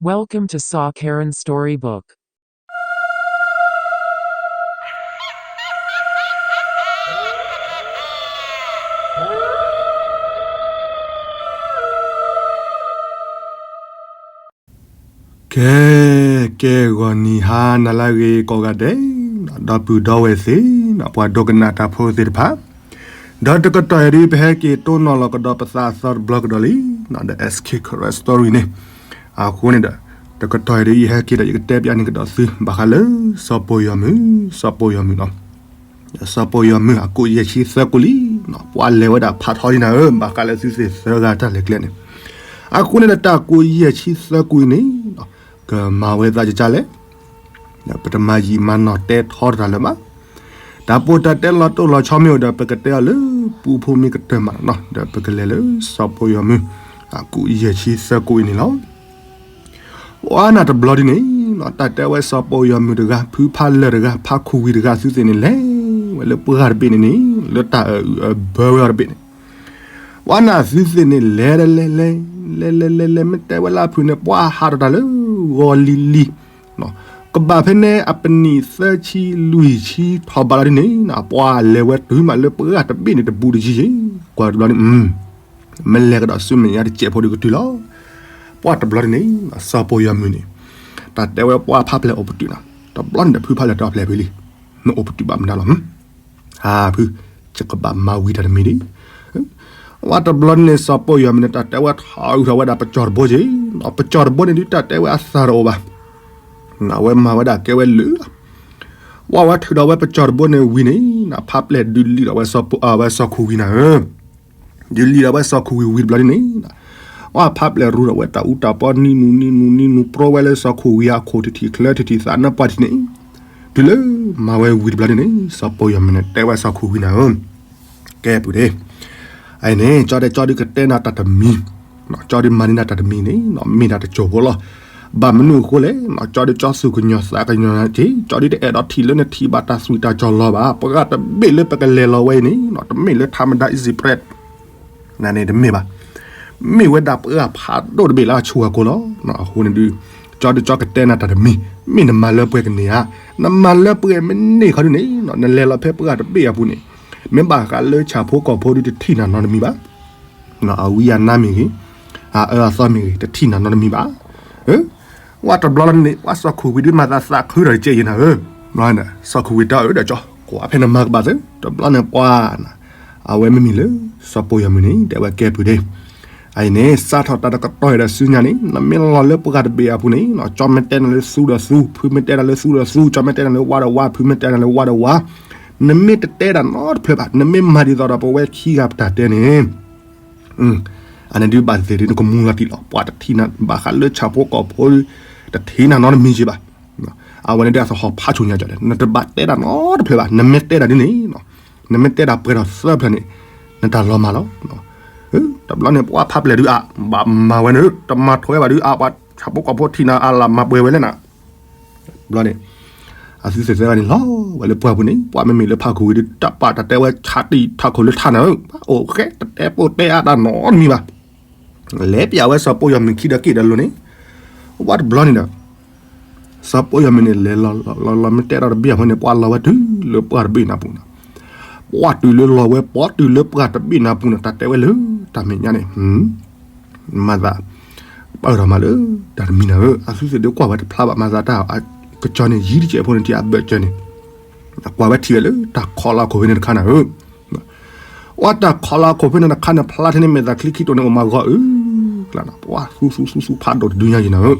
Welcome to Saw Karen Storybook. ကဲ, ကဲဂီၤနံၤဟါနၤလၢအဂ့ၤကိးဂၤဒဲး, ဒီပုၢ်ဒီဝဲၢ်သ့ၣ်, ပှၤဒိကနၣ်တၢ်ဖိသ့ၣ်တဖၣ်, ဒီးတကတီၢ်အံၤဒ်ပဟဲက့ၤတိၢ်နီၣ်လီၤကဒီးပသးအသီတဘျီကဒီးလံ, ဒီး S K Karen Story န့ၣ်, အဃိန့ၣ်ဒီး, တကတီၢ်အံၤဒ်ယဟဲက့ၤဒီးယကတဲပျးန့ၢ်ကဒီးသု ဘၣ်ဃးလၢ စီၤပီၢ်ယီၤမုၢ်, စီၤပီၢ်ယီၤမုၢ်နီၤ, စီၤပီၢ်ယီၤမုၢ်အကိးယဲၢ်ဆံသၢကိးလံ, ပှၤလဲၤဝဲဒၣ်ဖးထီဒ်နၤဧၢ, ဘၣ်ဃးလၢသုသ့ၣ်သၢဂၤတၢ်လဲၤကျဲန့ၣ်, အဃိန့ၣ်ဒီးတၢ်ကိးယဲၢ်ဆံသၢကိးအံၤန့ၣ်, ကမၤဝဲသးကကလဲၣ် ပတမၤယံာ်မၤနီၢ်တဲထီတၢ်လၢၤဘၣ်. တၢ်ပိၢ်တၢ်တဲလီၤတိၢ်လီၤဆီမ့ၢ်အိၣ်ဒီး ပကတဲအီၤလၢပူဖိမ့ၢ်ကတၢၢ်မးနီၤ, ဒီးပကလဲၤလၢစီၤပီၢ်ယီၤမုၢ်, အကိးယဲၢ်ဆံသၢကိးအံၤန့ၣ်လီၤ. ပှၤနၢ်တဘျီဒ်န့ၣ်, တၢ်တဲဝဲစီၤပီၢ်ယီၤမုၢ်တဂၤ, ဖုဖးလၢၢ်တဂၤ, ဖးခူဝံၤတဂၤ သုသ့ၣ်န့ၣ်လဲၤဝဲလၢပှၢ်တဘ့ၣ်န့ၣ်န့ၣ်, လၢတၢ်အၢၣ်အဘၢဝဲအီၤတဘ့ၣ်န့ၣ် ပှၤနၢ်သုသ့ၣ်န့ၣ်လဲၤလဲၤလဲၤ, လဲၤလဲၤလဲၤလဲၤ မ့ၢ်တဲဝဲလၢအဖုၣ်န့ၣ် ပှၤဟးထီၣ်တၢ်လၢဂီၤလံၤလံၤ, ကဘၣ်ဖဲန့ၣ်အပနံၣ်သၢဆံလွံၢ်ဆံထီၣ်ဘးလီၤဒ်န့ၣ်, ပှၤလဲၤဝဲတုၤမးလၢပှၢ်တဘ့ၣ်န့ၣ်တဘူးတယံၤယံၤ, ကွၢ်တဘျီန့ၣ်, မ့ၢ်လဲၤကဒီးဆူမဲာ်ညါတစဲးဖိဒီးကတုၤလီၤ. ပှၤတဘျီဒ်န့ၣ်, စီၤပီၢ်ယီၤမုၢ်န့ၣ်, တၢ်တဲဝဲပှၤဖးပျဲၢ်အိၣ်ပတုာ်နီၤ, တဘျီန့ၣ်ဒီးဖုဖးလၢၢ်တဲအီၤဖျဲၣ်ဖုလံ, နအိၣ်ပတုာ်ဘၣ်မနုၤလီၤ ဟါဖု, ယကဘၣ်မၤဝံၤတၢ်တမံၤဒံး. ပှၤတဘျီန့ၣ် စီၤပီၢ်ယီၤမုၢ်န့ၣ် တၢ်တဲဝဲထီၣ်အုၣ်ထီၣ်ဝဲဒၣ်ပစီၣ်တဘိက့ၤ, ပစီၣ်တဘိန့ၣ်ဒုးတၢ်တဲဝဲအသၢၣ်တအိၣ်ဘၣ်, အဝဲမၤဝဲဒၣ်ကဲဝဲလၢာ်လီၤ. ပှၤဝဲထုးထီၣ်ဝဲပစီၣ်တဘိန့ၣ်ဝံၤန့ၣ်, ဖးပျဲၢ်ဒုးလံာ်ဒီးဝဲစီၤခိၣ်ဝံၤနၤဧၢ ဒုးလံာ်ဒီးဝဲစီၤခိၣ်ဝံၤဝံၤတဘျီဒ်န့ၣ်, ပှၤဖးပျဲၢ်ရူဒီးဝဲတၢ်အူတၢ်ပီနံၤနူနံၤနူနံၤနူပြိဝဲလၢစီၤခိၣ်ဝံၤအခိၣ်တထံၣ်ချၢတထံၣ်သးနၢ်ပှၢ်ထံၣ်န့ၣ်, တုၤလၢမၤဝဲဝံၤတဘျီဒ်န့ၣ် စီၤပီၢ်ယီၤမုၢ်န့ၣ် တဲဝဲစီၤခိၣ်ဝံၤနၤဧၢ, ကဲပုၢ်ဒ့, အအံၤန့ၣ် ကၠီဒဲကၠီဒုးကတဲနၤတၢ်တမံၤ, ကၠီဒုးမၤန့ၢ်နၤတၢ်တမံၤန့ၣ် မ့ၢ်ဒၣ်တစိၢ်ဖိလီၤ. ဘၣ်မနုၤအဃိလဲၣ်, ကၠီဒုးကၠီသူၣ်ကညီၤသးကညီၤနၤက့ၤ, ကၠီဒုးတအဲၣ်ဒိးထံၣ်လၢနထံၣ်ဘၣ်တၢ်သွံၣ်တၢ်စီၤလီၤဘၣ်, ပှၤတဘ့ၣ်လၢပကလဲၤလီၤဝဲအံၤန့ၣ် တမ့ၢ်လၢ ထးမဒါ easy bread နန့ၣ်တမ့ၢ်ဘၣ်, မ့ၢ်ဝဲဒၣ်ပှၤဖးဒိၣ်တဘ့ၣ်လၢအဆူၣ်အကိာ်လီၤ. အဃိန့ၣ်ဒုး, ကၠီဒုးကၠီကတဲနၤတၢ်တမံၤ, မ့ၢ်နမၤလၢပှဲၤကန့ၢ်ဧါ, နမၤလၢပှဲၤမ့ၢ်န့ၢ်ခီဒုးန့ၣ်, နလဲၤလီၤဖဲပှၤတဘ့ၣ်အပူၤန့ၣ်, မ့ၢ်ဘၣ်ဃးလၢဆၣ်ဖိကီၢ်ဖိဒုးတထံၣ်နၤနီတမံၤဘၣ်. အဝံအနါမ့ၢ်ဂ့ၤ, အအၢအသီမ့ၢ်ဂ့ၤ, တထံၣ်နၤနီတမံၤဘၣ်. ပှၤတဘျီလီၤန့ၣ် ပှၤစီၤခိၣ်ဝံၤဒုးမၤသးသးခုထီၣ်တကဲယဲနၤဧၢ, စီၤခိၣ်ဝံၤတဲအီၤဒီးကၠီ, ကွၢ်ဖဲနမၤကဘၣ်သု, တဘျီန့ၣ်ပှၤ အဝဲမ့မ့ၢ်လၢ စီၤပီၢ်ယီၤမုၢ်န့ၣ် တဲဝဲကဲပုၢ်ဒ့, အအံၤန့ၣ် စးထီၣ်တၢ်တကတီၢ်အံၤဒီးဆူညါန့ၣ် နမ့ၢ်လီၤလၢပှၤတဘ့ၣ်အပူၤန့ၣ် ကၠီမ့ၢ်တဲနၤလၢသူဒီးသူ, ဖုမ့ၢ်တဲနၤလၢသူဒီးသူ, ကၠီမ့ၢ်တဲနၤလၢဝါဒီးဝါ, ဖုမ့ၢ်တဲနၤလၢဝါဒီးဝါ, နမ့ၢ်တတဲဒၣ်နီတဖျၢၣ်ဘၣ်, နမ့ၢ်မၤဒ်သိးဒီးပဝဲခံဂၤပတၢ်တဲန့ၣ် အန့ၣ်ဒုးဘၣ်သ့ၣ်သ့ၣ်နကမူလီၤတံၢ်လီၤ, ပှၤတထံၣ်နၤဘၣ်ဃးလၢဆၣ်ဖိကီၢ်ဖိ, တထံၣ်နၤနီတမံၤက့ဘၣ်. အဝဲန့ၣ်ဒုးအသဟီၣ်ဖးဆိညါကၠီဒီး နတဘၣ်တဲဒၣ်နီတဖျၢၣ်ဘၣ်, နမ့ၢ်တဲဒၣ်ဒ်န့ၣ်, နမ့ၢ်တဲဒၣ်ပှဲၤထီၣ်သၢဖျၢၣ်န့ၣ်, နတၢ်လီၤမၢ်လီၤ. တဘျီန့ၣ် ပှၤဖးပျဲၢ်ဒုးအါ, ဘၣ်မၤဝဲန့ၣ် တမၤထွဲဘၣ်ဒုးအါ, ပှၤဆၣ်ဖိကီၢ်ဖိထံၣ်နၤအလၢ်မၤပှဲၤဝဲလဲၣ်နၤ. တဘျီန့ၣ် အသုသ့ၣ်သၢဂၤန့ၣ်လီၤဝဲလၢပှၢ်ပူၤန့ၣ်, ပှၤမ့မ့ၢ်လၢဖးခူဝံၤဒုး တၢ်ပာ်တၢ်တဲဝဲဆးတံၢ်ထးခိၣ်လၢထးနၤဧၢ, အိၣ်ဃဲ တတဲပိာ်တဲအါတၢ်နီတမံၤဘၣ်. လဲၤပျးဝဲစီၤပီၢ်ယီၤမုၢ်ခံဒီးက့ၣ်ဒီးလိၤန့ၣ်, ဝဲတဘျီန့ၣ်ဒီး စီၤပီၢ်ယီၤမုၢ်န့ၣ် လဲၤလီၤလီၤလီၤလီၤ မ့ၢ်တဲတၢ်တဘ့ၣ်အဃိန့ၣ် ပှၤလီၤဝဲတုၤလၢပှၢ်တဘ့ၣ်နၤပူၤန့ၣ်, ပှၤတုၤလၢလီၤဝဲပှၤတုၤလၢပှၢ်တဘ့ၣ်နၤပူၤန့ၣ် တၢ်တဲဝဲလၢတၢ်မဲာ်ညါန့ၣ် မၤသး ပၢၢ်ထီၣ်မးလၢတၢ်တမံၤနၤဧၢ, အသုသ့ၣ်ဒုးကွၢ်ဝဲတဖျါဘၣ် မၤသးတၢ်ကစီၣ်န့ၣ် ယံၤတစဲးဖိန့ၣ် ထံၣ်အဘၢၣ်စၢၤန့ၣ်, ကွၢ်ဝဲထံၣ်ဝဲလၢတၢ်ခီလီၤခိၣ်ဖဲန့ၣ်တခါနၤဧၢ, အတၢ်ခီလီၤခိၣ်ဖဲန့ၣ်တခါန့ၣ် ဖျါထဲန့ၣ်မဲာ်သၣ်ချံခံတိၢ်န့ၣ်အိၣ်မးဂီၤအုၣ်ကျါနီၤ, ပှၤသူသူသူသူဖးဒိၣ်တဒုညါယံၤနၤဧၢ,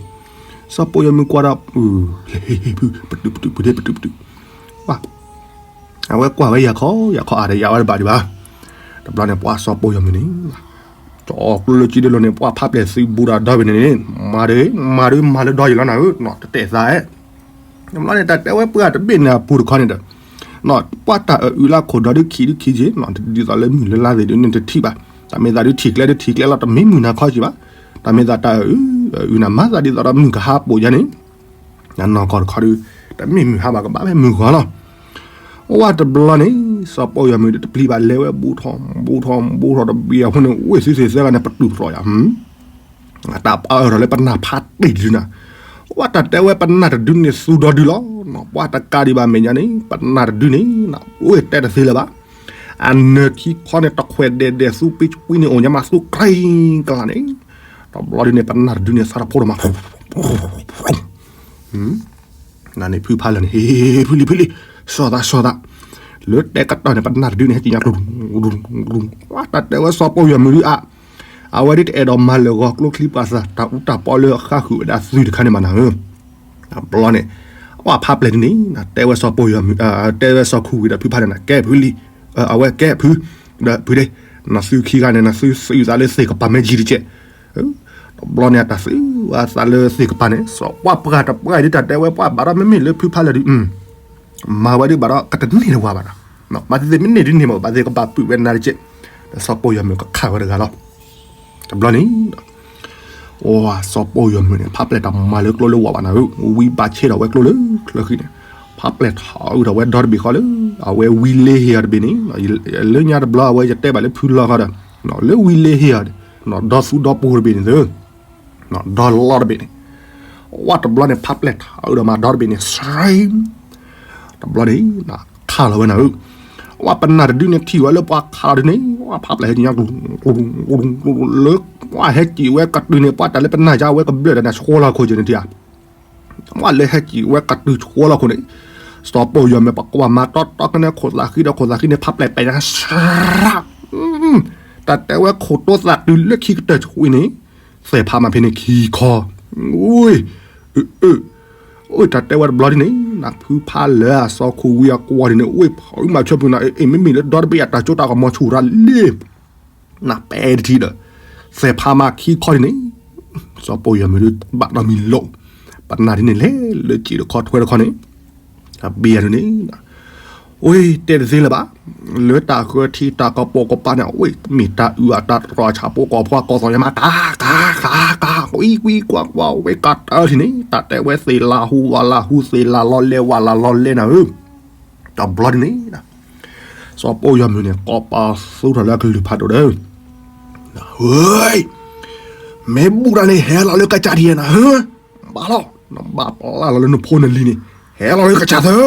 စီၤပီၢ်ယီၤမုၢ်ကွၢ်ဒီး ဖု ပတုာ်ပတုာ်ပူၤဒ့ပတုာ်ပတုာ်, ပှၤ အဝဲကွၢ်ဝဲယၤခီယၤခီအါဒီးယၤဝဲတဘၣ်ဒံးဘၣ်, တဘျီန့ၣ် ပှၤစီၤပီၢ်ယီၤမုၢ်န့ၣ် ကၠီကျိလၢကံဒဲးလိၤန့ၣ် ပှၤဖးပျဲၢ်သုးဘူးဒီးဒီဘ့ၣ်န့ၣ်န့ၣ် မၤဒုး မၤဒုးမၤလၢဒီယံၤလီၤနၤဧၢ, တတဲသးဧဲ, တဘျီန့ၣ် တၢ်တဲဝဲပှၢ်တဘ့ၣ်န့ၣ်အပူၤတခီန့ၣ်ဒီး ပှၤတၢ်အၢၣ်အုးလၢခိၣ်ဒီဒုးခံဒုးခံက့ၤ, ဒ်သိးလၢမုၢ်လၢလါသ့ၣ်ဒုးန့ၣ်တထံၣ်ဘၣ်, တၢ်မ့ၢ်သးဒုးထံၣ်ကျဲဒုးထံၣ်ကျဲလီၤ တမ့ၢ်မုၢ်နၤခီက့ၤဘၣ်, တၢ်မ့ၢ်သးတၢ်အၢၣ်အုးအၢၣ်အုးနၤ မၤသးဒ်သိးဒီးမုၢ်ကဟါပိာ်ယါန့ၣ် နနီၢ်ကီၢ်တခီဒုး တမ့ၢ်မုၢ်ဟါဘၣ်ကဘၣ်ဖဲမုၢ်ဂီၤလီၤ. ဝဲတဘျီန့ၣ် စီၤပီၢ်ယီၤမုၢ်တပျံၤဘၣ်လဲၤဝဲဘူးထီၣ် ဘူးထီၣ် ဘူးထီၣ်တဘ့ၣ်အဃိန့ၣ် ဝ့ၢ်သုသ့ၣ်သၢဂၤန့ၣ် ပတုာ်ပသီၣ်ယၤ, တၢ်ပၢၢ်ထီၣ်လၢပနၢ်ဖးတ့ၢ်တဒုနၤ, ဝဲတၢ်တဲဝဲပနၢ်တဒုန့ၣ်သူဒီဒုလီၤ, ပှၤတကးဒံးဘၣ်မဲာ်ညါန့ၣ် ပနၢ်တဒုန့ၣ် အိၣ်တဲတသ့လၢၤဘၣ်, အနၢၤခံခီန့ၣ် တခွဲးဒဲးဒဲးသူပ့ကွံန့ၣ် အိၣ်ညါမးသူကြဲကလါန့ၣ်, တဘျီဒုန့ၣ် ပနၢ်တဒုန့ၣ် သးတဖိဒိၣ်မး နန့ၣ်ဖုဖးလၢာ်န့ၣ် ဟ့ၣ် ဖုလံ ဖုလံ, စီၤသး စီၤသး, လၢတဲကတီၢ်န့ၣ် ပနၢ်တဒုန့ၣ် ဟဲက့ၤညါ တၢ်တဲဝဲစီၤပီၢ်ယီၤမုၢ်ဒုအါ, အဝဲဒ်တအဲၣ်ဒိးမၤလၢာ်ဂီၤကျိချံပှၤသး တၢ်အူတၢ်ပီလၢအဃါဃုာ်ဝဲဒၣ်သုတခါန့ၣ်မးနၤဧၢ, တဘျီန့ၣ်, အဝဲဖးပျဲၢ်ဒုန့ၣ် တဲဝဲစီၤပီၢ်ယီၤမုၢ်, တဲဝဲစီၤခူဝံၤဒီးဖုဖးလၢာ်န့ၣ် ကဲဖုလံ, အဝဲကဲဖု, ဒီးဖုဒ့, နသုခံဂၤန့ၣ် နသုသုသးလၢသ့ၣ်ကပၤမ့ၢ်ကံတကဲး တဘျီန့ၣ် အတၢ်သုဝဲသးလၢသ့ၣ်ကပၤန့ၣ် စီၤပှၢ်ပှၢ်တပှၢ်ဒ်တၢ်တဲဝဲပှၢ် ဘၣ်ဒီးမ့မ့ၢ်လၢဖုဖးလၢာ်ဒု, မၤဝဲဒုဘၣ်ဒီး ကတန့ၢ်တဝၤဘၣ်ဒီး, ဘၣ်သ့ၣ်သ့ၣ်မ့ၢ်န့ၢ်ဒုန့ၣ်မး ဘၣ်သ့ၣ်ကဘၣ်ပုၢ်ဝဲနၤတကဲး, ဒီးစီၤပီၢ်ယီၤမုၢ်ကခးဝဲတဂၤလီၤ, တဘျီန့ၣ် အိၣ် စီၤပီၢ်ယီၤမုၢ်န့ၣ် ဖးပျဲၢ်တၢ်မၤလၢကျိလၢဝၤဘၣ်နၤဧၢ, ဝံဘၣ်ဆ့ၣ်ထီၣ်ဝဲကျိလၢချၢဃံန့ၣ်, ဖးပျဲၢ်ထီၣ်အုးထီၣ်ဝဲဒီတဘ့ၣ်ဃီလၢ အဝဲဝံလ့ဟ့ၣ်အီၤတဘ့ၣ်န့ၣ်, လၢညါတဘျီအဝဲယတဲဘၣ်လၢဖုလီၢ်ဃီဒီး, လၢဝံလ့ဟ့ၣ်အီၤ, ဒီသူဒီပူၤတဘ့ၣ်န့ၣ်သၢ, ဒီလီၢ်တဘ့ၣ်န့ၣ်, ဝဲတဘျီန့ၣ် ဖးပျဲၢ်ထီၣ်အုးဒီးမၤဒီတဘ့ၣ်န့ၣ် စရ့ တဘျီန့ၣ် ခးလီၤဝဲနၤဧၢ, ဝဲပနၢ်တဒုန့ၣ်ထံၣ်ဝဲလၢပှၤခးလီၤဒုန့ၣ် ဝဲဖးပျဲၢ်ဟဲက့ၤညါ ကျူၤ ကျူၤ ကျူၤ လၢ ဝဲဟဲက့ၤဝဲကတုၤန့ၣ် ပှၤတၢ်လၢပနၢ်ယါဝဲကဘျၢၣ်တၢ်န့ၣ် ဆှီလီၤခိၣ်က့ၤန့ၣ်ထံၣ်ဧါ, ဝဲလၢဟဲက့ၤဝဲကတုၤဆှီလီၤခိၣ်န့ၣ်, စီၤပီၢ်ယီၤမုၢ်ပကွၢ်မၤတီတီကနဲခိၣ်သးဃံဒီးခိၣ်သးဃံန့ၣ် ဖးပျဲၢ်ပဲာ်ညါစရ့ တၢ်တဲဝဲခိၣ်တိသးတုၤလၢခံကတၢၢ်ဆှံန့ၣ်, သဲၣ်ဖးမးဖဲန့ၣ်ခံခီ, အိ အိ အိၣ်တၢ်တဲဝဲတဘျီဒ်န့ၣ် နဖုဖးလၢာ်အစီၤခိၣ်ဝံအကွီၢ်ဒ်န့ၣ် အိၣ်ဖုမၤဆၢဖုနၤ အ့ မ့မ့ၢ်လၢဒီတဘ့ၣ်အတၢ်ကၠိတၢ်ကမီၤဆူၣ်ရၤလံ, နပဲတထံဒီး, သဲၣ်ဖးမးခံခီဒ်န့ၣ်, စီၤပီၢ်ယီၤမုၢ်ဒုးဘၣ်ဒီးမံၤလိာ်, ပနၢ်ဒ်န့ၣ်လဲၤလၢစံာ်တခီထွဲတခီန့ၣ်, အဘ့ၣ်ယၤဒ်န့ၣ် အိၣ်တဲတသ့လၢၤဘၣ်, လၢတၢ်ဃၢထံတၢ်ကပိာ်ကပၤန့ၣ် အဝဲမ့ၢ်တၢ်အုၣ်အတၢ်တြီၤဆၣ်ဖိကီၢ်ဖိကီၢ်သီၣ်ညါမး ကၤ ကၤ ကၤ ကၤ ကွံ ကွံ ကွၢ် ကွၢ် ဝဲကၤတၢၢ်ထံၣ်န့ၣ် တၢ်တဲဝဲသ့ၣ်လၤဟူဝးလၤဟူ သ့ၣ်လၤလီၤလဲဝးလၤလီၤလဲနၤဧၢ, တဘျီဒ်န့ၣ် စီၤပီၢ်ယီၤမုၢ်န့ၣ် ကိးပသူထီၣ်လၢအကလုၢ်ဖးဒိၣ်ဒီး, ဟ့ မ့ၢ်ဘူၣ်တၢ်န့ၣ် ဟဲလီၤလၢကစၢ်ဒံးနၤဧၢ, ဘၣ်လီၤ, နဘၣ်ပျၢ်လီၤလၢနဖိနလံၤန့ၣ်, ဟဲလီၤလၢကစၢ်သၢ,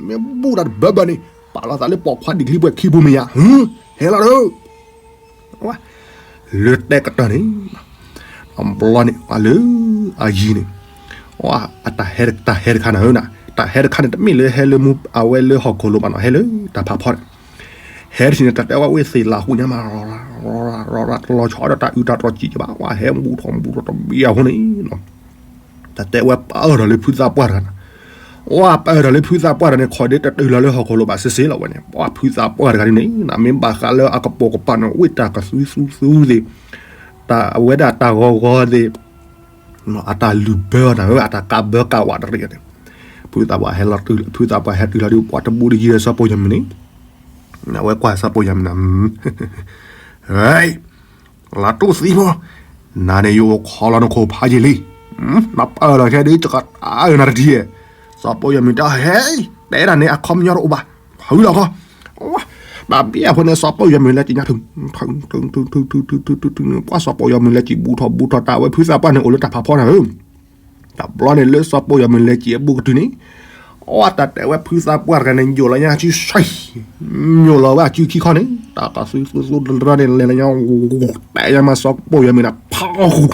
မ့ၢ်ဘူၣ်တၢ်တဘၢဘၢန့ၣ် ပာ်လီၤသးလၢပိာ်ခွါဒံးချံပှဲၤခံဘိမ့ၢ်ယၤ, ဟ့ ဟဲလီၤဒီး လၢတဲကတီၢ်န့ၣ်, အဘျီန့ၣ် လၢအယံၤန့ၣ်, အတၢ်ဟဲတခါနၤဧၢ, တၢ်ဟဲတခါန့ၣ် တမ့ၢ်လၢဟဲလၢမူ အဝဲလၢဟီၣ်ခိၣ်လိၤဘၣ်နီၤ, ဟဲလၢတၢ်ဖးဖီန့ၣ်, ဟဲတထံၣ်န့ၣ် တၢ်တဲဝဲဝ့ၢ်သ့ၣ်လၤဟူညါမး, တလီၤဆီဒီးတၢ်အုၣ်တၢ်တြီၤစံၣ်ကဘၣ်, ဝဲဟဲဘူၣ်ထီၣ်ဘူၣ်ထီၣ်တဘံၣ်အဃိန့ၣ် တၢ်တဲဝဲပၢၢ်ထီၣ်လၢဖုသးပှၢ်တဂၤန့ၣ်, ဝဲပၢၢ်ထီၣ်လၢဖုသးပှၢ်တဂၤန့ၣ် ခီၣ်ဒ့တတုၤလီၤလၢဟီၣ်ခိၣ်လိၤဘၣ်စ့စ့လီၤဝဲန့ၣ်, ပှၤဖုသးပှၢ်တဂၤန့ၣ် မ့ၢ်ဘၣ်ဃးလၢအကပိာ်ကပၤန့ၣ် ဝ့ၢ်တၢ်ကသူသူသူသ့ၣ်, တၢ်အဝဲဒၣ်တၢ်ဂီၤဂီၤသ့ၣ်, အတၢ်လုၢ်ဘၢအီၤနၤဧၢ, အတၢ်ကးဘၢကးဝးတရံးန့ၣ်, ဖုသးပှၢ်ဟဲလီၤတုၤ ဖုသးပှၢ်ဟဲတုၤလီၤဒီး ပှၤတဘူးတယံၤဒီးစီၤပီၢ်ယီၤမုၢ်န့ၣ်, အဝဲကွၢ်စီၤပီၢ်ယီၤမုၢ်န့ၣ် ဟဲ လၢတိၢ်သံဖိ, နၤန့ၣ် ယအိၣ်ခိးလီၤနခိၣ်ဖးယံာ်လံ, နပၢၢ်လီၤခဲဒုး ယကတၢၢ်နၤတထံၣ်, စီၤပီၢ်ယီၤမုၢ်တဲ ဟဲ, တဲဒၣ်န့ၣ် အခီပညီတအိၣ်ဘၣ်, ဖုလီၤခီ, တၢ်ဘံၣ်အဖိန့ၣ် စီၤပီၢ်ယီၤမုၢ်လဲၤစံၣ်ညါထုး, ထုး ထုး ထုး ထုး ထုး ထုး ထုး ကွၢ်စီၤပီၢ်ယီၤမုၢ်လဲၤစံၣ်ဘူးထီၣ်ဘူးထီၣ်တၢ်ဝဲဖုသးပှၢ်န့ၣ် အိၣ်လၢတၢ်ဖးဖီနၤဧၢ တဘျီန့ၣ်လၢစီၤပီၢ်ယီၤမုၢ်လဲၤစံၣ်အဘူးကတုၤန့ၣ်, အတၢ်တဲဝဲဖုသးပှၢ်တဂၤန့ၣ် ညိၣ်လီၤညါစုဆှံ, ညိၣ်လီၤဝဲအစုခံခီန့ၣ် တၢ်ကသူသူသူတရၢန့ၣ် လဲၤလီၤညါ, တဲညါမးစီၤပီၢ်ယီၤမုၢ်န့ၣ် ဖးဃူ,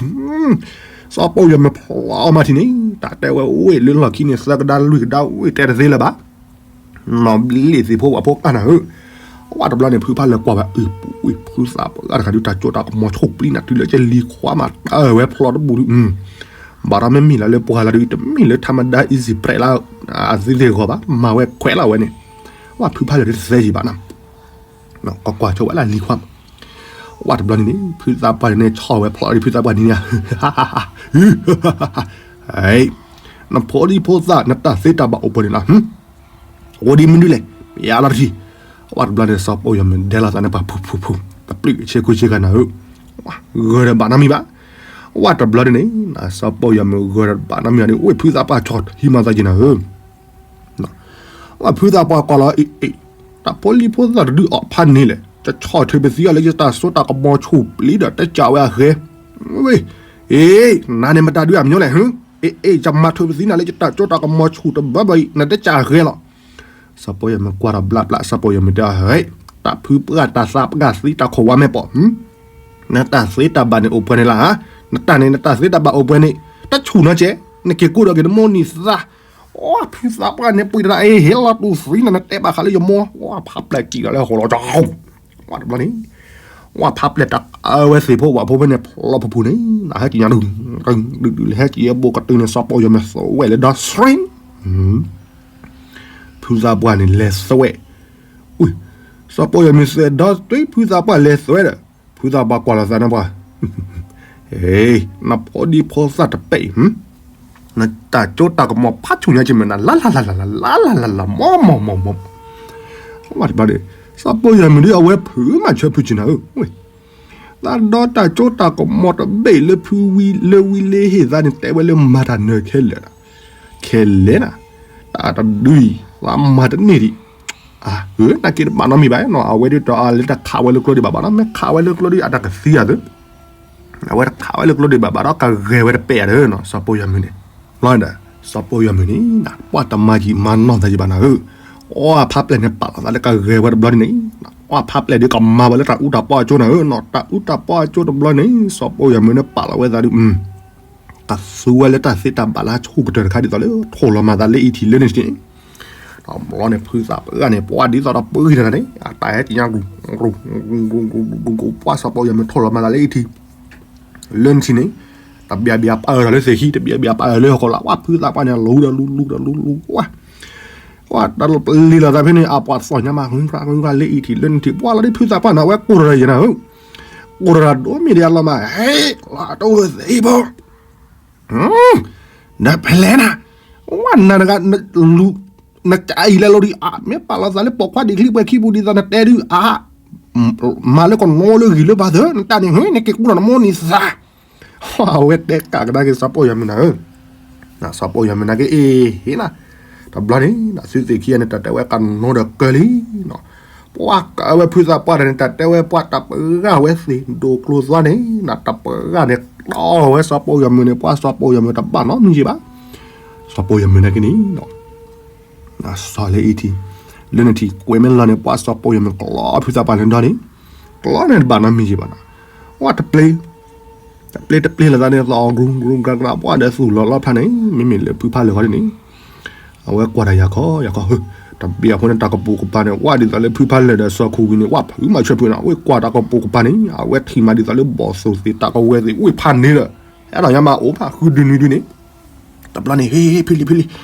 စီၤပီၢ်ယီၤမုၢ်ဖျီအီၤမးထံၣ်န့ၣ် တၢ်တဲဝဲအိၣ်လၢလီၢ်ခံန့ၣ် သၢကဒါလွံၢ်ကဒါအိၣ်တဲတသ့လၢၤဘၣ် နီၢ်ဘျ့သ့ၣ်ဖိဝဲဖိကၢ်နၤဧၢ, အဝဲတဘျီန့ၣ် ဖုဖးလၢာ်ကွၢ်ဝဲ အုၣ်ပူၤဝံၤ ဖုသးပှၢ်တဂၤဒုး တၢ်ကၠိတၢ်ကမီၤဆိၣ်ပျံၤနၤတုၤလၢကလံၤခွါမး တၢ်ဝဲဖျီတဘူးဒုး, ဘၣ်ဒီးမ့မ့ၢ်လၢလၢပှၤလၢဒုး တမ့ၢ်လၢထးမဒါ easy break လၢ အသ့သ့ၣ်ဂီၤဘၣ် မၤဝဲခွဲးလီၤဝဲန့ၣ်, ဝဲဖုဖးလၢာ်ဒုးတသဲယံၤဘၣ်နၤ, ကကွၢ်ဆိဝဲလၢလံၤခွါမး, ဝဲတဘျီန့ၣ်န့ၣ် ဖုသးပှၢ်န့ၣ် ဆီၣ်ဝဲဖျီဒုး ဖုသးပှၢ်န့ၣ်န့ၣ် နဖိဒံဖိသၣ် နတၢ်သ့တၢ်ဘၣ်အိၣ်ပှဲၤန့ၣ်လီၤ အိၣ်ဒံးမနုၤလဲၣ် ပယါလီၤတထံၣ်, အဝဲတဘျီန့ၣ်စီၤပီၢ်ယီၤမုၢ်ဒဲလီၤသးန့ၣ် ပှၤဖုဖုဖု, တပျုၢ်ဆ့ကူဆ့ကၤနၤဧၢ, ဂၢၢ်ဒီးဘၣ်နီတမံၤဘၣ်, ဝဲတဘျီန့ၣ်န့ၣ် စီၤပီၢ်ယီၤမုၢ်ဂၢၢ်ဒီးဘၣ်နီတမံၤဘၣ်န့ၣ် အိၣ်ဖုသးပှၢ်ဆီၣ်ဟံးမၤသးက့ၤနၤဧၢ, ဝဲဖုသးပှၢ်ကွၢ်လီၤ အ့ အ့ တၢ်ဖိလံၤဖိသၣ်တဒုးအီၣ်ဖးန့ၣ်လဲၣ်, တဆီၣ်ထွဲပသံအီၤလၢယတၢ်စိတၢ်ကမီၤဆိၣ်ပျံၤဒီး တကးဝဲအဃဲ, ဝ့ၢ်, အ့ နၤန့ၣ်မတၤဒုးအမညိလဲၣ်, အ့ အ့ ယမၤထၢၣ်ပသံနၤလၢယတၢ်ကၠိတၢ်ကမီၤဆူၣ်တဘၢဘၢအံၤ နတကးဂဲၤလီၤ. စီၤပီယီၤမုၢ်ကွၢ်ဒီးဘျးဘျး စီၤပီယီၤမုၢ်တဲအီၤ, တၢ်ဖုပှၢ်တၢ်သးပှၢ်သံတၢ်ခိၣ်ဝါမဲာ်ပိာ်, နတၢ်သ့တၢ်ဘၣ်န့ၣ်အိၣ်ပှဲၤန့ၣ်လၢ်ဧါ, နတၢ်န့ၣ် နတၢ်သ့တၢ်ဘၣ်အိၣ်ပှဲၤန့ၣ် တဆူၣ်နီၤကဲ, နက့ၤကူဒီးက့ၤနမိၢ်နံၤသး အိ ဖုသးပှၢ်န့ၣ် ပှံၤတၢ်အ့ ဟ့ၣ်လီၤတူၢ်သံနၤ နတဲဘၣ်ဃးလၢယမိၢ်, ဝဲဖးပျဲၢ်ကံၣ်လီၤလၢဟီၣ်လီၤကၠီ, ဝဲတဘျီန့ၣ်, ဝဲဖးပျဲၢ်တအၢဝဲသ့ၣ်ဖိဝဲဖိဖဲန့ၣ် ဖျီဖူဖူန့ၣ် နဟဲက့ၤညါဒုး, ဒုးဒုးလဲၤဟဲက့ၤအဘိကတုၤန့ၣ် စီၤပီယီၤမုၢ်သွဲၣ်လၢဒီး စရ့, ဖုသးပှၢ်န့ၣ်လဲၤသွဲၣ်, စီၤပီယီၤမုၢ်သွဲၣ်ဒီး တုၤဖုသးပှၢ်လဲၤသွဲၣ်ဒီး ဖုသးပှၢ်ကွၢ်လီၤသးနပှၢ် နဖိဒံဖိသၣ်တပဲာ်, နတၢ်ကၠိတၢ်ကမီၤဖးဆူၣ်ညါက့ၤမ့ၢ်နၤ လါလါလါလါလါလါလါလါ မီၢ်မီၢ်မီၢ်မီၢ်, ဝဲတဘျီန့ၣ် စီၤပီယီၤမုၢ်ဒုး အဝဲဖုးမၤဆၢဖုးက့ၤနၤဧၢ, သးဒီတၢ်ကၠိတၢ်ကမီၤတဘ့ၣ်လၢဖုဝံလၢဝံလ့ဟ့ၣ်သးန့ၣ် တဲဝဲလၢမၤတၢ်နၢၤခဲလၢာ်, ခဲလၢာ်နၤ, တၢ်တဒုအံၤ သးမၤတန့ၢ်ဒံး, အၢ နာ်က့တဘၣ်နီတမံၤဘၣ်နီၤ, အဝဲဒုးဒီးအလၢတခးဝဲလၢကျိဒံးဘၣ်ဘၣ်နီၤ, မ့ၢ်ခးဝဲလၢကျိဒံး အတၢ်ကသံအသး အဝဲတခးဝဲလၢကျိဒံးဘၣ်ဘၣ်ဒီး ကဂဲၤဝဲတပဲာ်အဒၢးနီၤ စီၤပီယီၤမုၢ်န့ၣ်, လီၤဒီး စီၤပီယီၤမုၢ်န့ၣ် ပှၤတမၤယံာ်မၤနီၢ်သးယံာ်ဘၣ်နၤဧၢ, အီၣ်ဖးပျဲၢ်န့ၣ် ပာ်လီၤသးလၢကဂဲၤဝဲတဘျီန့ၣ်, အီၣ်ဖးပျဲၢ်ဒုးကမၤဝဲလၢတၢ်အူတၢ်ပီအကၠိနၤဧၢနီၤ, တၢ်အူတၢ်ပီအကၠိတဘျီန့ၣ် စီၤပီယီၤမုၢ်န့ၣ်ပာ်လီၤဝဲသးဒုး ကသူဝဲလၢတၢ်သ့တၢ်ဘၣ်လၢအဆိကတၢၢ်တခါဒ်သိးလၢ ထိၣ်လီၤမၤသးလၢအံၤထံးလၢန့ၣ်န့ၣ်, တဘျီန့ၣ် ဖုသးပှၢ်န့ၣ် ပှၤဒ်သိးဒီးပဂံၢ်တဂၤန့ၣ် အတၢ်ဟဲက့ၤညါ ပှၤစီၤပီယီၤမုၢ်ထိၣ်လီၤမၤသးလၢအံၤထံး လၢန့ၣ်ထံးန့ၣ်, တဘျီဘျီပာ်အၢၣ်ဒီးလၢသ့ၣ်ခံ တဘျီဘျီပာ်အၢၣ်လၢဟီၣ်ခိၣ်လာ် ဝဲဖုသးပှၢ်န့ၣ် လူၤဒီးလူၤလူၤဒီးလူၤလူၤ ဝဲ ဝဲတၢ်လီၤပလံၤလီၤသးဖဲန့ၣ် အပှၤသီၣ်ညါမး ဂုၤဂၤဂုၤဂၤလၢအံၤထံးလၢန့ၣ်ထံး ပှၤလီၤဒ်ဖုသးပှၢ်န့ၣ် အဝဲကိၢ်တရၢယဲနၤဧၢ, ကိၢ်တရၢဒိၣ်မ့ၢ်ဒံးအလီၤမး ဟဲ လီၤတိၢ်သ့ဘိ နဖဲလဲၣ်နၤ, ဝဲနၤတဂၤ နကအံၤလဲၤလိၤဒံးအါ မ့ၢ်ပာ်လီၤသးလၢပိာ်ခွါဒံးချံပှဲၤခံပူၤဒ်သိးနတဲဒုးအါ, မၤလၢကနီလၢဂံၢ်လၢဘါသၢ နတၢ်န့ၣ် နက့ၤကူဒီးနမိၢ်နံၤသး, အဝဲတဲကးကဒါက့ၤစီၤပီယီၤမုၢ်နၤဧၢ, စီၤပီယီၤမုၢ်နၤက့ၤအ့ၣ်ဟ့ၣ်နၤ, တဘျီန့ၣ် သုသ့ၣ်ခံဂၤန့ၣ် တၢ်တဲဝဲကနီဒီးကၢလံနီၤ, ပှၤကဝဲဖုသးပှၢ်တၢ်န့ၣ် တၢ်တဲဝဲပှၤတၢ်ပဂၢ်ဝဲသ့ၣ်ဒိၣ်ကျိၤသွါန့ၣ် တၢ်ပဂၢ်န့ၣ် တီၢ်ဝဲစီၤပီယီၤမုၢ်န့ၣ် ပှၤစီၤပီယီၤမုၢ်တဘၣ်နီတမံၤဘၣ်, စီၤပီယီၤမုၢ်နၤက့ၤန့ၣ် စီၤလၢအံၤထံး လၢန့ၣ်ထံးကွဲးမ့ၢ်လီၤန့ၣ် ပှၤစီၤပီယီၤမုၢ်ကျီဖုသးပှၢ်လၢဒီန့ၣ်, ကျီန့ၣ်တဘၣ်နီတမံၤဘၣ်နီၤ, ဝဲတပျ့ၤ တပျ့ၤတပျ့ၤလီၤသးန့ၣ် သီၣ်ဂူဂူဂူဂူ ပှၤဒီးသူၣ်လီၤလီၤဖျါန့ၣ် မ့မ့ၢ်လၢဖုဖးလၢာ်ဃီဒ်န့ၣ်, အဝဲကွၢ်တၢ်ယၤခီယၤခီ တဘ့ၣ်အဃိန့ၣ် တၢ်ကပိာ်ကပၤန့ၣ် ဝဲဒ်သိးလၢဖုဖးလၢာ်ဒီးစီၤခူဝံၤန့ၣ် ဝဲဖုမၤဆၢဖုးန့ၣ် ဝဲကွၢ်တၢ်ကပိာ်ကပၤန့ၣ် အဝဲထံၣ်မးဒ်သိးလၢဘီၣ်သိၣ်သ့ၣ်တၢ်ကဝဲၤသ့ၣ် ဝဲဖးန့ၣ်ဒီး အဲၣ်ဒိးညါမးအိၣ်ဖးဃုဒုနွံဒုန့ၣ် တဘျီန့ၣ် ဟ့ၣ်ဟ့ၣ်ဖံလံ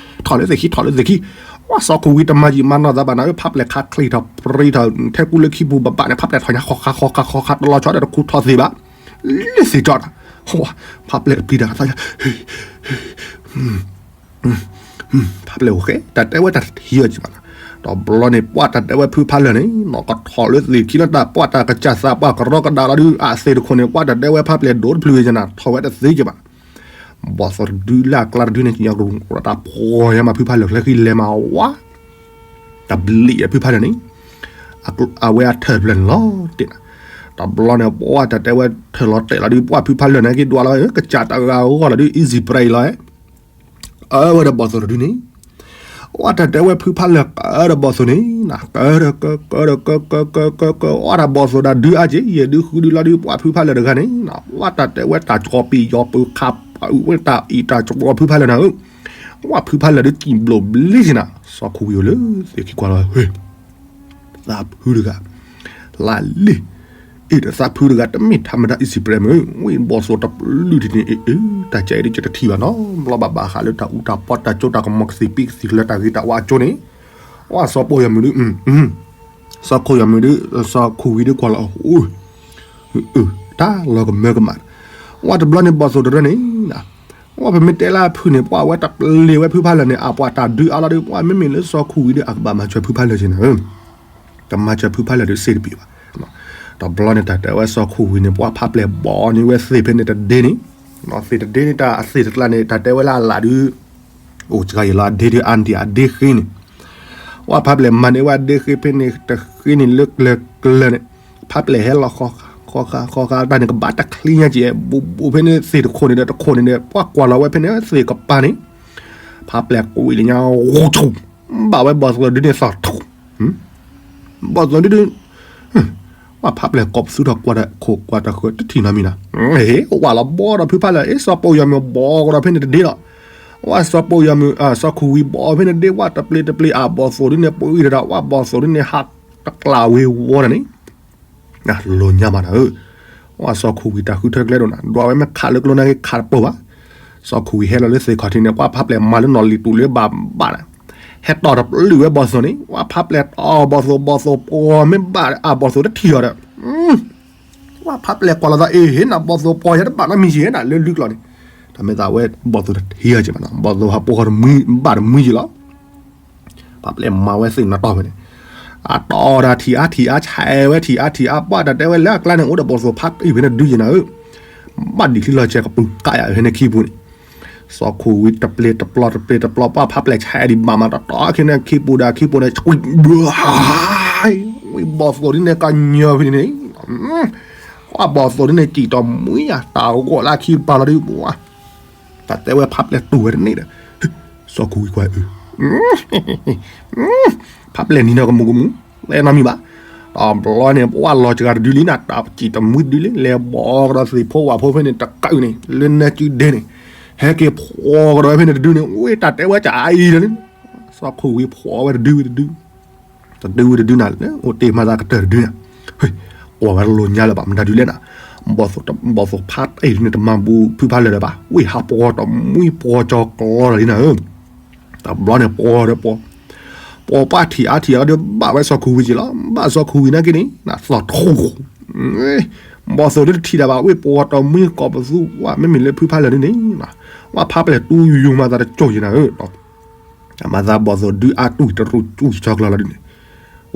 ဖံလံ ထီၣ်လၢသ့ၣ်ခံ ထီၣ်လၢသ့ၣ်ခံ, ဝဲစီၤခူဝံၤတမၤယံာ်မၤနီၢ်သးဘၣ်နၤဧၢ ဖးပျဲၢ်ခးချံထီၣ်ပြံထီၣ် ထဲကူလၢခံပူၤဘၣ်ဘၣ်န့ၣ် ဖးပျဲၢ်ထီၣ်ညါဃီဃီဃီဃီဃီဃီ တလီၤဆီဒီးတခူထီၣ်သ့ဘၣ်, လၢသ့ၣ်ကၠီတၢ်, ဝဲ ဖးပျဲၢ်ပျံၤတၢ်သးညါ ဖးပျဲၢ်အိၣ်ဃဲ တၢ်တဲဝဲတၢ်ထံၣ်အီၤက့ၤဘၣ်နၤ, တဘျီန့ၣ် ပှၤတၢ်တဲဝဲဖုဖးလၢာ်န့ၣ် နီၢ်ကထီၣ်လၢသ့ၣ်ခံလၢတၢ်ပှၤတၢ်ကစၢ်သးပှၢ်ကရီကဒါလီၤဒုး အသ့ၣ်တခိၣ်န့ၣ် ပှၤတၢ်တဲဝဲဖးပျဲၢ်ဒိၣ်တဖျၢၣ်ဝဲကနၤ ထီၣ်ဝဲတသ့က့ၤဘၣ်, ဘီၣ်သိၣ်တဒုလၢအကျါတဒုန့ၣ် ကညီကရူၢ်တၢ်ဖှီၣ်ညါမးဖုဖးလၢာ်ချဲဃံလဲၤမးဝါ တဘျံးအဖုဖးလၢာ်န့ၣ် အဝဲအထၢၣ်ဖျၢၣ်န့ၣ်လီၤတဲာ်နၤ, တဘျီန့ၣ် ပှၤတၢ်တဲဝဲထၢၣ်လီၤတဲာ်လီၤဒုး ပှၤဖုဖးလၢာ်န့ၣ်က့ၤဒွးလီၤ ကစၢ်တဂၤအဂီၢ်လီၤဒုး easy prey လီၤ အဝဲဒီးဘီၣ်သိၣ်တဒုန့ၣ်, ဝဲတၢ်တဲဝဲဖုဖးလၢာ်ကဒီးဘီၣ်သိၣ်န့ၣ် ကဒီးကကကကကကကက ဝဲတၢ်ဘီၣ်သိၣ်တၢ်ဒုးအါက့ၤ ယဲၢ်ဒုဃုဒုလီၤဒုး ပှၤဖုဖးလၢာ်တဂၤန့ၣ် ဝဲတၢ်တဲဝဲတၢ်ကီၤပံၤယီၤပၢခး ဝဲတၢ်အံးတၢ်ကီၤဖုဖးလၢာ်နၤဧၢ, ဝဲဖုဖးလၢာ်ဒုးကံၣ်ဘျိးဘျ့က့ၤနၤ စီၤခူဝံၤအိၣ်လၢသ့ၣ်ခံကွၢ်လီၤ သးဖုတဂၤ, လါလ့ၣ်, အ့ၣ် ဒီးသးဖုတဂၤ တမ့ၢ်ထးမတၤ easy prey မ့ၢ် ဝံၣ်ဘီၣ်သိၣ်တပျုၢ်ထံၣ်န့ၣ် အ့ၣ် တၢ်ကဲအံၤဒ်ကတထံၣ်ဘၣ်နီၤ ဘျီဘၣ်ဘၣ်ဃးလၢတၢ်အူတၢ်ပီတၢ်ကၠိတၢ်ကမီၤ ကသံၣ်ပံၣ်ကသံၣ်လၢတၢ်ဂ့ၤတၢ်ဝါအကၠိန့ၣ်, ဝဲစီၤပီယီၤမုၢ်ဒုး စီၤခူဝံၤဒုး စီၤခူဝံၤဒုးကွၢ်လီၤ အိၣ် တၢ်လီၤကမၢကမၣ်, ဝဲတဘျီန့ၣ်ဘီၣ်သိၣ်တရၢန့ၣ် ဝဲပမ့ၢ်တဲလၢအဖုန့ၣ် ပှၤဝဲတပျ့ၤဝဲဖုဖးလၢာ်န့ၣ် အပှၤတၢ်ဒုးအါလီၤဒုး ပှၤမ့မ့ၢ်လၢစီၤခူဝံၤဒုး အကဘၣ်မၤစၢၤဖုဖးလၢာ်က့ၤနၤဧၢ, တမၤစၢၤဖုဖးလၢာ်ဒုးစ့တပ့ၤဘၣ်, တဘျီန့ၣ် တၢ်တဲဝဲစီၤခူဝံၤန့ၣ် ပှၤဖးပျဲၢ်ဘီန့ၢ်ဝဲသ့ၣ်ဖဲန့ၣ်တဒ့န့ၣ်, သ့ၣ်တဒ့န့ၣ် တၢ်အသ့ၣ်တကျါန့ၣ် တၢ်တဲဝဲလၢအလၢ်ဒုး အိၣ်စှၤယံာ်လီၤ အဒ့ဒုး အါဒံးအဒ့ဃ့န့ၣ်, ပှၤဖးပျဲၢ်မၤန့ၢ်ဝဲအဒ့ဃ့ဖဲန့ၣ်တဃ့န့ၣ်လၢကျၢၤကျၢၤန့ၣ်, ဖးပျဲၢ်ဟဲလီၤဃီဃီ ဃီဃါဃီဃါတၢ်န့ၣ် ကဘၣ်တချံညါကဲး ဘူးဘူးဖဲန့ၣ် သ့ၣ်တခိၣ်န့ၣ်ဒီးတခိၣ်န့ၣ်ဒီး ပှၢ်ကွၢ်လီၤဝဲဖဲန့ၣ် သ့ၣ်ကပၤန့ၣ် ဖးပျဲၢ်ကွံာ်လၢညါ ဂိၢ်ဆူၣ် ဘၣ်ဝဲဘီၣ်သိၣ်ဒုန့ၣ်သီၣ်ထူၣ် ဘီၣ်သိၣ်ဒုဒု ပှၢ်ဖးပျဲၢ်ကိးပသူထီၣ်ကွၢ်တခိၣ်ကွၢ်တဃၢၤ တထံၣ်နီတမံၤနီၤ, ဟ့ၣ် ဝၢ်လီၤဘီဒီးဖုဖးလၢာ် အ့ၣ် စီၤပိာ်ယီၤမုၣ်ဘီကဒီးဖဲန့ၣ်တဒ့ဒီး ဝၢ်စီၤပိာ်ယီၤမုၣ် စီၤခူဝံၤဘီဖဲန့ၣ်တဒ့ ဝၢ်တပျ့ၤတပျ့ၤ အဘီၣ်သိၣ်ဒုန့ၣ် ပှံၢ်ဒီး ဝၢ်ဘီၣ်သိၣ်ဒုန့ၣ် ဟးတကျးဝ့ၤဝီဒီးန့ၣ် လိၤညါမးနၤဧၢ, ဝၢ်စီၤခူဝံၤတၢ်ဃုထၢကျဲဒိၣ်နၤ ဒွးဝဲမ့ၢ်ခးလၢကျိနာ်က့ခးတပိၢ်ဘၣ်, စီၤခူဝံၤဟဲလီၤလၢသ့ၣ်ခီၣ်ထံးန့ၣ် ပှၢ်ဖးပျဲၢ်မၤလၢနီၣ်လံၤတူာ်လၢဘၣ်ဘၣ်နၤ, ဟဲတီၢ်တပျုာ်ဝဲဘီၣ်သိၣ်န့ၣ် ပှၢ်ဖးပျဲၢ်တီၢ်ဘီၣ်သိၣ် ဘီၣ်သိၣ်ပှီၤမ့ၢ်ဘၣ် အဘီၣ်သိၣ်တထံၣ်အီၤဒီး ပှၢ်ဖးပျဲၢ်ကွၢ်လီၤသး အ့ၣ် ဟ့ၣ်နၤဘီၣ်သိၣ်ပှီၤယၤတဘၣ်နီတမံၤယဲနၤ လၢလွံၢ်ကျီၢ်န့ၣ်, တၢ်မ့ၢ်သးဝဲဘီၣ်သိၣ်တထံၣ်အီၤက့မးနီၤ ဘီၣ်သိၣ်ဟးပှီၤတမံၤဘၣ်တမံၤယံၤလီၤ ဖးပျဲၢ်မၤဝဲသ့ၣ်နီၣ်တီၢ်ဖဲန့ၣ်, အတီၢ်ဒၣ်ထံၣ်အါထံၣ်အါ ဆဲးဝဲထံၣ်အါထံၣ်အါ ပှၢ်တၢ်တဲဝဲလၢအကျါန့ၣ် အိၣ်ဒီးဘီၣ်သိၣ်ဖးတံၢ်ဖဲန့ၣ်ဒုယံၤနၤဧၢ, ဘၣ်ဒံးချံလီၤစဲးကပူၤကးယၤဖဲန့ၣ်ခံပူၤန့ၣ်, စီၤခူဝံၤတပျ့ၤတပျီတပျ့ၤတပျီ ပှၢ်ဖးပျဲၢ်ဆဲးဒံးဘၣ်မး တတီၢ်ခဲန့ၣ်ခံပူၤဒီးခံပူၤန့ၣ် ဝံၤဘီၣ်သိၣ်ဒ်န့ၣ်ကညီဖဲန့ၣ်, ပှၢ်ဘီၣ်သိၣ်ဒ်န့ၣ် စံၣ်တီၢ်မှံယၤ တၢ်ဂီၤလၢခံပၤလီၤဒု ပှၢ် တၢ်တဲဝဲဖးပျဲၢ်တူၢ်ဝဲတန့ၣ်ဒီး, စီၤခူဝံၤကွၢ်အုး, ဖးပျဲၢ်နံၤနီၢ်ကမူၤကမူၤ, တဲနီတမံၤဘၣ်, တဘျီန့ၣ် ပှၢ်လီၤစှၤတဒုလံနၤ တၢ်စံၣ်တမှံတဒုလံနၤ တၢ်ဘီၣ်ကဒီးသ့ၣ်ဖိဝၣ်ဖိဖဲန့ၣ် တကးအုးန့ၣ် လၢနၢစုဒဲန့ၣ်, ဟဲက့ၤဖှီၣ်ကဒီးဝဲဖဲန့ၣ်တဒုန့ၣ် ဝဲတၢ်တဲဝဲကအံၤဒီးန့ၣ်, စီၤခူဝံၤဖှီၣ်ဝဲတဒုဝံၤတဒု တဒုဝံၤတဒုနၤ အိၣ်တ့ၢ်မၤသးကတၢၢ်တဒုနၤ, ကွၢ်ဝဲတလိၤညါလၢၤဘၣ် မတၤဒုလဲၣ်နၤ, ဘီၣ်သိၣ်ဖးတံၢ်န့ၣ် တမၤဘူးဖုဖးလၢာ်လၢၤဘၣ် ဝံၤဟးပှီၤတမှံပှီၤကၠီၤကျီလီၤလံနၤဧၢ, တဘျီန့ၣ်ပှီၤဒီးပှီၤ, ပှီၤပှၢ်ထံၣ်အါထံၣ်အါဒီးဘၣ်ဝဲစီၤခူဝံၤက့ၤလီၤ ဘၣ်စီၤခူဝံၤနာ်က့န့ၣ် သီၣ်ထူၣ် ဘီၣ်သိၣ်ဒုတထံၣ်ဒၣ်ဘၣ် ဝံၤပှီၤတမှံကိးပသူဝၣ် မ့မ့ၢ်လၢဖုဖးလၢာ်ဒုန့ၣ်, ဝၣ်ဖးပျဲၢ်တူၢ်ယူၤမၤသးတကၠိၢ်ယံၤနၤဧၢ အမၤသးဘီၣ်သိၣ်ဒုအါတူၢ်တရူးကၠူၢ်ကၠီကျီလီၤဒုန့ၣ်,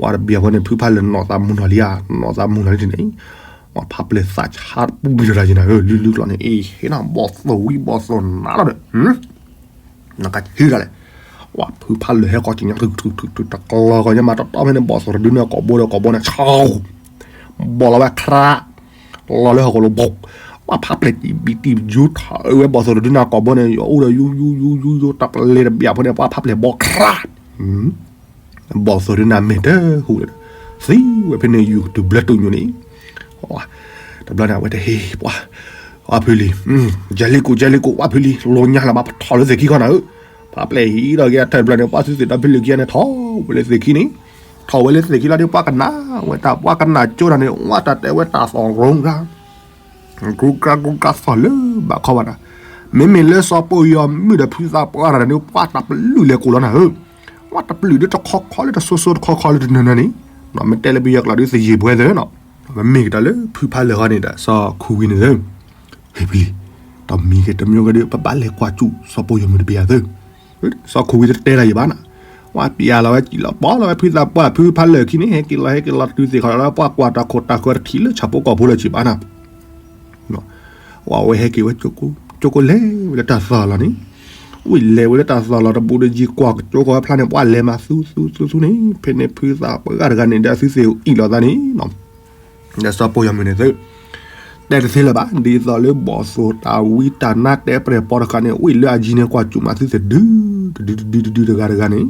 ဝၣ်တဘံၣ်အဃိန့ၣ် ဖုဖးလၢာ်နီၢ်သးမုာ်နီၢ်လံဧါ နီၢ်သးမုာ်နီၢ်လံန့ၣ်, ဝၣ်ဖးပျဲၢ်သးဆါပူၤလီၤယံၤနၤဧၢ လွံၢ်လွံၢ်ကျီၢ်န့ၣ် အ့ၣ် ဟ့ၣ်နီၤဘီၣ်သိၣ်ဝံၤဘီၣ်သိၣ်နါလီၤဒီး နကထံၣ်ဒၣ်လဲာ်, ဝၣ်ဖုဖးလၢာ်ဟဲကီၢ်က့ၤညါ ထုထုထုထုတကျီၢ်ကီၢ်ညါမး တီတီဖဲန့ၣ် ဘီၣ်သိၣ်တဒုန့ၣ် ကိးဘိဒီးကိးဘိန့ၣ် ဆါ ဘီၣ်လီၤဝဲခရါ, လီၤလၢဟီၣ်ခိၣ်လိၤဘိၣ်, ဝၣ်ဖးပျဲၢ်တံၢ်ဘံၣ်တံၢ်ယူထီၣ်ဝဲဘီၣ်သိၣ်တဒုန့ၣ် ကိးဘိန့ၣ် ယိၤအိၣ်ဒီးယူယူယူယူယူ တပျ့ၤတဘံၣ်အဃိန့ၣ် ပှၢ်ဖးပျဲၢ်ဘီၣ်ခရါ ဘီၣ်သိၣ်ဒုန့ၣ်မဲာ်တဟူးလၢၤဒီး သံဝဲဖဲန့ၣ် ယူၤတုၤဘျၢတုၤညိၣ်န့ၣ်, တဘျီန့ၣ် အဝဲတဟ့ၣ်ပှၢ်, ဝၣ်ဖုလံၤ, ကဲလံကိၣ် ကဲလံကိၣ် ဝၣ်ဖုလံၤ လိၤညါလၢၤဘၣ် ပထီၣ်လၢသ့ၣ်ခံခီနၤဧၢ, ဖးပျဲၢ်ဟံးဒီးက့ၤအထၢၣ်တဘျီန့ၣ် ပှၢ်သုသ့ၣ်ဒီဖုလံၤခံန့ၣ် ထီၣ်ဝဲလၢသ့ၣ်ခံန့ၣ်, ထီၣ်ဝဲလၢသ့ၣ်ခံလီၤဒီး ပှၢ်ကနၣ်ဝဲတၢ် ပှၢ်ကနၣ်ကၠိတၢ်န့ၣ် ဝၣ်တၢ်တဲဝဲတၢ်သီၣ်ရိရါ ကြူကြၢကြူကြၢသီၣ်လၢဘၣ်ခီဘၣ်တၢ်, မ့မ့ၢ်လၢစီၤပိာ်ယီၤမုၣ်ဒီးဖုသးပှၢ်တၢ်န့ၣ် ပှၢ်တပလုာ်လဲၤကိာ်လီၤနၤဧၢ, ဝၣ်တပလုာ်ဒုတခီခီလၢတစိၤစိၤတခီခီလၢတနၢၤနၢၤန့ၣ်, မ့ၢ်တဲလၢပယီၤကျိာ်ဒုသယံၤပှဲၤသၢနီၤ, မ့မ့ၢ်ကတၢၢ်လၢဖုဖးလၢာ်ဃီန့ၣ်ဒီး စီၤခူဝံၤန့ၣ်သၢ, ဟ့ၣ်ဖံလံၤ, တမံၤဂ့ၤတမံၤဂ့ၤဒီး ပဘၣ်လဲၤကွၢ်စူၣ်စီၤပိာ်ယီၤမုၣ်တပျၢ်သၢ စီၤခူဝံၤတတဲတၢ်ယံၤဘၣ်နၤ, ဝၣ်ပျၢ်လီၤဝဲစံၣ်လီၤပီလီၤဝဲဖုသးပှၢ်ဖုဖးလၢာ်ခံန့ၣ် ဟဲက့ၤလီၤဟဲက့ၤလီၤတုၤသ့ၣ်ခီလီၤ ပှၢ်ကွၢ်တၢ်ခိၣ်တၢ်ဃၢတထံၣ်လၢဆၣ်ဖိကီၢ်ဖိလၢၤက့ၤဘၣ်နၤ, ဝဲဟဲက့ၤဝဲ ကၠိကိးလဲၤဝဲလၢတၢ်သီၣ်လီၤန့ၣ်, ဝံၤလဲၤဝဲလၢတၢ်သီၣ်လီၤတဘူးဒီး ယံၤကွၢ်ကၠိကီၢ်ဝဲဖျါန့ၣ် ပှၢ်လဲၤမၤသူသူသူသူန့ၣ် ဖဲန့ၣ်ဖုသးပှၢ်တဂၤန့ၣ် ဒီးသုသ့ၣ်အံၣ်လိာ်သးန့ၣ် ဒီးစီၤပိာ်ယီၤမုၣ်န့ၣ်သၢ တဲတသ့လၢၤဘၣ် ဒ်သိးလၢဘီၣ်သိၣ်တၢ်ဝံတၢ်နါတဲပျဲၢ်ပီတခါန့ၣ် ဝံၤလၢအယံၤန့ၣ်ကွၢ်စူၣ်မးသုသ့ၣ်ဒု တဒုတဒုတဒုတဂၤတဂၤန့ၣ်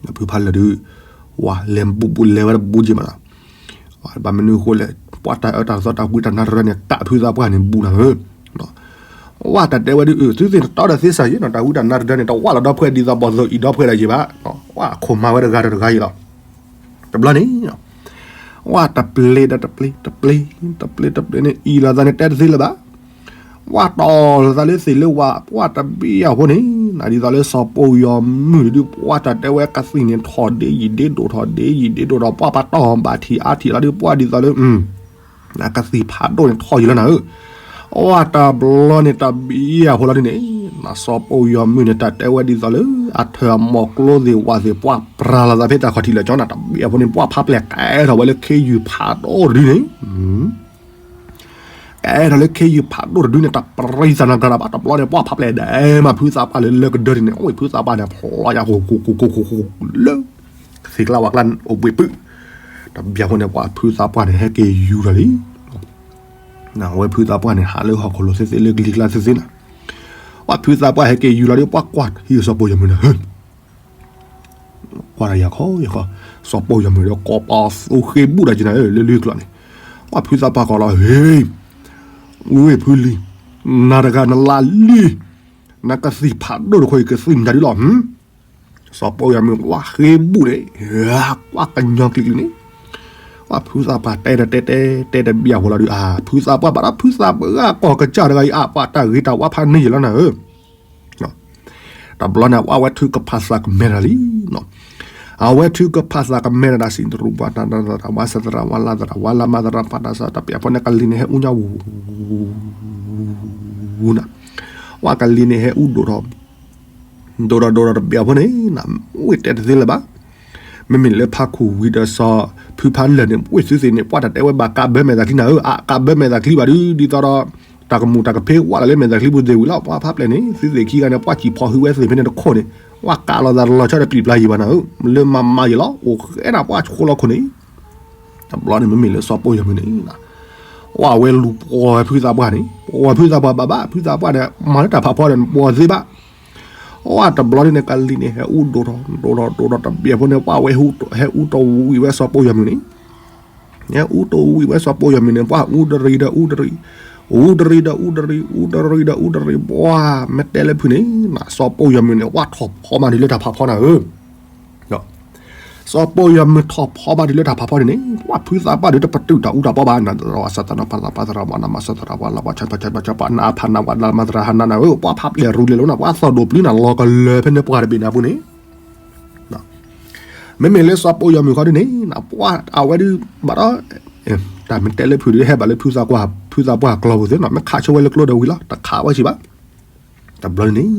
ဒီးဖုဖးလၢာ်ဒု ဝဲလဲၤဘူးဘူးလဲၤဝဲတဘူးက့ၤမးနီၤ, ဘၣ်မနုၤအဃိလဲၣ် ပှၢ်တၢ်အၢတၢ်သီတၢ်ဝံတၢ်နါတရၢန့ၣ် ကးဖုသးပှၢ်န့ၣ်ဘူးနၤဧၢ, ဝဲတၢ်တဲဝဲဒု အု သုသ့ၣ်တတီဒီးသ့စၢ်ယံၤနီၤ တၢ်ဝံတၢ်နါတရၢန့ၣ် တဝၣ်လီၤဒီဖှဲးဒ်သိးဘီၣ်သိၣ်အံၤဒီဖှဲးဒီးယံၤဘၣ်, ဝဲအခိၣ်မၤဝဲတဂၤဒီးတဂၤအံၤလီၤ တဘျီန့ၣ် ဝဲတပျ့ၤဒီးတပျ့ၤ တပျ့ၤ တပျ့ၤတပျ့ၤန့ၣ် အံၤလီၤသးန့ၣ်တဲတသ့လၢၤဘၣ်, ဝဲတီၢ်လီၤသးလၢသ့ၣ်လၢဝၣ် ပှၢ်တဘံၣ်အဃိန့ၣ် နဒ်သိးလၢစီၤပိာ်ယီၤမုၣ်ဒု ပှၢ်တၢ်တဲဝဲကသံၣ်န့ၣ်ထီၣ်ဒ့ယံာ်ဒ့ဒိၣ်ထီၣ်ဒ့ယံာ်ဒ့ဒိၣ်ဒီး ပှၢ်ပာ်တီၢ်ဘၣ်ထံၣ်အါထံၣ်လီၤဒု ပှၢ်ဒ်သိးလၢ အကသံၣ်ဖးဒိၣ်န့ၣ်ထီၣ်ယံၤလီၤနၤဧၢ, အဝဲတဘျီန့ၣ်တဘံၣ်အဃိလီၤဒ်န့ၣ်, စီၤပိာ်ယီၤမုၣ်န့ၣ် တၢ်တဲဝဲဒ်သိးလၢ အထၢၣ်အမိၢ်ကျိသ့ၣ်ဝၣ်သ့ၣ် ပှၢ်ပြၤလီၤသးဖဲတၢ်ခီၣ်ထံးလၢာ်ကၠီနၤ တဘံၣ်အဃိန့ၣ် ပှၢ်ဖးပျဲၢ်ကဲထီၣ်ဝဲလၢခ့ယုၢ်ဖးဒိၣ်တဒုန့ၣ် ကဲထီၣ်လၢခ့ယုၢ်ဖးဒိၣ်တဒုန့ၣ် တပရံသးနၤကရၤဘၣ် တဘျီန့ၣ် ပှၢ်ဖးပျဲၢ်ဒဲးမး ဖုသးပှၢ်လၢလၢကဒၢဒ်န့ၣ် အဝဲဖုသးပှၢ်န့ၣ် ဖျီယါဃိဃိဃိဃိဃိလၢ သ့ကျါဝဲကျါအိၣ်ဘှံးပုၢ်, တဘံၣ်အဃိန့ၣ် ပှၢ်ဖုသးပှၢ်န့ၣ် ဟဲက့ၤယူၤဒီးလံ အဝဲဖုသးပှၢ်န့ၣ် ဟးလၢဟီၣ်ခိၣ်လိၤသ့သ့ လၢကလံၤကျါသ့သ့နၤ, ပှၢ်ဖုသးပှၢ်ဟဲက့ၤယူၤလီၤဒီး ပှၢ်ကွၢ်ထံၣ်စီၤပီၢ်ယီၤမုၢ်နၤဧၢ, ကွၢ်တၢ်ယၤခီယၤခီ, စီၤပီၢ်ယီၤမုၢ်ဒီး ကိးပသူဃ့ဘူးတၢ်က့ၤနၤဧၢ လၢလွံၢ်ကျီၢ်န့ၣ်, ပှၢ်ဖုသးပှၢ်ကိးလီၤ ဟ့, ဝ့ၢ်ဖုလံၤ, နၤတဂၤနလါလံ, နကသံၣ်ဖးဒိၣ်တခီအံၤ ကသံၣ်မတၤဒ်လီၤ, စီၤပီၢ်ယီၤမုၢ်ကွၢ်ဃ့ဘူးန့ၣ်, ကွၢ်ကညီကျံၤကျံၤန့ၣ်, ပှၢ်ဖုသးပှၢ်တဲတတဲတဲတဲတဘၣ်ဝဲလီၤဒီး အါ ဖုသးပှၢ်ဘၣ်ဒီး ဖုသးပှၢ်ကိးကစၢ်တဂၤအံၤ အါ ပှၤတၢ်ဂ့ၤတၢ်ဝါဖးန့ၢ်ယံာ်လီၤနၤဧၢ, တဘျီန့ၣ် ပှၢ်ဝဲထုကဖၣ်သးကမဲထီၣ်လံ, အဝဲထုကဖၣ်သးကမဲထီၣ်ဒၣ်စံးတရူး ပှၤတၢ်သရၣ်ဝါ စသရၣ်ဝါ လါသရၣ်ဝါ လါမၤသရၣ် ပှၤတၢ်စးတပျၢ်ဖိန့ၣ် ကလံၤန့ၣ်ဟဲအူညါဝူ ဝူနၤ, ပှၢ်ကလံၤန့ၣ်ဟဲအူဒိၣ်ထီၣ် ဒိၣ်ထီၣ်ဒိၣ်ထီၣ်တဘျီဖိန့ၣ် ဝ့ၢ်တဲတသ့လၢၤဘၣ်, မ့မ့ၢ်လၢဖါခူၣ်ဝံၤဒီးစီၤဖုဖါလၢာ်န့ၣ် ဝ့ၢ်သုသ့ၣ်န့ၣ် ပှၢ်တၢ်တဲဝဲဘၣ်ကးဘၢမဲာ်သးချံနၤဧၢ, အါ ကးဘၢမဲာ်သးချံဘၣ်ဒုး ဒ်သိးဒီး တၢ်ကမူၣ်တၢ်ကဖ့ဝဲလၢမဲာ်သးချံပူၤသ့ၣ်ဝံၤလီၤ, ပှၢ်ဖါပျဲၢ်န့ၣ် သုသ့ၣ်ခံဂၤန့ၣ် ပှၢ်စံၣ်ဖီၣ်ဟုဝဲသ့ၣ်ဖဲန့ၣ်တခိၣ်န့ၣ်, ပှၢ်ကးလိာ်သးတလီၤဆီတပျံၤပျါယံာ်ဘၣ်နၤဧၢ, လၢမၤမၤယံာ်လီၤ, အိၣ်ဃဲနၤပှၢ်ဆိလီၤခိၣ်န့ၣ် တဘျီန့ၣ် မ့မ့ၢ်လၢစီၤပီၢ်ယီၤမုၢ်န့ၣ်, ပှၢ်ဝဲလူၤပှီၢ်ဝဲဖုသးပှၢ်န့ၣ်, ပှီၢ်ဝဲဖုသးပှၢ်ဘၣ်ဘၣ်, ဖုသးပှၢ်န့ၣ် မၤလၢတၢ်ဖးဖီဒီး ပှီၢ်သ့ဘၣ်, ပှၢ်တဘျီန့ၣ်န့ၣ် ကလံၤန့ၣ် ဟဲအူဒိၣ်ထီၣ် ဒိၣ်ထီၣ်ဒိၣ်ထီၣ်တဘျီဖိန့ၣ် ပှၢ်ဝဲဟဲအူတဝံၤဝဲစီၤပီၢ်ယီၤမုၢ်န့ၣ်, ဟဲအူတဝံၤဝဲစီၤပီၢ်ယီၤမုၢ်န့ၣ် ပှၢ်အူတရံးဒီးအူတရံး, အူတရံးဒီးအူတရံး, အူတရံးဒီးအူတရံး, ပှၢ်မ့ၢ်တဲလၢဖုန့ၣ်, စီၤပီၢ်ယီၤမုၢ်န့ၣ် ပှၢ်ထီၣ်ဖီမးဒ်လၢတၢ်ဖးဖီနၤဧၢ စီၤပီၢ်ယီၤမုၢ်ထီၣ်ဖီမးဒ်လၢတၢ်ဖးဖီန့ၣ်န့ၣ်, ပှၢ်ဖုသးပှၢ်ဒုးတပတုာ်တၢ်အူတၢ်ပီဘၣ်, နသရၣ်ဝါ စသရၣ် ပသရၣ် ပသရၣ် ပနမ စသရၣ် ပလၢ ပှၤဆၢ ပှၤဆၢ ပှၤဆၢ ပနအဖးနဝၤ လၢမသရၣ် ဟနနၤဧၢ, ပှၢ်ဖးပျဲၢ်ရူလ့ၤလီၤနၤ, ပှၢ်သီၣ်ဒိၣ်ပျုၤနၤလီၤကလၢာ်ဖဲန့ၣ်ပှၤတဘ့ၣ်နၤပူၤန့ၣ် မ့မ့ၢ်လၢစီၤပီၢ်ယီၤမုၢ်ခီဒုန့ၣ် ပှၢ်အဝဲဒုးဘၣ်ဒီး တၢ်မ့ၢ်တဲလၢဖုဒုးဟဲဘၣ်လၢ ဖုသးပှၢ်ကျီပူၤသ့နီၤ, မ့ၢ်ခးဆိဝဲလၢကျိဒီးဝံၤလီၤ, တခးဝဲစံးဘၣ်, တဘျီန့ၣ်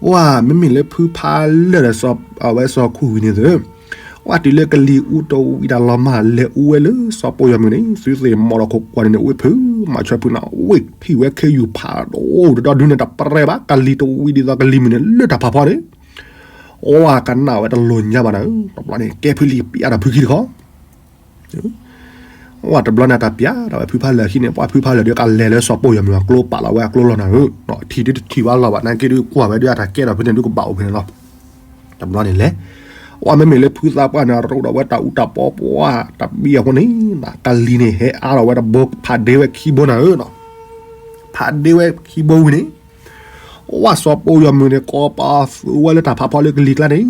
ပှၢ်မ့မ့ၢ်လၢဖုဖးလၢာ်ဒီး အဝဲစီၤခူၣ်ဝံၤန့ၣ်သ့ၣ်, ပှၢ်တုၤလၢကလံၤအူတဝံၤဒၣ်လီၤမၢ် လဲၤအူဝဲလၢစီၤပီၢ်ယီၤမုၢ်န့ၣ် သုသ့ၣ်မီၢ်လီၤခိၣ်ကွၢ်န့ၣ်န့ၣ် ဝ့ၢ်ဖု မၤဆွဲဖုနၤ ဝ့ၢ်ထံၣ်ဝဲခ့ယုၢ်ဖးဒိၣ်တဒီဒုန့ၣ် တပရဲဘၣ် ကလံၤတဝံၤဒ်သိးကလံၤမုၢ်န့ၣ် လၢတၢ်ဖးဖီန့ၣ် ပှၢ်ကနၣ်ဝဲတလိၤညါဘၣ်နၤဧၢ, တဘျီန့ၣ် ကဲဖုလံၤပျးဒီးဖုခံတခီ ပှၢ်တဘျီန့ၣ် တၢ်ပျးဒီးဝဲဖုဖးလၢာ်ခံန့ၣ် ပှၢ်ဖုဖးလၢာ်ဒီးကလဲၤလၢစီၤပီၢ်ယီၤမုၢ်အကျိပာ်လီၤဝဲအကျိလီၤနၤဧၢ, ထံၣ်ဒုတထံၣ်ဘၣ်လီၤဘၣ် နာ်က့ဒုကွၢ်ဝဲဒုးအတၢ်ကဲထီၣ်ဖဲန့ၣ်ဒုကဘၣ်အိၣ်ဖဲန့ၣ်လီၤ, တဘျီန့ၣ်လဲၤ, ပှၢ်မ့မ့ၢ်လၢဖုသးပှၢ်န့ၣ် ရိးဒီးဝဲတၢ်အူတၢ်ပီပှၢ်တဘျီအဃိန့ၣ် ကလံၤန့ၣ် ဟဲအါထီၣ်ဝဲတဘိ ဖးဒ့ဝဲခံဘိနၤဧၢနီၤ, ဖးဒ့ဝဲခံဘိဝံၤန့ၣ် ပှၢ်စီၤပီၢ်ယီၤမုၢ်န့ၣ် ကိးပသူဝဲလၢတၢ်ဖးဖီလၢကလံၤကျါန့ၣ်,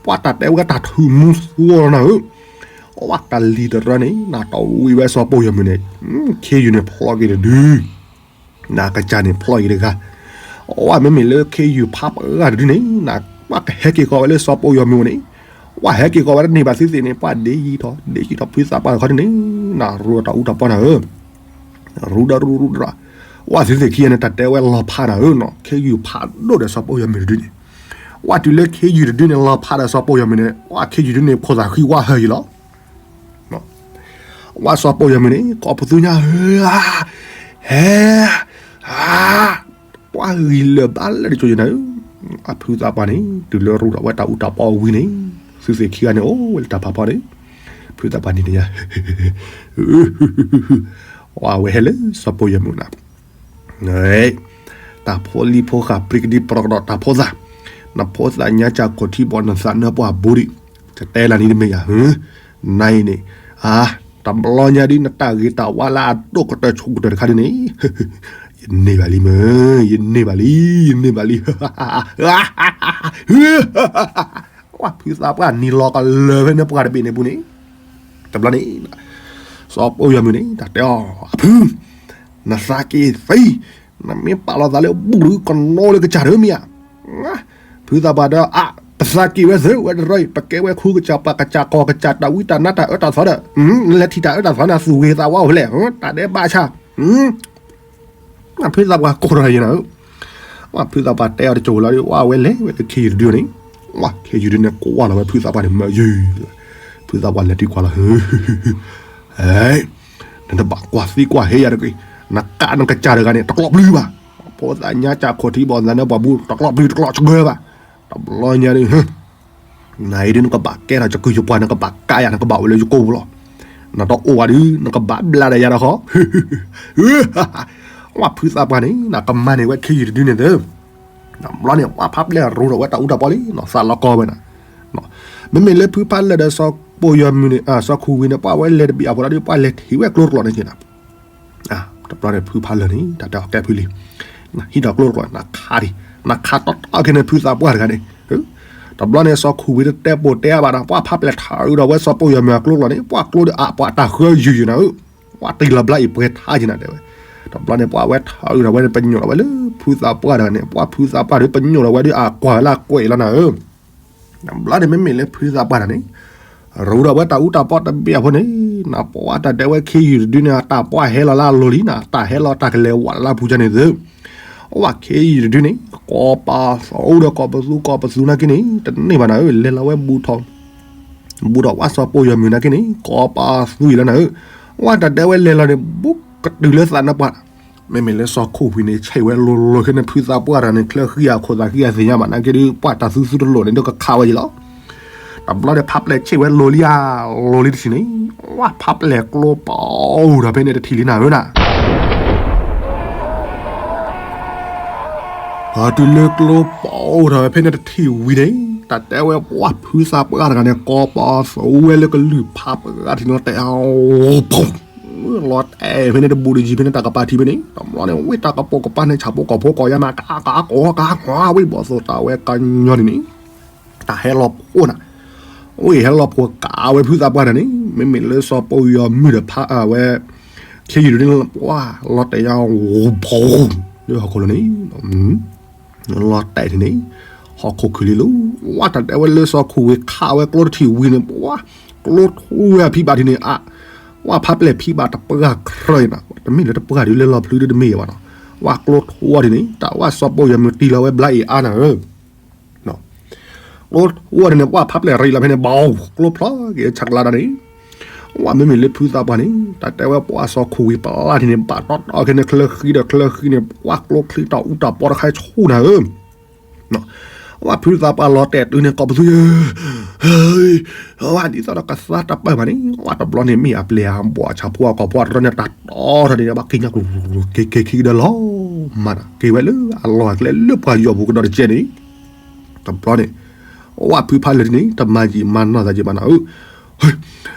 ပှၢ်တၢ်တဲဝဲတၢ်ထုးမူသူအီၤလီၤနၤဧၢ, ပှၢ်ကလံၤတရၢန့ၣ် နတဝံၤဝဲစီၤပီၢ်ယီၤမုၢ်န့ၣ်, ခ့ယုၢ်န့ၣ်ဖျီက့ၤတဒု, နကစၢ်န့ၣ်ဖျီက့ၤတဂၤ, ပှၢ်မ့မ့ၢ်လၢခ့ယုၢ်ဖးပှၢ်တဒုန့ၣ် နပှၢ်ကဟဲက့ၤကီးဝဲလၢစီၤပီၢ်ယီၤမုၢ်န့ၣ်, ပှၢ်ဟဲက့ၤကီးဝဲတန့ၢ်ဘၣ်သုသ့ၣ်န့ၣ် ပှၢ်ဒ့ယံၤထီၣ် ဒ့ယံၤထီၣ်ဖုသးပှၢ်တခီန့ၣ်, နရိးတၢ်အူတၢ်ပီနၤဧၢ ရူဒီးရူရူဒီး, ပှၢ်သုသ့ၣ်ခံဂၤန့ၣ် တၢ်တဲဝဲလီၤဖးနၤဧၢနီၤ, ခ့ယုၢ်ဖးဒိၣ်ဒီးစီၤပီၢ်ယီၤမုၢ်တဒုန့ၣ်, ပှၢ်တုၤလၢခ့ယုၢ်တဒုန့ၣ် လီၤဖးဒီးစီၤပီၢ်ယီၤမုၢ်န့ၣ် ပှၢ်ခ့ယုၢ်တဒုန့ၣ် ခိၣ်သၣ်ဃံဝါဟၢယံၤလီၤ, ပှၢ်စီၤပီၢ်ယီၤမုၢ်န့ၣ် ကိးပသူညါ, ဟဲ, ပှၢ်ဂံၢ်လၢာ်ဘါလၢတစိၤယံၤနၤဧၢ, အဖုသးပှၢ်န့ၣ် တုၤလၢရူဒီးဝဲတၢ်အူတၢ်ပီဝံၤန့ၣ်, သုသ့ၣ်ခံဂၤန့ၣ် အိၣ်ဝဲလၢတၢ်ဖးဖီန့ၣ်, ဖုသးပှၢ်န့ၣ်တယါ ပှၢ်ဝဲဟဲလၢစီၤပီၢ်ယီၤမုၢ်နၤ, တၢ်ဖိလံၤဖိဃာ်ပြံကဒံပြီကဒီးတၢ်ဖိသၣ်, နဖိသၣ်ညါစၢ်ခိၣ်ထံဘီၣ် နသးနၢပှၢ်ဘူးဒံး, တတဲလၢနံၤတမ့ၢ်ယၤ, နအံၤန့ၣ်, အါ, တဘျီညါဒ်နတၢ်ဂ့ၤတၢ်ဝါလၢ အဒိၣ်ကတၢၢ်ဆိကတၢၢ်တခါဒ်န့ၣ်, ယန့ၢ်ဘၣ်လံမ့ၢ်, ယန့ၢ်ဘၣ်လံ, ယန့ၢ်ဘၣ်လံ ပှၢ်ဖုသးပှၢ်နံၤလီၤကလၢာ်ဖဲန့ၣ်ပှၢ်တဘ့ၣ်န့ၣ်ပူၤန့ၣ်, တဘျီန့ၣ်, စီၤပီၢ်ယီၤမုၢ်န့ၣ် တၢ်တဲအီၤ, အဖု, နသးက့ၤသံ, နမ့ၢ်ပာ်လီၤသးလၢဘူၣ်တကနီလၢကစၢ်တမ့ၢ်ဧါ, ဖုသးပှၢ်ဒီး အါ, ပသးက့ၤဝဲသ့ဝဲတရီ, ပကဲဝဲခူကစၢ်ပှၤကစၢ်ကီၢ်ကစၢ်တၢ်ဝံတၢ်နါတၢ်အၢတၢ်သီဒီး, နလဲၤထံၣ်တၢ်အၢတၢ်သီနၤသူၣ်ဂ့ၤသးဝါအိၣ်ဖဲလဲၣ်, တၢ်ဒဲးဘးဆါ ဖုသးပှၢ်ကိးထီၣ်ယဲနၤဧၢ, ပှၢ်ဖုသးပှၢ်တဲအီၤတစိၢ်လီၤဒီး ပှၢ်ဝဲလဲၤဝဲလၢခ့ယုၢ်တဒုန့ၣ်, ပှၢ်ခ့ယုၢ်ဒုန့ၣ် ကွၢ်လီၤဝဲဖုသးပှၢ်န့ၣ် မ့ၢ်ယုၢ်, ဖုသးပှၢ်လဲၤထံၣ်ကွၢ်လီၤ, နတဘၣ်ကွၢ်သံကွၢ်ဟ့ယၤတဂ့ၤ, နကးနကစၢ်တဂၤန့ၣ် တကျီၣ်ပျုၤဘၣ်, ဖိသၣ်ညါစၢ်ခိၣ်ထံဘီၣ် နသးနၢပှၢ်ဘူး တကျီၣ်ပျုၤတကျီၣ်စှၤဘၣ်, တဘျီညါဒ် နအံၤဒ်နကဘၣ်ကဲထီၣ်ယကုၢ်ယပှၤ နကဘၣ်ကးယၤ နကဘၣ်အိၣ်လၢယကိာ်ပူၤလီၤ. နတအိၣ်ဝဲဒုး နကဘၣ်ဘျါဒီးယၤဒီးဃီ, ဝဲဖုသးပှၢ်န့ၣ် နကမၤန့ၢ်ဝဲခ့ယုၢ်တဒုန့ၣ်သၢ တဘျီန့ၣ် ပှၤဖးပျဲၢ်ရိဒီးဝဲတၢ်အူတၢ်ပီလံနီၤ သးလီၤကီဝဲနၤ, မ့မ့ၢ်လၢဖုဖးလၢာ်ဒီးစီၤပိာ်ယွၤမုၢ်န့ၣ် စီၤခူၣ်ဝံၤန့ၣ် ပှၤဝဲလဲၤတဘ့ၣ်အဖီလာ်ဒီး ပှၤလဲၤထံၣ်ဝဲကျိတကျိာ်န့ၣ်က့နၤ, တဘျီန့ၣ် ဖုဖးလၢာ်န့ၣ် တၢ်တဲအီၤကဲဖုလံ, ဟံးဒီးကျိတကျိာ် နခးဒံး, နခးတီတီခဲန့ၣ် ဖုသးပှၢ်တဂၤန့ၣ်, တဘျီန့ၣ် စီၤခူၣ်ဝံၤတတဲပိာ်တဲအါဘၣ်ဒီး ပှၤဖးပျဲၢ်ထးအုးဒီးဝဲစီၤပိာ်ယွၤမုၢ်အကျိတကျိာ်န့ၣ် ပှၤကျိဒီးအပှၤတၢ်ဃၢယုၢ်ယုၢ်နၤဧၢ, ပှၤတ့ၢ်လီၤဘျါအံၤပှဲၤထါက့နၤတဲဝဲ, တဘျီန့ၣ် ပှၤဝဲထးအုးဒီးဝဲန့ၣ် ပညိၣ်ဒီးဝဲလၢဖုသးပှၢ်တဂၤန့ၣ် ပှၤဖုသးပှၢ်ဒီး ပညိၣ်ဒီးဝဲဒီးအကွၢ်ဝဲလၢအကွဲးလီၤနၤဧၢ တဘျီန့ၣ် မ့မ့ၢ်လၢဖုသးပှၢ်တဂၤန့ၣ် ရူဒီးဝဲတၢ်အူတၢ်ပီတဘ့ၣ်အဖီန့ၣ် နပှၤတၢ်တဲဝဲခ့ယုၢ်တဒုန့ၣ် တၢ်ပှၢ်ဟဲလီၤလၢအလိၤလံနၤ တၢ်ဟဲလီၤတၢ်ကလဲၤဝးလၢအပူၤကန့ၣ်သၢ, ဝဲခ့ယုၢ်တဒုန့ၣ် ကိးပသူဒီးကိးပသူကိးပသူနာ်က့န့ၣ် တန့ၢ်ဘၣ်နၤဧၢ လဲၤလီၤဝဲဘူးထီၣ် ဘူးထီၣ်ဝဲစီၤပိာ်ယွၤမုၢ်နာ်က့န့ၣ် ကိးပသူအံၤလီၤနၤဧၢ, ဝဲတၢ်တဲဝဲလဲၤလီၤန့ၣ် ဘူးကတုၤလၢသးနပှၢ် မ့မ့ၢ်လၢစီၤခူၣ်ဝံၤန့ၣ် ဆံးဝဲလိၤလိၤခဲန့ၣ် ဖုသးပှၢ်တဂၤန့ၣ် ချၢဃံအခိၣ်သးဃံအသ့ၣ်ညါဘၣ်နာ်က့ဒီး ပှၤတၢ်သူသူတလိာ်န့ၣ် ဒိကခးဝဲယံၤလီၤ. တဘျီန့ၣ် ဖးပျဲၢ်ဆံးဝဲလိၤလံဧါ လိၤလံတထံၣ်န့ၣ် ဝဲဖးပျဲၢ်ကျိပအိၣ်ဒီးဖဲန့ၣ်တထံၣ်လံနၤဧၢနၤ ပှၤတုၤလၢကျိပအိၣ်ဒီးဖဲန့ၣ်တထံၣ်ဝံၤန့ၣ် တၢ်တဲဝဲပှၤဖုသးပှၢ်တဂၤန့ၣ် ကိးပသူဝဲလၢကလုၢ်ဖးပှၢ်ထံၣ်န့ၣ် တဲအီၤ ပူၤ လီၤတဲာ်ဖဲန့ၣ်တဘူးတယံၤဖဲန့ၣ် တၢ်ကပၤထံးဖဲန့ၣ် တဘျီန့ၣ် ဝံတၢ်ကပိာ်ကပၤန့ၣ် ဆၣ်ဖိကီၢ်ဖိကီၢ်ယါမး ကကကကဝံဘီၣ်သိၣ်တၢ်ဝဲကညီန့ၣ်န့ၣ် တၢ်ဟဲလီၤဖိနၤ ဝံဟဲလီၤဖိကးဝဲဖုသးပှၢ်တဂၤန့ၣ် မ့မ့ၢ်လၢစီၤပိာ်ယွၤမုၢ်ဒီးဖးဝဲ ခ့ယုၢ်ဒုန့ၣ် ပှၤလီၤတဲာ်ယါ ပူၤ လၢဟီၣ်ခိၣ်လိၤန့ၣ် လီၤတဲာ်ထံၣ်န့ၣ် ဟီၣ်ခိၣ်ခုၣ်လံလီၤ. ဝဲတၢ်တဲဝဲလၢစီၤခူၣ်ဝံၤခးဝဲကျိတထံၣ်ဝံၤန့ၣ် ပှၤ ကျိထိဝဲအဖံဘၣ်ထံၣ်န့ၣ် အ ဝဲဖးပျဲၢ်ဖံဘၣ်တပှၢ်ခရၢအံၤနၤ တမ့ၢ်လၢတပှၢ်ဒုးလၢလီၤဖျုဒုတမ့ၢ်ဘၣ်နီၤ ဝဲကျိထိဝဲထံၣ်န့ၣ် တၢ်ဝဲစီၤပိာ်ယွၤမုၢ်တံၢ်လီၤဝဲဘျါအံၤအါနၤဧၢ ကျိထိဝဲထံၣ်န့ၣ် ပှၤဖးပျဲၢ်ရံၣ်လီၤဖဲန့ၣ် ဘီ ကျိဖျီက့ၤဆးကလါဒီးန့ၣ် ဝဲမ့မ့ၢ်လၢဖုသးပှၢ်န့ၣ် တၢ်တဲဝဲပှၤစီၤခူၣ်ဝံၤပျၢ်ထံၣ်န့ၣ် ဘၣ်တီတီခဲန့ၣ်ချၢဃံဒီးချၢဃံန့ၣ် ပှၤကျိချံတၢ်အူတၢ်ပီတခါဆူၣ်နၤဧၢ ဝဲဖုသးပှၢ်လီၤတဲာ်တုၤန့ၣ် ကိးပသူယၢ ဝဲဒ်သိးဒီးကသါတပၢၢ်ဘၣ်န့ၣ် ဝဲတဘျီန့ၣ်မ့ၢ်အပျဲၢ်အဘီၣ်အဆၣ်ဖိအကီၢ်ဖိအတရၢန့ၣ် တၢ်တီထီၣ်န့ၣ် ဘၣ်က့ၤညါက့ၤ က့ၤခံကဒီးလီၤမး က့ၤဝဲလၢအလီၢ်အကျဲလၢပှၤယီၢ်ပူၤကဒီးတကဲန့ၣ် တဘျီန့ၣ် ဝဲဖုဖးလၢာ်န့ၣ် တမၤယံာ်မၤနီၢ်သးယံာ်ဘၣ်နၤဧၢ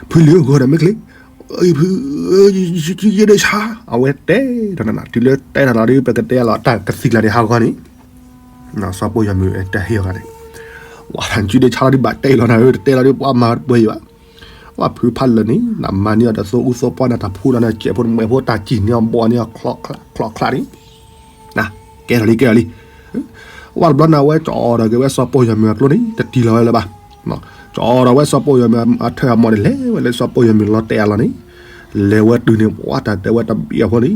ဖုလံၤဧၢ ဂီၤဒီးမ့ၢ်ချ့ ဖု ယဒၢဆါ အဝဲတဲဒီးနၤ တုၤလၢတဲတၢ်လီၤဒီး ပကတဲလီၤတၢ်ကသံၣ်ကျါန့ၣ် ဟးဂီၤန့ၣ် စီၤပိာ်ယွၤမုၢ်တဟ့ၣ်အီၤဂၤန့ၣ် ဝဲတၢ်စုဒၢဆါလီၤဒုးဘၣ်တဲလီၤနၤဧၢ တတဲလီၤဒုးပှၤမၤပှဲၤယံၤဘၣ် ဝဲဖုဖးလၢာ်န့ၣ် နမၤန့ၢ်အီၤတသိအူသိပှၢ်နၤ တၢ်ဖှူလီၤနၤ စဲးဖိတမှဲးဖိ တၢ်စံၣ်န့ၢ်အီၤဘီန့ၢ်အီၤ ချီချီချီန့ၣ် ကဲထီၣ်လံ ကဲထီၣ်လံ ဝဲတဘျီနၤဝဲကၠီဒီးက့ၤဝဲစီၤပိာ်ယွၤမုၢ်အကျိန့ၣ် တတံၢ်လီၤဝဲလၢၤဘၣ် ကၠီဒီးဝဲစီၤပိာ်ယွၤမုၢ်အထၢၣ်အမီၢ်န့ၣ် လဲၤဝဲလၢစီၤပိာ်ယွၤမုၢ်လီၤတဲာ်အလီၢ်န့ၣ် လဲၤဝဲတုၤန့ၣ် ပှၤတၢ်တဲဝဲတဘ့ၣ်အဖီန့ၣ်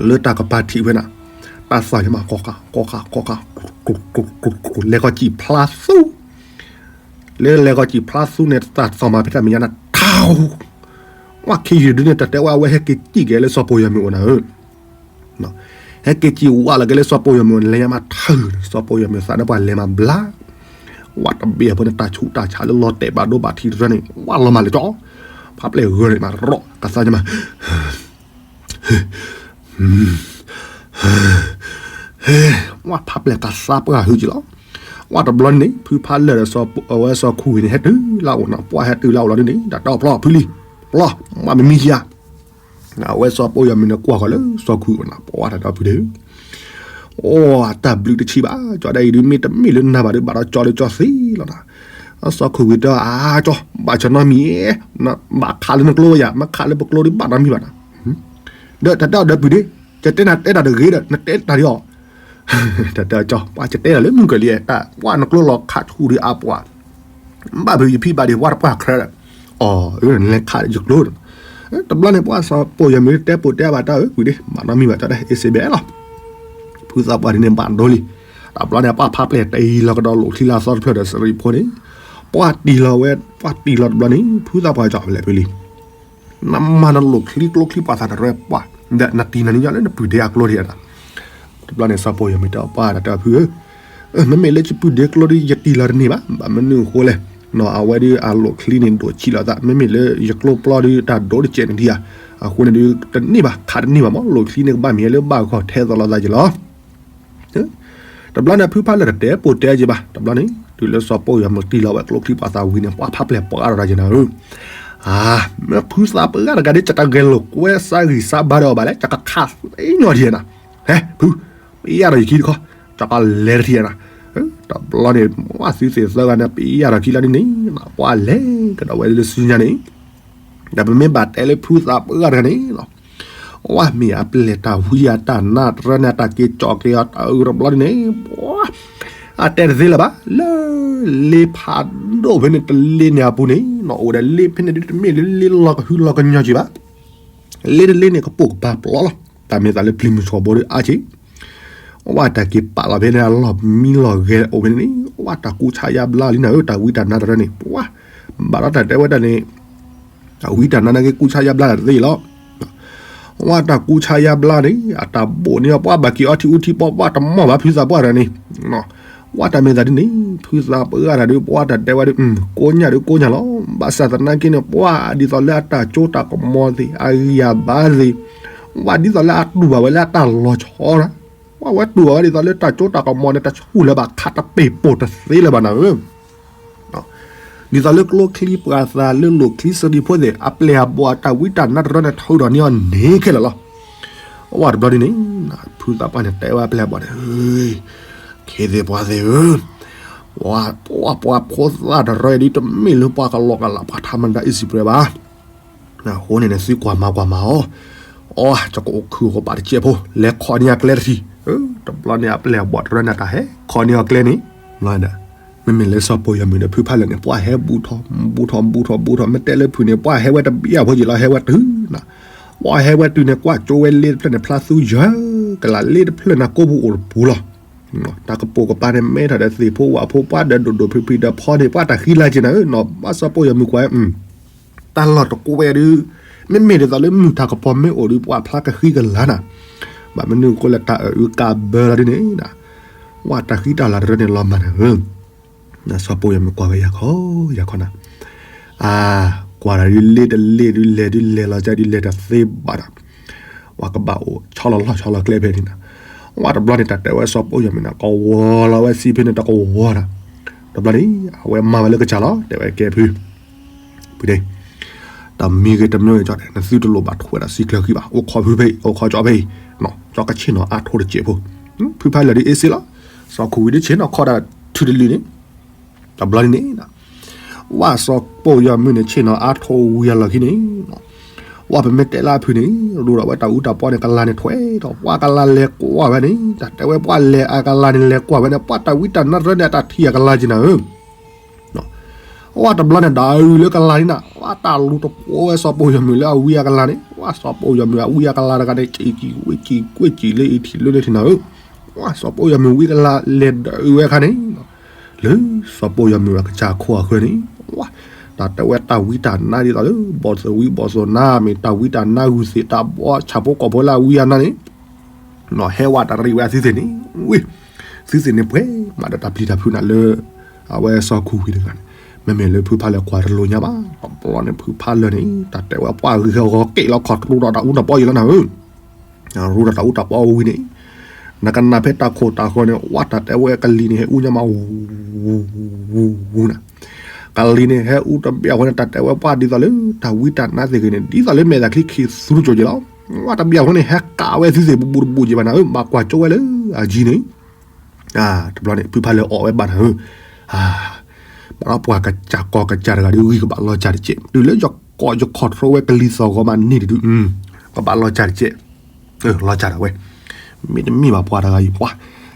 လၢတၢ်ကပၤထံးဖဲနၤ တၢ်သီၣ်ယမး ကီၢ်ကး ကီၢ်ကး ကီၢ်ကး လဲၤကီၢ်စံၣ်ဖျါသူ လၢလဲၤကီၢ်စံၣ်ဖျါသူန့ၣ် တၢ်သီၣ်မးဖဲတၢ်မဲာ်ညါနၤ ထါ ဝဲခ့ယုၢ်ဒုန့ၣ် တၢ်တဲဝဲအဝဲဟဲက့ၤစံၣ်က့ၤလၢစီၤပိာ်ယွၤမုၢ်အိၣ်နၤဧၢ ဟဲက့ၤစံၣ်ဝးလီၤက့ၤလၢစီၤပိာ်ယွၤမုၢ်အိၣ် လဲၤညါမးထၢ စီၤပိာ်ယွၤမုၢ်သးဒီးပှၤလဲၤမးဘျါ ဝဲတဘ့ၣ်အဖီန့ၣ် တၢ်ဆူးတၢ်ဆါလၢလီၤတဲာ်ဘၣ်ဒိဘၣ်ထံးတရၢန့ၣ် ဝဲလီၤမးလၢကၠီ ဖးပျဲၢ်ဂၢၢ်န့ၣ်မး ရီၣ်ကသါညါမး ဝဲဖးပျဲၢ်ကသါပှၢ်ဟုက့ၤလီၤ. ဝဲတဘျီန့ၣ် ဖုဖးလၢာ်ဒီး အဝဲစီၤခူၣ်ဝံၤန့ၣ် ဟဲတုၤလၢအအိၣ်နီၤ ပှၤဟဲတုၤလၢအအိၣ်လီၤဒ်န့ၣ် တၢ်တဲအီၤပျီဖုလံ ပျီ မ့ၢ်မံယၤ အဝဲစီၤပိာ်ယွၤမုၢ်န့ၣ်ကွၢ်ဃီၤလၢစီၤခူၣ်ဝံၤနီၤ ပှၤတၢ်တဲအီၤဖုဒဲး အိၣ် တၢ်ဘျုးတဆံးဘၣ် ကၠီဒဲအံၤဒုး မ့တမ့ၢ်လၢနၤဘၣ်ဒီး ဘၣ်ဒီးကၠီဒီးကၠီသ့လီၤနီၤ စီၤခူၣ်ဝံၤတဲအီၤ အါကၠီ ဘၣ်ဆၢနီတမံၤ ဘၣ်ခးလၢနကျိယၤ မ့ၢ်ခးလၢပကျိဒီး ဘၣ်နီတမံၤဘၣ်နီၤ ဒီးတၢ်တဲအီၤဒီးပုၢ်ဒ့ ကတဲနၤတဲတၢ်တဂ့ၤဒီး နတဲတၢ်ဒ်အီၤ တၢ်တဲအီၤကၠီ ပှၤကတဲတၢ်လၢမုၢ်ကလံၤ တၢ်ပှၤနကျိလီၤခးဆူၣ်ဒီးအပှၤ ဘၣ်ဖုးယဖံဘၣ်ဒံး ပှၤတပှၢ်ခရၢဒီး အီၤ နလဲၤခးယကျိ တဘျီန့ၣ် ပှၤစီၤပိာ်ယွၤမုၢ်တဲပိာ်တဲဘၣ်တၢ်ဧၢ ပုၢ်ဒ့ ဘၣ်နီတမံၤဘၣ် ကၠီဒဲ အ့စ့ဘဲလီၤ ဖုသးပှၢ်ဒ်န့ၣ်ဘၣ်ဒိလံ တဘျီန့ၣ် ပှၤဖးပျဲၢ်တ့ၢ်လီၤကဒီးလိာ်ချံလၢအသီတဖျၢၣ်ဒီးစရံးဖိန့ၣ် ပှၤတံၢ်လီၤဝဲ ပှၤတံၢ်လီၤတဘျီန့ၣ် ဖုသးပှၢ်ကၠီလဲၤဖဲလံ နမၤနလိာ်ချံကျိချံပှၤသးတရၢပှၢ် ဒီးနတံၢ်နၤန့ၣ်ညါလၢနပုၢ်ဒ့အကျိဒံး တဘျီန့ၣ် စီၤပိာ်ယွၤမုၢ်တဲအီၤပှၤ တၢ်တဲအီၤဖုဧၢ မ့မ့ၢ်လၢယပုၢ်ဒ့ကျိဒီး ယတံၢ်လီၤတန့ၢ်ဘၣ် ဘၣ်မနုၤအဃိလဲၣ် အဝဲဒုးအလိၣ်ချံန့ၣ်ဒိၣ်ဆံးလိာ်သး မ့မ့ၢ်လၢယကျိပျီဒုးတၢ်ဒိၣ်တစဲးန့ၣ်ဒံးဧါ, အဃိန့ၣ်ဒုးတန့ၢ်ဘၣ် ခးတန့ၢ်ဘၣ်မး လိၣ်ချံန့ၣ်ကဘၣ်မ့ၢ်လၢဘၣ်ဂီၤထဲသိးလိာ်သးက့ၤလီၤ. တဘျီန့ၣ်ဖုဖးလၢာ်တတဲပိာ်တဲက့ၤဘၣ် တဘျီန့ၣ် တုၤလၢစီၤပီၣ်ယီၤမုၣ်တံၢ်လီၤဝဲကျိချံပှၤသးဝံၤန့ၣ် ပှၤဖးပျဲၢ်ပှၤအါထီၣ်တၢ်က့ၤနၤဧၢ, မ့ၢ်ဖုသးပှၢ်တဂၤဒ် ယတဂဲၤလိာ်ကွဲစးဂံၢ်စးဘါဒီးအီၤဘၣ်လဲၣ် ယကခးသ့ညီထံၣ်နၤ, ဟဲဖု ပယၢ်ဒီးယခံတခီ, ယကလဲၤတထံၣ်နၤ, တဘျီန့ၣ် ဝဲသုသ့ၣ်သၢဂၤန့ၣ် ပယၢ်ဒီးခံလီၤဒ်န့ၣ် ပှၤလဲၤကဒီးဝဲလၢစုညါန့ၣ်, ဒီးပမ့ၢ်ဘၣ်တဲလၢဖုသးပှၢ်တဂၤန့ၣ် ဝဲမ့ၢ်အပျဲၢ်တၢ်ဝံအတၢ်နါတရၢန့ၣ် အတၢ်က့ၤကၠီၣ်က့ၤအီၤတၢ်အုးတဘျီဒ်န့ၣ် ပှၤ အတဲတသ့လၢၤဘၣ် လၢလ့ဖးဒိၣ်ဖဲန့ၣ်တလ့န့ၣ်အပူၤန့ၣ် အိၣ်ဒီးလ့ဖဲန့ၣ်ဒ်တမ့ၢ်လၢလ့လီၤကဟုလီၤကညီက့ၤဘၣ်, လ့တလ့န့ၣ်ကပိာ်ကပၤပျီလီၤ, တၢ်မ့ၢ်သးလၢပျံၤမုၢ်ထီဘိဒီးအါက့ၤ ဝဲတၢ်က့ၤပာ်လီၤဖဲန့ၣ် အလီၢ်မံလီၤဂဲၤအိၣ်ဖဲန့ၣ်န့ၣ် ဝဲတၢ်ကူစါယါဘျါလံနၤဧၢ တၢ်ဝံတၢ်နါတရၢန့ၣ် ပှၤ ဘၣ်ဒီးတၢ်တဲဝဲဒၣ်န့ၣ် တၢ်ဝံတၢ်နါန့ၣ်က့ၤကူစါယါဘျါတသ့လီၤ. ဝဲတၢ်ကူစါယါဘျါန့ၣ် အတၢ်ဘိၣ်န့ၢ်အီၤ ပှၤဘၣ်က့ၤအီထံအူထံပီ ပှၤတမီၢ်ဘၣ်ဖုသးပှၢ်တဂၤန့ၣ် ပှၤတၢ်မ့ၢ်သးဒ်န့ၣ် ဖုသးပှၢ်တဂၤဒီး ပှၤတၢ်တဲဝဲဒီး ကိးညၣ်ဒီးကိးညၣ်လီၤ. ဘၣ်ဆၣ်သနာ်က့န့ၣ် ပှၤဒ်သိးလၢအတၢ်ကၠိတၢ်ကမီၤသ့ၣ် အဂံၢ်အဘါသ့ၣ် ပှၤဒ်သိးလၢအတူၢ်ဘၣ်ဝဲလၢအတၢ်လီၤဆီဒၣ်, ပှၤဝဲတူၢ်ဘၣ်ဝဲဒ်သိးလၢတၢ်ကၠိတၢ်ကမီၤန့ၣ် တၢ်ဆူၣ်လၢၤဘၣ်ခးတပ့ၤပိာ်တသ့လၢၤဘၣ်နၤဧၢ ဒ်သိးလၢကျိချံပှၤသးလၢလိၣ်ချံစရံးဖိသ့ၣ် အပျဲၢ်အဘီၣ်အတၢ်ဝံတၢ်နါတရၢန့ၣ် ထုးထီၣ်န့ၢ်အီၤန့ၣ်ခဲလၢာ်လီၤ. အဝဲတဘျီဒ်န့ၣ် ဖုသးပှၢ်န့ၣ်တဲဝဲအပျဲၢ်အဘီၣ်န့ၣ်, ခ့သ့ၣ်ပှၤသ့ၣ်ဧၢ, ပှၤပှၤဖိသၣ်တရၢဒ်တမ့ၢ်လၢပှၤကလီကလး ပှၤထးမတၤအံၣ်စံးပြဲဘၣ် အဃိန့ၣ်န့ၣ် သုကွၢ်မၤကွၢ်မၤအီၤ, အီ ယကအိၣ်ခုၣ်ဟိးဘၣ်တစဲးဖိ လဲၤခီန့ၢ်အကျဲတထံၣ်, တဘျီန့ၣ်အပျဲၢ်အဘီၣ်တရၢန့ၣ် တၢ်ဟဲခီန့ၢ်အကျဲန့ၣ်, မ့မ့ၢ်လၢစီၤပီၢ်ယီၤမုၣ်ဒီးဖုဖးလၢာ်န့ၣ် ပှၤဟဲဘူးထီၣ် ဘူးထီၣ် ဘူးထီၣ် ဘူးထီၣ် မ့ၢ်တဲလၢဖုန့ၣ် ပှၤဟဲဝဲတဘျီဖိက့ၤလီၤ ဟဲဝဲတုၤနၤ, ပှၤဟဲဝဲတုၤန့ၣ် ကွၢ်ကၠိဝဲလ့တဖျၢၣ်န့ၣ် ဖျါသူယၢၤကလး လ့တဖျၢၣ်န့ၣ် ကိးပူၤအိၣ်တပူၤလီၤ. တၢ်ကပိာ်ကပၤန့ၣ် မဲထီၣ်ဒီးသ့ၣ်ဖိဝၣ်ဖိ ပှၤဒီးဒိၣ်ဒိၣ်ဖံးဖံးဒီးဖီန့ၣ် ပှၤတၢ်ဃံလၤက့ၤနၤဧၢ, ဘၣ်စီၤပီၢ်ယီၤမုၣ်ကွၢ် တၢ်လီၢ်တကွဲးဒုး, မ့မ့ၢ်ဒ်သိးလၢမုၢ်တၢ်ကပီၤမ့ၢ်အိၣ်ဒုး ပှၤဖျါကဃံကလၤနၤ, ဘၣ်မနုၤအဃိလၢတၢ်အၢၣ်အုးကးဘၢလီၤဒ်န့ၣ်, ဝဲတၢ်ဃံတၢ်လၤတရၢန့ၣ်လီၤမၢ်နၤဧၢ, စီၤပီၢ်ယီၤမုၣ်ကွၢ်ဝဲယၤခီယၤခီနၤ, အါ, ကွၢ်တၢ်ဒုးလ့တလ့ဒုးလဲၤဒုးလဲၤလီၤကၢ်ဒုးလဲၤတသ့ဘၣ်ဒီး ပှၤကဘၣ်အိၣ်ဆီလီၤလီၢ်ဆီလီၤကျဲဖဲန့ၣ်နၤ, ဝဲတဘျီန့ၣ် တၢ်တဲဝဲစီၤပီၢ်ယီၤမုၣ်န့ၣ် ကဝီၤလီၤဝဲစံးဖဲန့ၣ် တကဝီၤနၤ, တဘျီန့ၣ် အဝဲမၤဝဲလၢကစၢ်လီၤ တဲဝဲကဲဖု ဖုန့ၣ်, တၢ်မံဂ့ၤတမံဂ့ၤကီန့ၣ် နသုတလိၣ်ဘၣ်ထွဲဒီးစံးကျၢၤဃံဘၣ် အိၣ်ခိးဖုဖဲအံၤ အိၣ်ခိးကၠီဖဲအံၤ, ကၠီကဆ့ၣ်နီၤအါထိတစဲးဖိ, ဖုဖးလၢာ်ဒုးအ့ၣ်စ့လီၤ, စီၤခိၣ်ဝံၤဒုးဆ့ၣ်နီၤခီဒၣ်ထုးတလံၤန့ၣ်, တဘျီန့ၣ်န့ၣ် ဝဲစီၤပီၢ်ယီၤမုၣ်န့ၣ် ဆ့ၣ်နီၤအါထိဝံၤအလီၢ်ခံန့ၣ်, ဝဲပမ့ၢ်တဲလၢအဖုန့ၣ် ရူဒီးဝဲတၢ်အူတၢ်ပီန့ၣ် ကလၤန့ၣ်ထွဲဒီး ပှၤကလၤလဲၤကွၢ်ဝဲန့ၣ် တၢ်တဲဝဲပှၤလဲၤအကလၤန့ၣ်လဲၤကွၢ်ဝဲန့ၣ် ပှၤတၢ်ဝံတၢ်နါတရၢန့ၣ် အတၢ်ထံၣ်အကလၤက့ၤနၤဧၢ ဝဲတဘျီန့ၣ် ဒၣ်အုၣ်လၢကလၤန့ၣ်နၤ ဝဲတၢ်လူၤတပှီဝဲစီၤပီၢ်ယီၤမုၣ်လၢအဝံအကလၤန့ၣ် ဝဲစီၤပီၢ်ယီၤမုၣ်အဝံအကလၤတဂၤန့ၣ် ကံကံဝ့ကံကွ့ကံလၢအံၤထံၣ်လၢန့ၣ်ထံၣ်နၤဧၢ, ဝဲစီၤပီၢ်ယီၤမုၣ်ဝံကလၤလဲၤဒၣ်အုၣ်ဝဲအခါန့ၣ် လၢစီၤပီၢ်ယီၤမုၣ်အကစၢ်ခိၣ်အဃၢၤန့ၣ် ဝဲ တၢ်တဲဝဲတၢ်ဝံတၢ်နါဒ်သိးလၢ ဘီၣ်သိၣ်ဝံဘီၣ်သိၣ်နါ မ့ၢ်တၢ်ဝံတၢ်နါဂုၢ်သ့ၣ်တၢ်ဘီဆၣ်ဖိကီၢ်ဖိလၢအဝံအနါန့ၣ် ဟဲဝဲတၢ်ရံးဝဲအသုသ့ၣ်န့ၣ် ဝ့ၢ် သုသ့ၣ်န့ၣ်ပှဲၤမးဒီးတၢ်ပျံၤတၢ်ဖုးနၤလၢ အဝဲစီၤခိၣ်ဝံၤတဂၤန့ၣ် မ့မ့ၢ်လၢဖုဖးလၢာ်ကွၢ်တလိၤညါဘၣ် တဘျီန့ၣ်ဖုဖးလၢာ်န့ၣ် တၢ်တဲဝဲပှၤဂ့ၤဂီၤက့ၤလီၤခီၣ်တရူးဒီးတၢ်အူတၢ်ပီအံၤလီၤနၤဧၢ ရူဒီးတၢ်အူတၢ်ပီဝံၤန့ၣ် နကနၣ်ဖဲတၢ်ခိၣ်တၢ်ဃၢၤန့ၣ် ဝဲတၢ်တဲဝဲကလံၤန့ၣ် ဟဲအူညါမး ဝူဝူဝူနၤ ကလံၤန့ၣ် ဟဲအူတဘျီအဃိန့ၣ် တၢ်တဲဝဲပှၤဒ်သိးလၢ တၢ်ဝံတၢ်နါသ့ၣ်ဂ့ၤန့ၣ် ဒ်သိးလၢမဲာ်သၣ်ချံခံသူတစိၤက့ၤလီၤ. ဝဲတဘျီအဃိန့ၣ် ဟဲကးဝဲသုသ့ၣ်ဘူးဘူးတဘူးက့ၤဘၣ်နၤဧၢ ဘၣ်ကွၢ်ကၠိဝဲလၢ အယံၤန့ၣ် တဘျီန့ၣ် ဖုဖးလၢာ်အီၣ်ဝဲဘၣ်နၤဧၢ ဘၣ်ဒီးပှၤကစၢ်ကီၢ်ကစၢ်တဂၤဒီး ဂံၢ်ကဘၣ်လီၤစၢ်တကဲး တုၤလၢယကိးယခီၣ်ထီၣ်ဝဲကလံၤသီၣ်ဂီၤမးန့ၣ်တဒု ကဘၣ်လီၤစၢ်တကဲး လီၤစၢ်ဒၣ်ဝဲ မ့တမ့ၢ်ဘၣ်ပှၤတဂၤအံၤ ပှၤ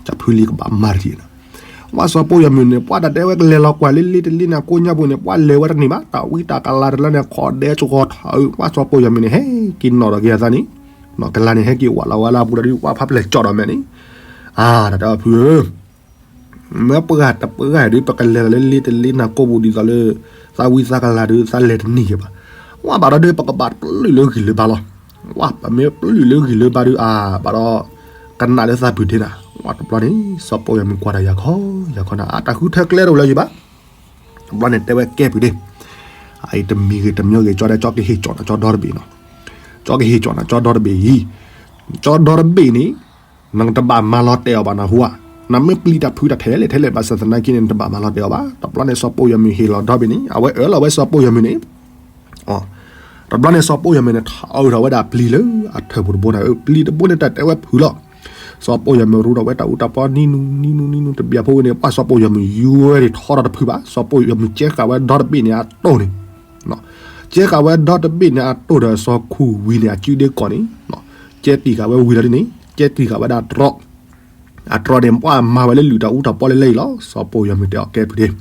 ကဖုလံကဘၣ်မၤတက့ၢ်နီၤ ဝဲစီၤပီၢ်ယီၤမုၢ်န့ၣ် ပှၤတၢ်တဲဝဲကလဲၤလီၤကွၢ်လၢလ့တလ့န့ၣ် ကိးညါပူၤန့ၣ် ပှၤလဲၤဝဲတန့ၢ်ဘၣ် တၢ်ဝံတၢ်ကလၤတလၢန့ၣ် ခီၣ်ဒဲကီထီၣ် ဝဲစီၤပီၢ်ယီၤမုၢ်န့ၣ် ဟဲက့ၤနီၣ်ဒီးက့ၤအသးန့ၣ် ကလၤန့ၣ် ဟဲက့ၤဝးလီၤဝဲလၢအပူၤဒီး ပှၤဖးပျဲၢ်ကၠီၣ်ဒီးမဲာ်န့ၣ် အါ တၢ်တဲအီၤဖုဧၢ မ့ၢ်ပှၤတပှၤဒုး ပကလဲၤလီၤလၢလ့တလ့န့ၣ်ကိးပူၤဒ်သိးလၢ သးဝံသးကလၤဒုး သးလဲၤတန့ၢ်က့ၤဘၣ် ဝဲဘၣ်ဒီးဒုး ပကဘၣ်ပျုၢ်လၢဂံၢ်လၢဘါလီၤ ဝဲပမ့ၢ်ပျုၢ်လၢဂံၢ်လၢဘါဒုး အါ ဘၣ်ဒီး ကနၣ်လၢသးပူၤဒ့နၤ ဝဲတဘျီန့ၣ် စီၤပီၢ်ယီၤမုၢ်ကွၢ်တၢ်ယၤခီ ယၤခီနၤ အါ တၢ်ဃုထၢကျဲတအိၣ်လၢၤယဘၣ် တဘျီန့ၣ်တဲဝဲကဲဖုဒ့, အအံၤတမံၤဂ့ၤတမံၤဂ့ၤ ကၠီဒဲကၠီကဟ့ၣ်ကၠီနၤကၠီဒီတဘ့ၣ်နီၤ, ကၠီကဟ့ၣ်ကၠီနၤကၠီဒီတဘ့ၣ်အံၤ, ကၠီဒီတဘ့ၣ်န့ၣ် နတဘၣ်မၤလီၤတဲာ်အီၤဘၣ်နဟူဧါ, နမ့ၢ်ပျံၤတၢ်ဖုးတၢ်ထဲလဲၣ်ထဲလဲၣ်ဘၣ်ဆၣ်သနာ်က့န့ၣ် နတဘၣ်မၤလီၤတဲာ်အီၤဘၣ်. တဘျီန့ၣ်စီၤပိာ်ယွၤမုၢ်ဟ့ၣ်လီၤဒီဘ့ၣ်န့ၣ် အဝဲအၢၣ်လီၤဝဲစီၤပိာ်ယွၤမုၢ်န့ၣ် တဘျီန့ၣ်စီၤပိာ်ယွၤမုၢ်န့ၣ် ထီအုးထီၣ်ဝဲဒၣ်ပျံၤလၢအထၢၣ်ပူၤတဘိန့ၣ် ပျံၤတဘိန့ၣ် တၢ်တဲဝဲဖုးလီၤ. စီၤပိာ်ယွၤမုၢ်ရူဒီးဝဲတၢ်အူတၢ်ပီနံၤနူနံၤနူနံၤနူတဘျီဖိဝဲန့ၣ် ပှၢ်စီၤပိာ်ယွၤမုၢ်ယူၤဝဲန့ၣ်ထီထီၣ်တဖုးဘၣ်. စီၤပိာ်ယွၤမုၢ်ကဲဃာ်ဝဲဒီတဘ့ၣ်န့ၣ်အတိၢ်န့ၣ်, ကဲဃာ်ဝဲဒီတဘ့ၣ်န့ၣ်အတိၢ်ဒီးစီၤခိၣ်ဝံၤန့ၣ် အစုဒ့ကီၢ်န့ၣ် ကဲတံၢ်ဃာ်ဝဲဝံၤလီၤဒ်န့ၣ် ကဲတံၢ်ဃာ်ဝဲဒၣ်တြီ အတြီန့ၣ် ပှၢ်မၤဝဲလၢလုၢ်တၢ်အူတၢ်ပီလၢလဲအံၤလီၤ. စီၤပိာ်ယွၤမုၢ်တဲအီၤကဲဖုဒ့,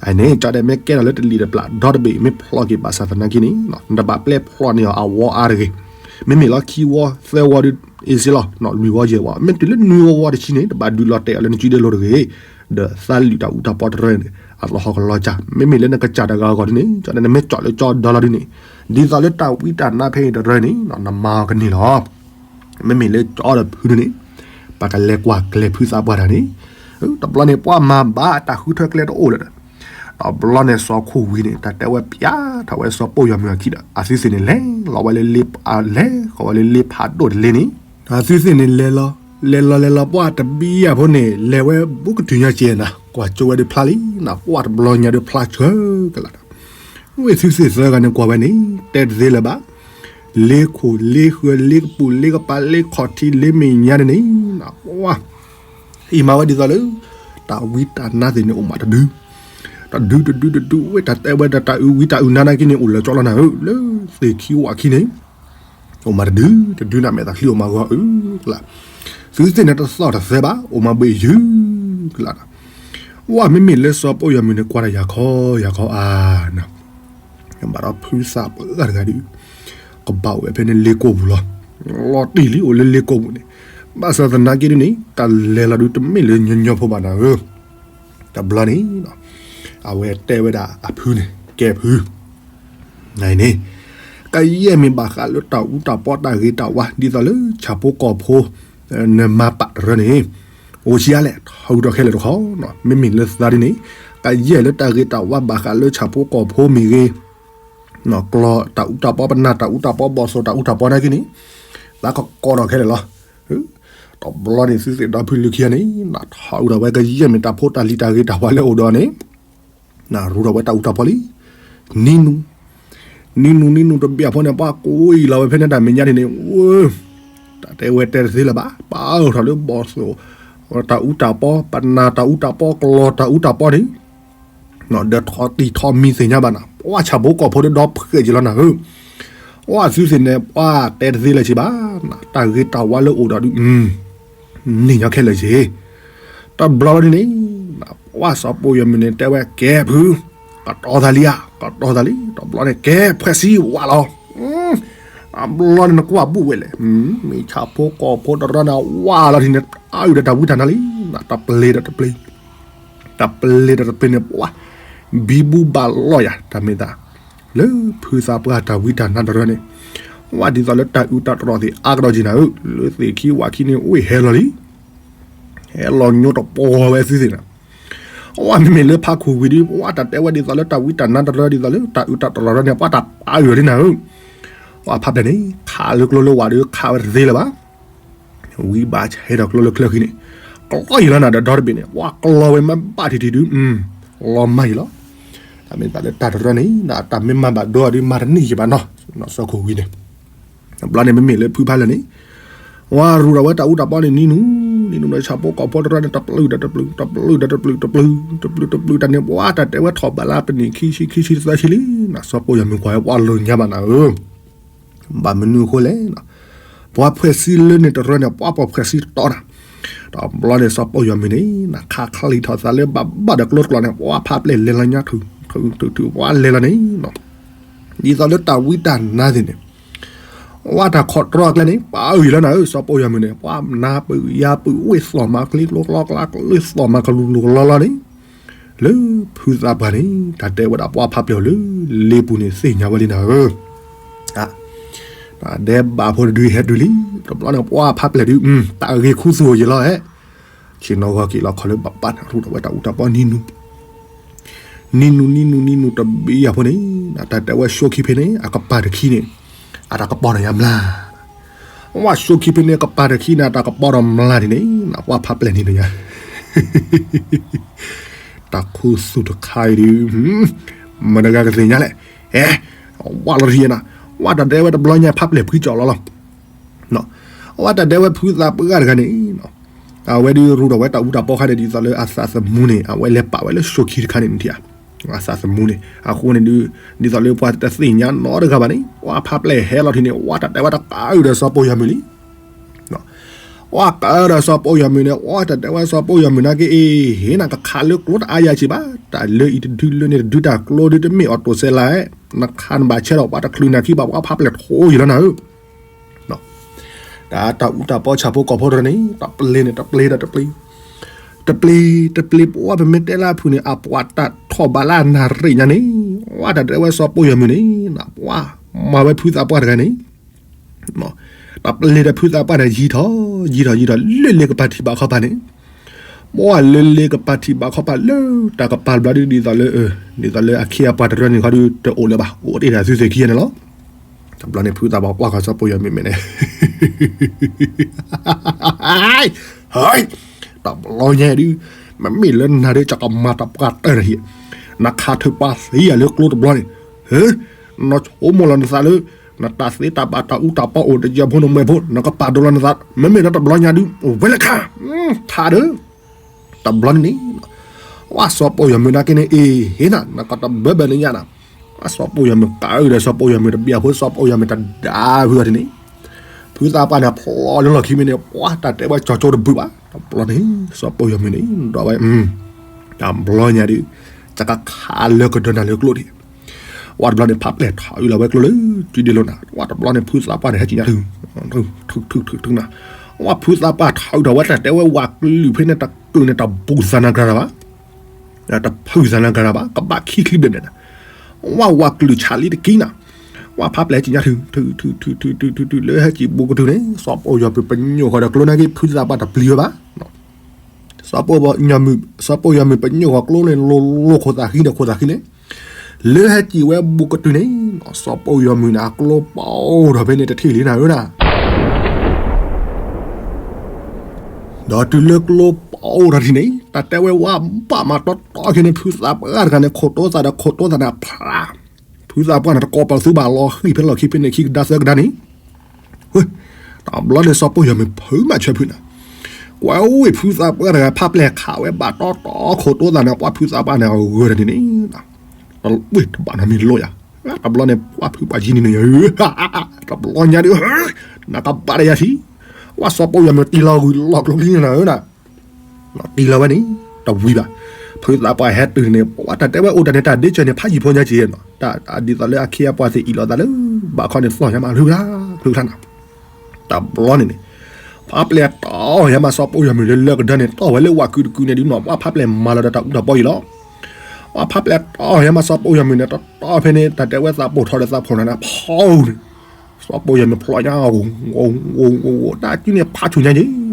အန့ၣ် ကၠီဒဲမ့ၢ်ကဲထီၣ်လၢတလံၤတပျၢ်ဒီတဘ့ၣ် မ့ၢ်ဖျိးက့ၤဘၣ်ဆၣ်သနာ်က့န့ၣ် နတဘၣ်ပျဲဖျိးန့ၢ်အီၤအဝီအါတဂ့ၤ. မ့မ့ၢ်လီၤခံဝီသၢဝီဒ်အ့ၣ်စ့လီၤ လွံၢ်ဝီယဲၢ်ဝီ မ့ၢ်တုၤလၢနွံဝီဝီတဆံန့ၣ် တဘၣ်ဒုးလီၤတဲာ်အီၤလၢနစုဒ့လိၤတဂ့ၤ. ဒီးသးလုၢ်တၢ်အူတၢ်ပီတရၢန့ၣ် အသဟီၣ်ကလီၤကၢ် မ့မ့ၢ်လၢနကစၢ်တဂၤအဂီၢ်ဒ်န့ၣ် ကၠီဒဲနမ့ၢ်ကၠီလၢကၠီဒီလီၤဒ်န့ၣ် ဒ်သိးလၢတၢ်ဝံတၢ်နါဖဲအံၤတရၢန့ၣ် နမၤအီၤကန့ၢ်လီၤ. မ့မ့ၢ်လၢကၠီဒီဖုဒ်န့ၣ် ပကလဲၤကွၢ်ကျဲၤဖုသးပှၢ်တၢ်န့ၣ်, တဘျီန့ၣ်ပှၢ်မၤဘၣ်တၢ်ဃုထၢကျဲတအိၣ်လၢၤဒီး တဘျီန့ၣ်စီၤခိၣ်ဝံၤန့ၣ် တၢ်တဲဝဲပျၢ်ထီၣ်ဝဲစီၤပိာ်ယွၤမုၢ်အခံဒီး အသုသ့ၣ်န့ၣ်လဲၤလီၤဝဲလၢလ့ လဲၤဃီၤဝဲလၢလ့ဖးဒိၣ်တလ့န့ၣ်, အသုသ့ၣ်န့ၣ်လဲၤလီၤ လဲၤလီၤလဲၤလီၤ ပှၢ်တဘံယၢ်ဖိန့ၣ် လဲၤဝဲဘူးကတုၤညါကဲနၤ ကွၢ်ကၠိဝဲဒုးဖျါလံနၤ ပှၢ်တဘျီညါဒုးဖျါဆၢကလာ်ဒီး ဝဲသုသ့ၣ်သၢဂၤန့ၣ်ကွၢ်ဝဲန့ၣ် တဲတသ့လၢၤဘၣ် လ့ခိၣ်လ့ဃၢၤလ့ကပူၤလ့ကပၤလ့ခီၣ်ထံးလ့မဲာ်ညါန့ၣ် ပှၢ် အံၤမၤဝဲဒ်သိးလၢ တၢ်ဝံတၢ်နါသ့ၣ်န့ၣ်အိၣ်မးတဒု, တဒုတဒုတဒု ဝဲတၢ်တဲဝဲဒၣ်တၢ်အုးဝံတၢ်အုးနါနာ်က့န့ၣ် အိၣ်လၢကၠီလီၤနၤဧၢ လၢသ့ၣ်ခံဝၣ်ခံန့ၣ် အိၣ်မးတဒု တဒုန့ၣ်မဲာ်သးချံအိၣ်မးဂီၤအုးကလး, သုသ့ၣ်န့ၣ်တသီၣ်တသဲဘၣ် အိၣ်မးဘှံးယုၢ်ကလးဒီး ဝဲမ့မ့ၢ်လၢစီၤပိာ်ယွၤမုၢ်န့ၣ်ကွၢ်တၢ်ယၤခီယၤခီအါနၤ ဘၣ်ဒီးဖုသးပှၢ်တဂၤဒုး ကဘၣ်အိၣ်ဝဲဖဲန့ၣ်လ့ကိာ်ပူၤလီၤ. လီၤတံၢ်လံအိၣ်လၢလ့ကိာ်ပူၤန့ၣ် ဘၣ်ဆၣ်သနာ်က့ဒ်န့ၣ် တၢ်လဲၤလီၤဒုးတမ့ၢ်လၢညီညီဖိဘၣ်နၤဧၢ, တဘျီန့ၣ် အဝဲတဲဝဲဒၣ်အဖုန့ၣ် ကဲဖု နန့ၣ် ကယဲၢ်မ့ၢ်ဘၣ်ဃးလၢတၢ်အူတၢ်ပီတၢ်ဂ့ၤတၢ်ဝါ ဒ်သိးလၢဆၣ်ဖိကီၢ်ဖိ နမၤပာ်တရၢန့ၣ် အိၣ်ဆံးအါလဲၣ် ထီၣ်အုးထီၣ်ခဲလၢာ်တခီ, မ့မ့ၢ်လၢသးဒ်န့ၣ် ကယဲၢ်လၢတၢ်ဂ့ၤတၢ်ဝါဘၣ်ဃးလၢဆၣ်ဖိကီၢ်ဖိမ့ၢ်ဂ့ၤ ကျီၢ်တၢ်အူတၢ်ပီ ပနၢ်တၢ်အူတၢ်ပီ ဘီၣ်သိၣ်တၢ်အူတၢ်ပီနာ်က့န့ၣ် သးကကီထီၣ်ခဲလၢာ်လီၤ. တဘျီန့ၣ် သုသ့ၣ်ဒီဖုလၢခံဂၤန့ၣ် နထီၣ်အုးထီၣ်ဝဲကယဲၢ်မ့ၢ်တၢ်ဖိတၢ်လံၤတၢ်ဂ့ၤတၢ်ဝါလၢအိၣ်ဒီးန့ၣ် နရူထီၣ်ဝဲတၢ်အူတၢ်ပီလံ. နံၤနူၤ နံၤနူၤနံၤနူၤတဘျီဖိန့ၣ် ပှၢ်ကိးအံၤလီၤဝဲဖဲန့ၣ်တၢ်မဲာ်ညါဒ်န့ၣ် ဝဲ တၢ်တဲဝဲတဲတသ့လၢၤဘၣ် ပာ်အုးထီၣ်လၢဘီၣ်သိၣ် တၢ်အူတၢ်ပီ ပနၢ်တၢ်အူတၢ်ပီ ကျီၢ်တၢ်အူတၢ်ပီန့ၣ် ဒီးထီၣ်တံၢ်ထီၣ်မံၤသ့ၣ်ညါဘၣ်နၤ ပှၢ်ဆၣ်ဖိကီၢ်ဖိဒီးဒီဖှဲးက့ၤလီၤနၤဧၢ, ပှၢ်သုသ့ၣ်န့ၣ် ပှၢ်တဲတသ့လၢၤဘၣ်နၤ တၢ်ဂ့ၤတၢ်ဝါလၢအိၣ်ဒီးဒုး န့ၢ်ညီခဲလၢာ်က့ၤ တဘျီဘျီဒ်န့ၣ် ပှၢ်စီၤပိာ်ယွၤမုၢ်န့ၣ်တဲဝဲကဲဖု ကတီၤသးလံဧါ ကတီၤသးလံ တဘျီန့ၣ် ကဲဖှဲးဆံဝါလီၤ. အဘျီန့ၣ်နကွၢ်ဘူၣ်ဝဲလဲၣ် မ့ၢ်ဆၣ်ဖိကီၢ်ဖိတရၢန့ၣ် ဝါလီၤထံန့ၣ် အါယူၢ်ဒီးတၢ်ဝံတၢ်နါလံ တပျ့ၤဒီးတပျ့ၤ တပျ့ၤဒီးတပျ့ၤန့ၣ် ပှၢ် ဘံဘူဘၣ်လီၢ်ယၤ တၢ်မ့ၢ်သး လၢဖုသးပှၢ်တၢ်ဝံတၢ်နါတရၢန့ၣ် ဝဲဒ်သိးလၢတၢ်အုးတၢ်တြီၢ်သ့ၣ်အါကဒီးက့ၤနၤဧၢ လၢသ့ၣ်ခံဝၣ်ခံန့ၣ် အိၣ်ဟဲလီၤလံ ဟဲလီၤညိတပီၤဝဲသုသ့ၣ်နၤ အဝဲမ့မ့ၢ်လၢဖးခူၣ်ဝံၤဒီး ပှၢ်တၢ်တဲဝဲဒ်သိးလၢတၢ်ဝံတၢ်နါတရၢ ဒ်သိးလၢတၢ်အုးတၢ်တြီၢ်တရၢန့ၣ် ပှၢ်တၢ်ပာ်အုးလီၤဒ်နၤဧၢ, ပှၢ်ဖးဖျဲၣ်န့ၣ် ခးလၢကျိလၢဝၣ်ဒီးခးဝဲတသ့လၢၤဘၣ် ဝံဘၣ်ဆဲးဒီးကျိလၢချၢဃံန့ၣ် ကျီယံာ်လီၤနၤဒီးဒီတဘ့ၣ်န့ၣ် ပှၢ်ကျီဝဲမ့ၢ်ဘၣ်ထံၣ်ထံၣ်ဒုး လီၤမၢ်ယံာ်လီၤ. တၢ်မ့ၢ်သးလၢတၢ်တရၢန့ၣ် တၢ်မ့ၢ်မၤဘၣ်ဒိဒုးမၤတန့ၢ်ယံာ်ဘၣ်နီၤ စီၤခိၣ်ဝံၤန့ၣ် တဘျီန့ၣ်မ့မ့ၢ်လၢဖုဖးလၢာ်န့ၣ် ဝဲရူဒီးဝဲတၢ်အူတၢ်ပီန့ၣ် နံၤနူၤ နံၤနူၤဒီးဆၣ်ဖိကီၢ်ဖိတရၢန့ၣ် တပျုာ်ဒီးတပျုာ် တပျုာ်ဒီးတပျုာ် တပျုာ် တပျုာ် တပျုာ် တၢ်န့ၣ် ပှၢ်တၢ်တဲဝဲထီၣ်ဘၣ်လၢပနံၣ်ခံဆံခံဆံသၢဆံလံ နစီၤပိာ်ယွၤမုၢ်ကွၢ်ဝဲပှၢ်လိာ်ညါဘၣ်နၤဧၢ ဘၣ်မနုၤအဃိလဲၣ် ပှၤဖှဲးဆံလၢန့ၣ်တရၢန့ၣ် ပှၢ်ပှၤဖှဲးဆံတီနၤ တဘျီန့ၣ်စီၤပိာ်ယွၤမုၢ်န့ၣ် နခးချံထီၣ်သးလၢဘၣ်ဘၣ်ဒီးကျိတကျိၤန့ၣ် ပှၢ်ဖးဖျဲၣ်လဲၤလီၤညါထုးထုးထုးထုး ပှၢ်လဲၤလီၤန့ၣ် ဒ်သိးလၢတၢ်ဝံတၢ်နါသ့ၣ်န့ၣ် ပှၢ်တၢ်ခီၣ်တြီအကျဲန့ၣ် ပာ်အုးယံာ်လီၤနၤဧၢ စီၤပိာ်ယွၤမုၢ်န့ၣ် ပှၢ်နါပုၢ်ယါပုၢ် ဝ့ၢ်သီၣ်မၤချံကျိကျီကျါ ကျၢသီၣ်မၤကလူၤလူၤကလီလီၤန့ၣ် လၢဖုသးပှၢ်န့ၣ် တၢ်တဲဝဲဒၣ်ပှၢ်ဖးဖျဲၣ်အီၤလၢ လ့ပူၤန့ၣ်သ့ၣ်ညါဝဲလံနၤဧၢ တၢ်ဒဲးဘးဖိတဒုဟဲတုၤလံ တဘျီန့ၣ်ပှၢ်ဖးဖျဲၣ်ဒုး တၢ်ဂ့ၤခူသူၣ်အီၤယံာ်လီၤဟဲ ဆ့ၣ်နီၤဂီၤက့ၤလီၤခီလၢဘၣ်ဘၣ်န့ၣ် ရူဒီးဝဲတၢ်အူတၢ်ပီနံၤနူၤ နံၤနုၤနံၤနုၤနံၤနုၤတဘ့ၣ်အံၤဖိန့ၣ်, တၢ်တဲဝဲ ၡိခံဖဲန့ၣ် အကပၤတခံန့ၣ် အတၢ်ကပီၤဒီးယါမျါ, ဝဲ ၡိခံဖဲန့ၣ် ကပၤတခံန့ၣ် အတၢ်ကပီၤဒီးမျါန့ၣ်န့ၣ် ပှၤဖးပျဲၢ်န့ၣ်ညါ တၢ်ခူသူၣ်တခါအံၤဒုး မတၤတဂၤကသ့ၣ်ညါလဲၣ်. အဲ ဝဲလီၤတံၢ်နၤ, ဝဲတၢ်တဲဝဲတဘျီညါ ဖးပျဲၢ်ဖှံကၠီၤလီၤလီၤ. ဝဲတၢ်တဲဝဲ ဖုသးပှၢ်တဂၤန့ၣ် အဝဲဒုးရူၢ်ထီၣ်ဝဲတၢ်အူတၢ်ပီခါန့ၣ် ဒ်သိးလၢအသးသမူန့ၣ် အဝဲလဲၤပာ်ဝဲလၢ ၡိခံတခါန့ၣ်နထံၣ်ဧါ, အသးသမူန့ၣ် အဃိန့ၣ်ဒုး ဒ်သိးလၢပှၤတသ့ၣ်ညါနီတဂၤဘၣ်န့ၣ် ပှၤဖးပျဲၢ်ဟဲလီၤထံၣ်န့ၣ် ဝဲတၢ်တဲဝဲတကးအုးဒီးစီၤပီၢ်ယွၤမုၢ်လံ. ဝဲကးအုးဒီးစီၤပီၢ်ယွၤမုၢ်န့ၣ် ဝဲတၢ်တဲဝဲစီၤပီၢ်ယွၤမုၢ်နာ်က့ အ့ဟ့ၣ်နၤ ကခးလၢကျိတအါယၤစံးဘၣ်, တၢ်လၢအံၤတဒုလၢန့ၣ်တဒု တၢ်ကျိဒုးတမ့ၢ်အီၤတိာ်စဲးလၢ်, နခးနဘၣ်ဆဲးဒီး ပှၤတချုးနၤခံဘၣ် ပှၤဖးပျဲၢ်ထိယံာ်လီၤနၤဧၢ တၢ် တၢ်အူတၢ်ပီဆၣ်ဖိကီၢ်ဖိတရၢန့ၣ် တပျ့ၤန့ၣ် တပျ့ၤဒီးတပျ့ၤ, တပျ့ၤ တပျ့ၤ ပှၤပမ့ၢ်တဲလၢအဖုၣ်န့ၣ် အပှၤတၢ်ထီၣ်ဘးလၢအနၣ်ရံၣ်ညါန့ၣ် ဝဲတၢ်တဲဝဲစီၤပီၢ်ယွၤမုၢ်န့ၣ် ပှၤမၤဝဲဖုသးပှၢ်တဂၤန့ၣ် တပျ့ၤဒီးဖုသးပှၢ်န့ၣ် ယံာ်ထီၣ် ယံာ်ထီၣ် ယံာ်ထီၣ် လၢလ့ကပၤထံၣ်ဘၣ်ခီပၤန့ၣ် ပှၤလၢလ့ကပၤထံၣ်ဘၣ်ခီပၤလၢ တၢ်ကပၤတဘျီဒုး ဒ်သိးလၢ ဒ်သိးလၢအခ့အပှၤတရၢန့ၣ်ခီဒုး တအိၣ်လၢၤဘၣ် အိၣ်တ့ၢ်ဒၣ်သုသ့ၣ်ခံဂၤန့ၣ်လီၤ. တဘျီန့ၣ် ဖုသးပှၢ်ကွၢ်ဃီၤစီၤပီၢ်ယွၤမုၢ်မဲာ်န့ၣ် တဘျီညါဒုး မ့မ့ၢ်လၢနၤဒုး ကကမၤတၢ်ပှၢ်တၢၢ်တဟံၣ်, နခးထုးပှၤသံယၤလၢကျိတဘျီန့ၣ်, နဆိကမိၣ်လီၤနသးလၢ နတၢ်သ့တၢ်ဘၣ်တၢ်အူတၢ်ပီအိၣ်တယၢၤဖိနမဲာ်ဖိ နကပာ်ဒိၣ်လီၤနသး မ့မ့ၢ်လၢတဘျီညါဒုး ဝဲလၢခါ ထါဒီး တဘျီန့ၣ်န့ၣ် ဝဲစီၤပီၢ်ယွၤမုၢ်နာ်က့န့ၣ် အ့ဟ့ၣ်နၤ နကတဘၢဘၢန့ၣ်ညါနၤ, ဝဲစီၤပီၢ်ယွၤမုၢ်ကးအုးဒီးစီၤပီၢ်ယွၤမုၢ်တဘျီဖိ စီၤပီၢ်ယွၤမုၢ်တဒါဖုဂၤဒ်န့ၣ်, ဖုသးပှၢ်န့ၣ် ဖျီလၢလီၢ်ခံမ့ၢ်န့ၣ် ပှၤတၢ်တဲဝဲကၠီၤကၠိတဘုးဘၣ် တဘျီန့ၣ် စီၤပီၢ်ယွၤမုၢ်န့ၣ် ဒီးဝဲ တဘျီညါဒုး ကကခးလၢကဒၢနၤလၢကျိဒံး, ဝဲတဘျီန့ၣ် ဖးပျဲၢ်ထီၣ်အုးလီၤဝဲကျိလၢ စုဒ့လိၤနၤ ဝဲတဘျီန့ၣ် ဖုသးပှၢ်န့ၣ် ဟဲက့ၤညါထု ထုထုထုထုနၤ, ဝဲဖုသးပှၢ်ထီၣ်အုးထီၣ်ဝဲတၢ်တဲဝဲဝးကလုာ်ဖဲန့ၣ် တကုာ်န့ၣ် တဘူးသးနၤကြၤတၢ်ဘၣ်, တဖုသးနၤကြၤတၢ်ဘၣ် ကဘၣ်ခံချံဘျဲၣ်ဘျဲၣ်နၤ, ဝဲဝးကလုာ်ဆးလံတကံနၤ, ဝဲဖးပျဲၢ်ဟဲက့ၤညါထု ထုထုထုထုထုထု လၢဟဲက့ၤဘူးကတုၤန့ၣ် စီၤပီၢ်ယွၤမုၢ်ပညိၣ်ဃီဒီးကျိနာ်က့ ဖုသးပှၢ်တပျံၤဝဲဘၣ် စီၤပီၢ်ယွၤမုၢ်ပညိၣ်ဃီကျိန့ၣ် လိၤလိၤခိၣ်သးဃံဒီးခိၣ်သးဃံန့ၣ်, လၢဟဲက့ၤဝဲဘူးကတုၤန့ၣ် စီၤပီၢ်ယွၤမုၢ်န့ၣ် အကျိပအိၣ်ထီၣ်ဖဲန့ၣ်တထံၣ်လံနၤဧၢနၤ, ဒီးတုၤလၢကျိပအိၣ်ထီၣ်ထံၣ်န့ၣ် တၢ်တဲဝဲဝါဘၣ်မးတီတီခဲန့ၣ် ဖုသးပှၢ်တဂၤန့ၣ် ခိၣ်တိသးဒီးခိၣ်တိသးန့ၣ်ဖျါ, ဖုသးပှၢ်န့ၣ် တကိးပသူဘၣ်လီၤဃံၣ်ဖဲလီၢ်ခံဖဲန့ၣ် ခံကဒါသၢကဒါန့ၣ် တဘျီန့ၣ် စီၤပီၢ်ယွၤမုၢ်ဖုးမးဆၢဖုးနၤ, ကွၢ်ဝဲဖုသးပှၢ်တဂၤ ဖးပျဲၢ်ခးဝဲဘၣ်တီတီခိၣ်တိသးန့ၣ် ပှၤဖုသးပှၢ်န့ၣ် အဂၢၢ်တန့ၣ်န့ၣ်, တဝ့ၢ်တဘၣ်နီတမံၤလိာ်ယၤ, တဘျီန့ၣ် ပှၤဖုးပှၤယံၤန့ၣ်န့ၣ်, တဘျီညါဒုး, နကဘၣ်ဒီးယၤထံ, ပှၤစီၤပီၢ်ယွၤမုၢ်တံၢ်လီၤဂုၢ်လီၤကျိချံန့ၣ်နၤဧၢနၤ တံၢ်လီၤဝဲန့ၣ် တဝံၤဘၣ်, ဖုသးပှၢ်ဟဲတုၤန့ၣ် ပှၤတၢ်တဲဝဲအိၣ်တၢ်န့ၣ် တၢ်ဒ့စၢၤန့ၣ် ဖးယံၤဖိညါက့ၤ, ဒ်သိးလၢအခ့အပှၤသ့ၣ်အံၤလိာ်သးလၢ ဘၣ်ခီန့ၣ် သီၣ်ညါမး ချုးကျါ ချုးကျါနၤ, တဘျီန့ၣ်န့ၣ်, ဖးပျဲၢ်တီၢ်ယါမး စီၤပီၢ်ယွၤမုၢ်လၢလၢကဒၢန့ၣ် တီၢ်ဝဲလၢဝးကုာ်တကုာ်န့ၣ်ဒုးနီၤ ပှၤဖးပျဲၢ်မၤလီၤဒီးတၢ်အူတၢ်ပီအံၤလီၤ, ပှၤဖးပျဲၢ်တီၢ်ယါမး စီၤပီၢ်ယွၤမုၢ်န့ၣ် တီတီဖဲန့ၣ် တၢ်တဲဝဲသးပိာ်ထီၣ်ဒီးသးဖီၣ်နၤန့ၣ် ဖီန့ၣ် စီၤပီၢ်ယွၤမုၢ်ဖျိညါ, တၢ်စုန့ၣ်ဖးဆူၣ်ညါက့ၤ, တီၢ်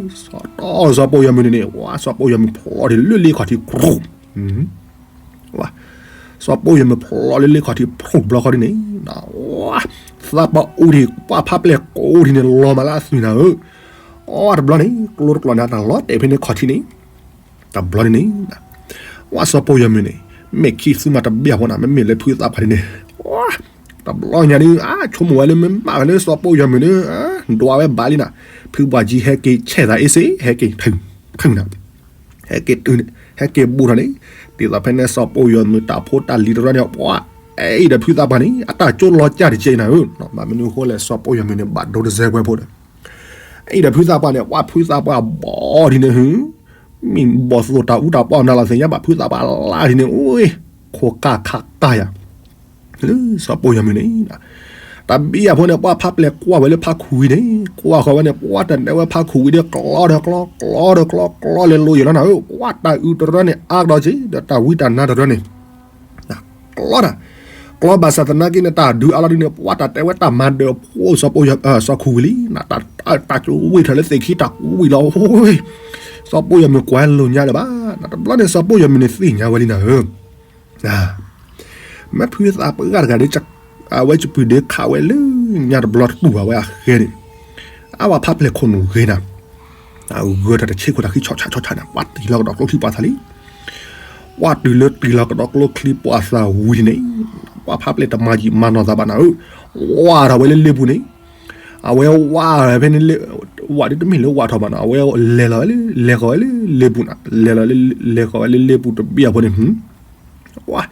စီၤပီၢ်ယွၤမုၢ်န့ၣ်န့ၣ် ဝဲစီၤပီၢ်ယွၤမုၢ်ဖျိထံၣ်လၢလ့ခီၣ်ထံး စီၤပီၢ်ယွၤမုၢ်ဖျိလၢလ့ခီၣ်ထံး ဖျိတဘျီဃီဒ်န့ၣ်, သးပှၢ်အိၣ်ဒံး ပှၤဖးပျဲၢ်ကိးဒံးန့ၣ် လီၤမးလၢအသွံၣ်နၤဧၢ, အတဘျီန့ၣ် ကျိတကျိာ်န့ၣ် တၢ်လီၤတဲာ်ဖဲန့ၣ်ခီၣ်ထံးန့ၣ်, တဘျီန့ၣ်န့ၣ် ဝဲစီၤပီၢ်ယွၤမုၢ်န့ၣ် မ့ၢ်ခံသူမးတဘ့ၣ်အဖိနၤ မ့မ့ၢ်လၢဖုသးပှၢ်ဒ်န့ၣ်, တဘျီညါဒုး အါဆိကမိၣ်ဝဲလၢမ့ၢ်ဘၣ်လၢစီၤပီၢ်ယွၤမုၢ်န့ၣ် ဒွးဝဲဘၣ်လံနၤ, ဖုပှၤကံဟဲက့ၤဆဲးသးအ့စ့ ဟဲက့ၤထုး ထုးနၤ ဟဲက့ၤတုၤန့ၣ် ဟဲက့ၤဘူးထီၣ်န့ၣ်, ဒ်သိးဖဲန့ၣ်စီၤပီၢ်ယွၤမုၢ်တၢ်ဖိတၢ်လံၤတရၢန့ၣ် ပှၤအဲၣ်အံၤဒီးဖုသးပှၢ်န့ၣ် အတၢ်ကၠိလီၤကၢ်တကဲနၤဧၢ, ဘၣ်မနုၤအဃိလဲၣ် စီၤပီၢ်ယွၤမုၢ်န့ၣ် ဘၣ်ဒိတစဲးကွဲးဖိဒီး အံၤဒီးဖုသးပှၢ်န့ၣ် ပှၤဖုသးပှၢ်ဘီဒ်န့ၣ်ဟူ, မ့ၢ်ဘီၣ်သိၣ်တၢ်အူတၢ်ပီနၤလီၤသ့ၣ်ညါဘၣ်ဖုသးပှၢ်လၢဒ်န့ၣ် အိၣ် ခိၣ်ကၢ်ခးကၢ်ယၤ, လၢစီၤပီၢ်ယွၤမုၢ်န့ၣ်, တၢ်ဘံယၤဖိန့ၣ် ပှၤဖးပျဲၢ်ကွၢ်ဝဲလၢဖးခူၣ်ဝံၤန့ၣ် ကွၢ်ဃီၤဝဲန့ၣ် ပှၤတၢ်တဲဝဲဖးခူၣ်ဝံၤဒီး ကျီဒီးကျီ ကျီဒီးကျီ ကျီလဲၤလိၤယံၤလီၤနၤဧၢ, ပှၤတၢ်အုးတရၢန့ၣ် အါကဒီးက့ၤ ဒီးတၢ်ဝံတၢ်နါတရၢန့ၣ် ကျီတၢ်, ကျီဘၣ်ဆၣ်သနာ်က့န့ၣ် တၢ်ဒုးအါလီၤဒ်န့ၣ် ပှၤတၢ်တဲဝဲတၢ်မၤဒၢးဖိစီၤပီၢ်ယွၤ စီၤခူဝံၤလံ, တၢ်ကၠိဝ့ၢ်ထီၣ်လၢသ့ၣ်ခံတၢ်ဝံၤလီၤ, စီၤပီၢ်ယွၤမုၢ်ကွၢ်လိာ်ညါလၢၤဘၣ်, တဘျီန့ၣ် စီၤပီၢ်ယွၤမုၢ်န့ၣ်သ့ၣ်ညါဝဲလံနၤဧၢ, မ့ၢ်ဖုသးပှၢ်တဂၤဒီး အဝဲစပုၤဒ့ခးဝဲလၢညါတဘျီတတူၢ်ဘၣ်ဝဲအဃဲန့ၣ်, အဝဲဖးပျဲၢ်ခိၣ်နူာ်ဂ့ၤနၤ, ဂၢၢ်ထီၣ်တဆ့ခိၣ်တၢ်ခံဆီဆီဆီန့ၣ် ပှၤတံၢ်လီၤကဒီးကျိချံပှၤသးလံ. ပှၤတုၤလၢတံၢ်လီၤကဒီးကျိချံပှၤသးဝံၤန့ၣ်, ပှၤဖးပျဲၢ်တမၤယံာ်မၤနီၢ်သးဘၣ်နၤဧၢ, ဝးထီၣ်ဝဲလၢလ့ပူၤန့ၣ်, အဝဲဝးဖဲန့ၣ်, ဝးဒ်တမ့ၢ်လၢဝးထီၣ်ဘၣ်နၤ, အဝဲလဲၤလီၤဝဲလၢ လဲၤဃီၤဝဲလၢလ့ပူၤနၤ, လဲၤလီၤလဲၤဃီၤဝဲလၢလ့ပူၤတဘ့ၣ်အဖိန့ၣ်, ဝး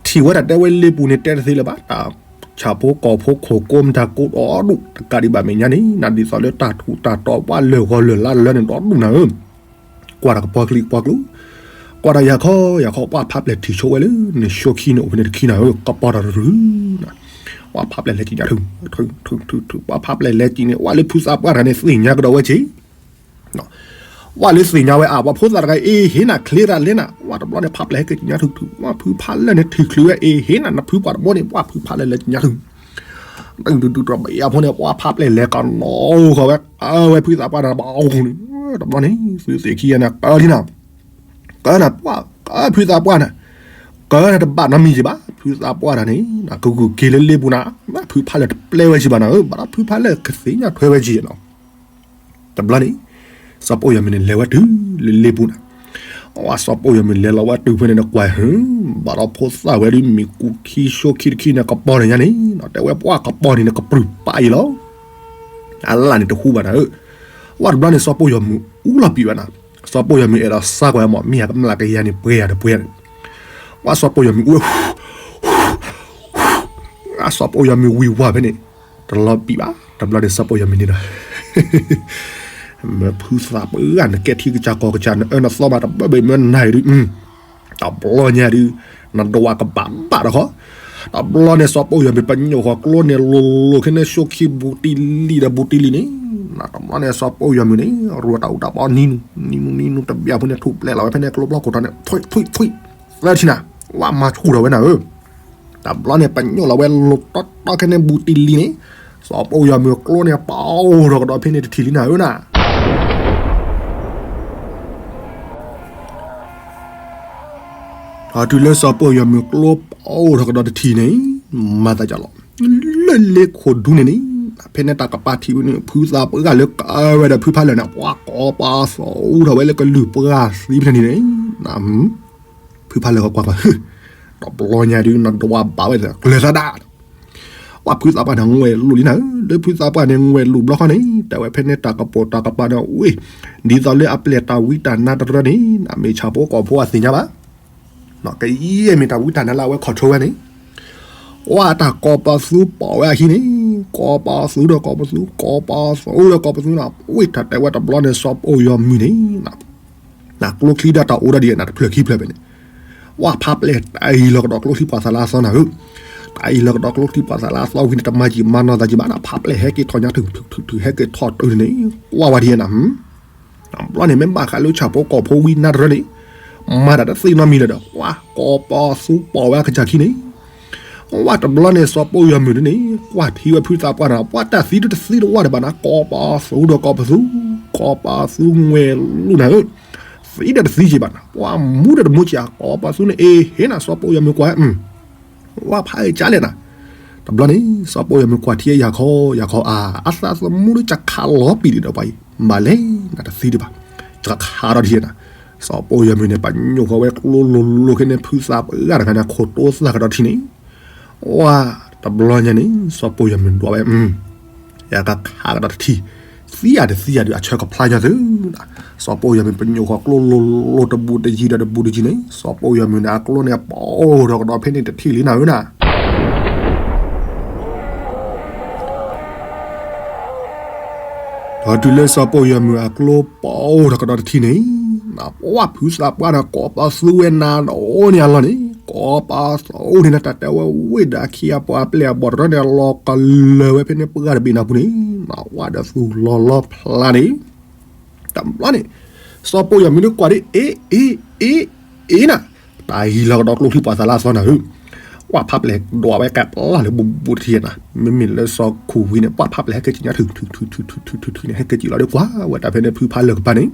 ထံၣ်ဝဲဒၣ်တဲဝဲလ့ပူၤန့ၣ် တဲတသ့လၢၤဘၣ်, တၢ်ဆၣ်ဖိကီၢ်ဖိခိၣ်ကိးမတၤကိးဒီဒူၣ်တကးဒံးဘၣ်မဲာ်ညါန့ၣ်, နဒ်သိးလၢတၢ်ထူးတၢ်တီၤပှၤလၢာ်ဂီၤလၢာ်လါတလၢန့ၣ် ဒီဒူၣ်နၤဧၢ, ကွၢ်တၢ်ကပီၤချံကပီၤကျိ, ကွၢ်တၢ်ယၤခီယၤခီ ပှၤဖးပျဲၢ်ထံၣ်ဆိဝဲလၢ နၡိခံန့ၣ်အိၣ်ဖဲန့ၣ်တခံနၤဧၢ, ကပီၤတၢ်တရုၤနၤ, ပှၤဖးပျဲၢ်လဲၤကံၣ်ညါထု, ထု ထု ထု ထု ပှၤဖးပျဲၢ်လဲၤကံၣ်န့ၣ် ဝဲလၢဖုသးပှၢ်တဂၤန့ၣ် သ့ၣ်ညါကဒီးဝဲက့ၤ ဝဲလၢသ့ၣ်ညါဝဲအါ ပှၤဖိသၣ်တဂၤအ့ဟ့နၤ ချ့တၢ်လဲနၤ, ဝဲတဘျီန့ၣ် ဖးပျဲၢ်ဟဲက့ၤကံၣ်ညါထုထု, ဝဲဖုဖးလၢာ်န့ၣ် ထုချုးဝဲအ့ဟ့နၤ နဖုပှၤတဘိန့ၣ် ပှၤဖုဖးလၢာ်လဲၤကံၣ်ညါထု, ဒုးဒုးဒုးတဘျီအံၤအဖိန့ၣ် ပှၤဖးပျဲၢ်လဲၤကနီၤဃီၤဝဲ, အဝဲဖုသးပှၢ်တဂၤဘၣ်အဃိန့ၣ်, တဘျီန့ၣ် သုသ့ၣ်ခံဂၤန့ၣ် ကၢလံနၤ, ကၢနၤပှၢ်, ကၢဖုသးပှၢ်န့ၣ်, ကၢနၤတဘၣ်နီတမံၤက့ၤဘၣ်, ဖုသးပှၢ်တဂၤန့ၣ် ကဂုာ်က့ၤလၢလ့ပူၤနၤ, ဖုဖးလၢာ်တပျဲဝဲက့ၤဘၣ်နၤဧၢ, ဘၣ်ဒီးဖုဖးလၢာ်ကသ့ၣ်ညါထွဲဝဲက့ၤနီၤ တဘျီန့ၣ် စီၤပီၣ်ယီၤမုၢ်န့ၣ် လဲၤဝဲတုၤလၢလ့ပူၤနၤ, အဝဲစီၤပီၣ်ယီၤမုၢ်လဲၤလီၤဝဲတုၤဖဲန့ၣ်နကွၢ်ဟု, ဘၣ်ဒီးဖိသၣ်ဝဲဒုး မ့ၢ်ကူၣ်ခံဆိခံတခံန့ၣ် ကပီၤန့ၣ်ညါန့ၣ်, တဲဝဲပှၤကပီၤန့ၣ်န့ၣ် ကပြုၢ်ပာ်အံၤလီၤ, အလၢ်န့ၣ်တဟူဘၣ်နၤဧၢ, ဝဲတဘျီန့ၣ် စီၤပီၣ်ယီၤမုၢ်အူလီၤပံာ်ဝဲနၤ, စီၤပီၣ်ယီၤမုၢ်အဲၣ်ဒိးစါကွၢ်မး မ့ၢ်ဟဲကမျၢ်ကယၤန့ၣ် ပှဲၤယၤတပှဲၤန့ၣ်, ဝဲစီၤပီၣ်ယီၤမုၢ်အူဝဲ အစီၤပီၣ်ယီၤမုၢ်ဝံၤဝါဖဲန့ၣ်, တလီၤပံာ်ဘၣ်, တဘျီန့ၣ်စီၤပီၣ်ယီၤမုၢ်န့ၣ်ဒီး, မ့ၢ်ဖုသးပှၢ်နကဲထံကစၢ်ကီၢ်ကစၢ် နအၢနသီမး တဘၣ်ဘၣ်မ့ၢ်နၤအံၤဒုး, တဘျီညါဒုး, နဒွးကဘၣ်ဘၣ်ဒီးဃီ, တဘျီန့ၣ်စီၤပီၣ်ယီၤမုၢ်ပညိၣ်ဃီၤကျိန့ၣ် လိၤလိၤခဲန့ၣ် ဆိခံဘူးတံၢ်လံဒီးဘူးတံၢ်လံန့ၣ်, တဘျီန့ၣ်စီၤပီၣ်ယီၤမုၢ်န့ၣ် ရူးတၢ်အူတၢ်ပီနံၤနူၤ နံၤနူၤနံၤနူၤ တဘျီဖိန့ၣ် ထူၣ်ပျဲလီၤဝဲဖဲန့ၣ် ကျိဖျီခိၣ်ထီန့ၣ် ထွံၣ်ထွံၣ်ထွံၣ် သၢထံၣ်နၤ, ဝဲမၤဆူၣ်ထီၣ်ဝဲနၤဧၢ, တဘျီန့ၣ် ပညိၣ်လီၤဝဲလိၤတီတီခဲန့ၣ် ဘူးတံၢ်လံန့ၣ်, စီၤပီၣ်ယီၤမုၢ်ကျိန့ၣ် ပအိၣ်ထီၣ်ကဒီးဖဲန့ၣ်တထံၣ်လံနၤဧၢနၤ ဒီးတုၤလၢစီၤပီၣ်ယီၤမုၢ်ကျိပအိၣ်ထီၣ်ကဒီးတထံၣ်န့ၣ်, မၤသးဒ်လီၤ, လၢလ့ခိၣ်ဒူန့ၣ်န့ၣ်, ဖဲန့ၣ်တၢ်ကပၤထံၣ်ဝဲန့ၣ် ဖုသးပှၢ်လၢကဝဲဒီးဖုဖးလၢာ်န့ၣ် ပှၤကိးပှၤသိးထီၣ်ဝဲလၢကလုၢ်ပှၢ်သံဖဲန့ၣ်န့ၣ်, ဖုဖးလၢာ်ကကွၢ်ကွၢ်, တဘျီညါဒုး နဒွးဘၣ်ဝဲ ကျၢၤသးဒၣ် ပှၤဖုသးပှၢ်န့ၣ်ငွဲၣ်လိာ်လံနၤဧၢ, လၢဖုသးပှၢ်န့ၣ်ငွဲၣ်လိာ်ဘျီဃီန့ၣ် တဲဝဲဖဲန့ၣ်တၢ်ကပိာ်တၢ်ကပၤန့ၣ်ဝဲ, ဒ်သိးလၢအပျဲၢ်တၢ်ဝံတၢ်နါတရၢန့ၣ် မ့ၢ်ဆၣ်ဖိကီၢ်ဖိအသ့ၣ်ညါဘၣ်, ကယဲၢ်မ့ၢ်တၢ်ဝံတၢ်နါလၢအဝဲ control ဝဲန့ၣ်, ဝဲတၢ်ကိးပသူပိာ်ဝဲအခံန့ၣ်, ကိးပသူဒီးကိးပသူ ကိးပသူဒီးကိးပသူန့ၣ်, ဝဲတၢ်တဲဝဲတဘျီန့ၣ် စီၤပီၣ်ယီၤမုၢ်န့ၣ် ကျိချံဒၣ်တၢ်အိၣ်ဒၣ်ဒ်နၤတဖျၢၣ်ခံဖျၢၣ်ဖဲန့ၣ်, ဝဲဖးပျဲၢ်တၢ်အံၤလီၤကဒီးကျိချံပှၤသးလါသီနၤဧၢ, တၢ်အံၤလီၤကဒီးကျိချံပှၤသးလါသီဝံၤန့ၣ် တမၤယံာ်မၤနီၢ်သးယံာ်ဘၣ်နၤ, ဖးပျဲၢ်ဟဲက့ၤထီၣ်ညါထုထုထုထု ဟဲက့ၤထီၣ်တုၤန့ၣ်, ကွၢ်ဝဲဒ်နၤ, တဘျီန့ၣ် မ့ၢ်ဘၣ်ဃးလၢဆၣ်ဖိကီၢ်ဖိဝံနါတရၢန့ၣ်, မၤတၢ်တသ့နီတမံၤလၢၤဒီး ပှၤကိးပသူပိာ်ဝဲအကစၢ်ခံန့ၣ် ဝဲတဘျီန့ၣ် စီၤပီၣ်ယီၤမုၢ်ဒ်န့ၣ် ကွၢ်ထံဝဲဖုသးပှၢ်န့ၣ် ပှၤတၢ်သံတသံတဝၢ်ဒံးဘၣ်နၤ, ကိးပသူဒီးကိးပသူ, ကိးပသူငွဲၣ်လိာ်နၤဧၢ, သံဒီးတသံက့ၤဘၣ်နၤ, ပှၤမူဒီးတမူက့ၤဧါ, ကိးပသူန့ၣ်အ့ဟ့နၤ စီၤပီၣ်ယီၤမုၢ်ကွၢ် ဝဲဖးအံၤကၢလဲၣ်နၤ, တဘျီန့ၣ် စီၤပီၣ်ယီၤမုၢ်ကွၢ်ထံယၤခီယၤခီအါ, အသးသမူဒီးကခးလီၤပံာ်ဒံးဒီးပှၤအံၤ, မၤလဲၣ်နၤတသံဒံးဘၣ်, ကခးဒီးထံနၤ, စီၤပီၣ်ယီၤမုၢ်န့ၣ် ပညိၣ်ဃီဝဲကျိလိၤလိၤခဲန့ၣ် ဖုသးပှၢ်တဂၤန့ၣ် ခိၣ်တိသၣ်ကဒီးထံန့ၣ်, ဝဲတဘျီညါန့ၣ် စီၤပီၣ်ယီၤမုၢ်ဒွးဝဲ ယကခးကဒီးတထံၣ်, သံယၤတသံယၤဒုး အဆၢကဖျါညီသု, စီၤပီၣ်ယီၤမုၢ်ပညိၣ်ဃီကျိလိၤလိၤတဘူးတယံၤဒီးတဘူးတယံၤန့ၣ် စီၤပီၣ်ယီၤမုၢ်န့ၣ် အကျိန့ၣ် ပအိၣ်ထီၣ်ကဒီးဖဲန့ၣ်တထံၣ်လံနၤဧၢနၤ ဒီးတုၤလၢစီၤပီၣ်ယီၤမုၢ်အကျိပအိၣ်ထီၣ်ကဒီးတထံၣ်န့ၣ်, ပှၤဖုသးပှၢ်ဒီးကိးပသူဝဲနၤဒီးန့ၣ်အလီၢ်န့ၣ်, ကိးပသူန့ၣ် နတၢ်တဲဝဲဝ့ၢ်ဒီးခံအပှၤအပျဲၢ်အဘီၣ်တရၢန့ၣ် လီၤကလၢၤဝဲဖဲန့ၣ်ပှၢ်တဘ့ၣ်နၤပူၤန့ၣ်, ဝဲဒီးသူလီၤလီၤဖျါန့ၣ် တဘျီန့ၣ် စီၤပီၣ်ယီၤမုၢ်န့ၣ်ကွၢ်ဒ်အ့ အ့ အ့ အ့နၤ, တၢ်ဟံးလီၤကဒီးကျိချံပှၤသးလါသီနၤဧၢ, ပှၤဖးပျဲၢ်ဒွးဝဲကပျၢ်လၢဘူးဘူးတထံၣ်နၤ, မ့မ့ၢ်လၢစီၤခူၣ်ဝံၤန့ၣ် ပှၤဖးပျဲၢ်ဟဲက့ၤကံၣ်ညါထုထုထုထုထုထုန့ၣ် ဟဲက့ၤကံၣ်လီၤဒီးကွၢ်ဝဲတၢ်ဖဲန့ၣ်ဖုဖးလၢာ်ကပၤန့ၣ်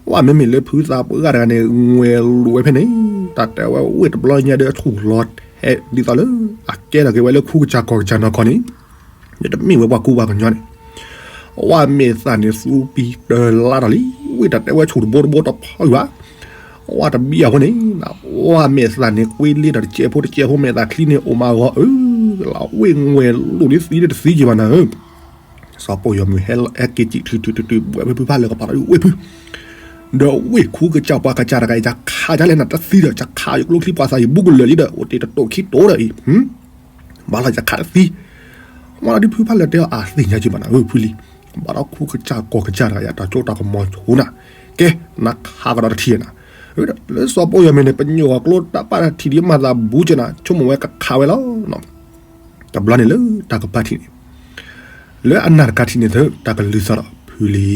ပှၢ်မ့မ့ၢ်လၢဖုသးပှၢ်တဂၤန့ၣ် ငွဲၤလိာ်ဝဲဖဲန့ၣ် တၢ်တဲဝဲဝ့ၢ်တဘျီညါဒီးအဆူၣ်လီၤထဲဒ်သိးလၢ အကဲထီၣ်က့ၤဝဲလၢခူကစၢ်ကီၢ်ကစၢ်နီၢ်ခီန့ၣ် တမ့ၢ်ဝဲပှၤကူပှၤကညီန့ၣ် ဝဲမဲာ်သၣ်န့ၣ်သူပံၤတလါထီၣ်လံ ဝ့ၢ်တၢ်တဲဝဲဆူၣ်တဘိတဘိတဖီအံၤဘၣ် ဝဲတဘံၣ်အဃိန့ၣ် ဝဲမဲာ်သၣ်န့ၣ်ကွ့လ့ဒီးတကဲးဖိတကဲးဖိ မဲာ်သၣ်ချံန့ၣ်အိၣ်မးအဂီၢ် အၢ လီၤဝ့ၢ်ငွဲၤလိာ်လံသံတသံက့ၤဘၣ်နၤဧၢ စီၤပိာ်ယီၤမုၢ်ဟဲက့ၤစံးထုထုထုထု ဘှဲဖုဖုဖးလၢကပၤဒီးဝ့ၢ်ဖု ဒီးဝ့ၢ်ခူကစၢ်ပှၤကစၢ်တဂၤအံၤ ယခးယလဲၣ်နၤတသံဒီး ယခးယကျိချံပှၤသးယဘူကလၢာ်လံဒီး အိၣ်တ့ၢ်တတိာ်ခံတိာ်ဒီးအံၤ ဘၣ်လီၤယခးတသံ မ့ၢ်လီၤဒုးဖုဖးလၢတဲအီၤအသ့ၣ်ညါက့ၤဘၣ်နၤဧၢဖုလံ ဘၣ်ဒီးခူကစၢ်ကီၢ်ကစၢ်တဂၤအံၤ တၢ်စိတၢ်ကမီၤဆိနၤ ကဲ နခးကဒီးတထံၣ်နၤ လၢစီၤပိာ်ယီၤမုၢ်န့ၣ် ပညိၣ်အကျိတၢ်ပာ်တထံၣ်ဒ်မၤသးဘူက့နၤ ဆိကမိၣ်ဝဲကခးဝဲလီၤ တဘျီန့ၣ်လၢတၢ်ကပၤထံၣ်န့ၣ် လၢအနၢ်တကးထံၣ်န့ၣ်သၢ တၢ်ကလုၢ်သီၣ်ဒီးဖုလံ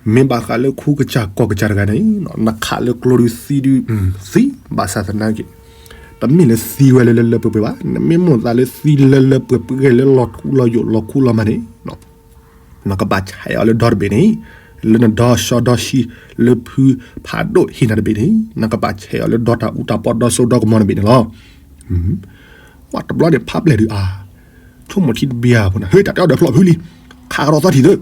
မ့ၢ်ဘၣ်ဃးလၢခူကစၢ်ကီၢ်ကစၢ်တဂၤန့ၣ် နခးလၢကျိဒုးသံဒုးသံ ဘၣ်ဆၣ်သနာ်က့ တမ့ၢ်လၢသံဝဲလၢလၢလၢပှဲၤပှဲၤဘၣ် နမ့ၢ်မိၣ်သးလၢသံလၢလၢပှဲၤပှဲၤလၢလီၤထူလီၤယိာ်လီၤခူလီၤမးန့ၣ် နကဘၣ်ဆဲးအီၤလၢဒီတဘ့ၣ်န့ၣ် လၢနဒီစီဒီဆှံ လၢဖုဖးဒိၣ်ဟံးနၤတဘ့ၣ်န့ၣ် နကဘၣ်ဆဲးအီၤလၢဒီတၢ်အူတၢ်ပီဒီစိဒီကမီၤတဘ့ၣ်န့ၣ်လီၤ. ဝဲတဘျီန့ၣ်ဖးပျဲၢ်ဒုးအါ ဆိကမိၣ်ထံတဘ့ၣ်ဧါဖိန့ၣ် ဟ့ၣ်တၢ်တဲအီၤဒီးဖျီၣ်ဖုလံ ခးကဒီးသီထံၣ်သု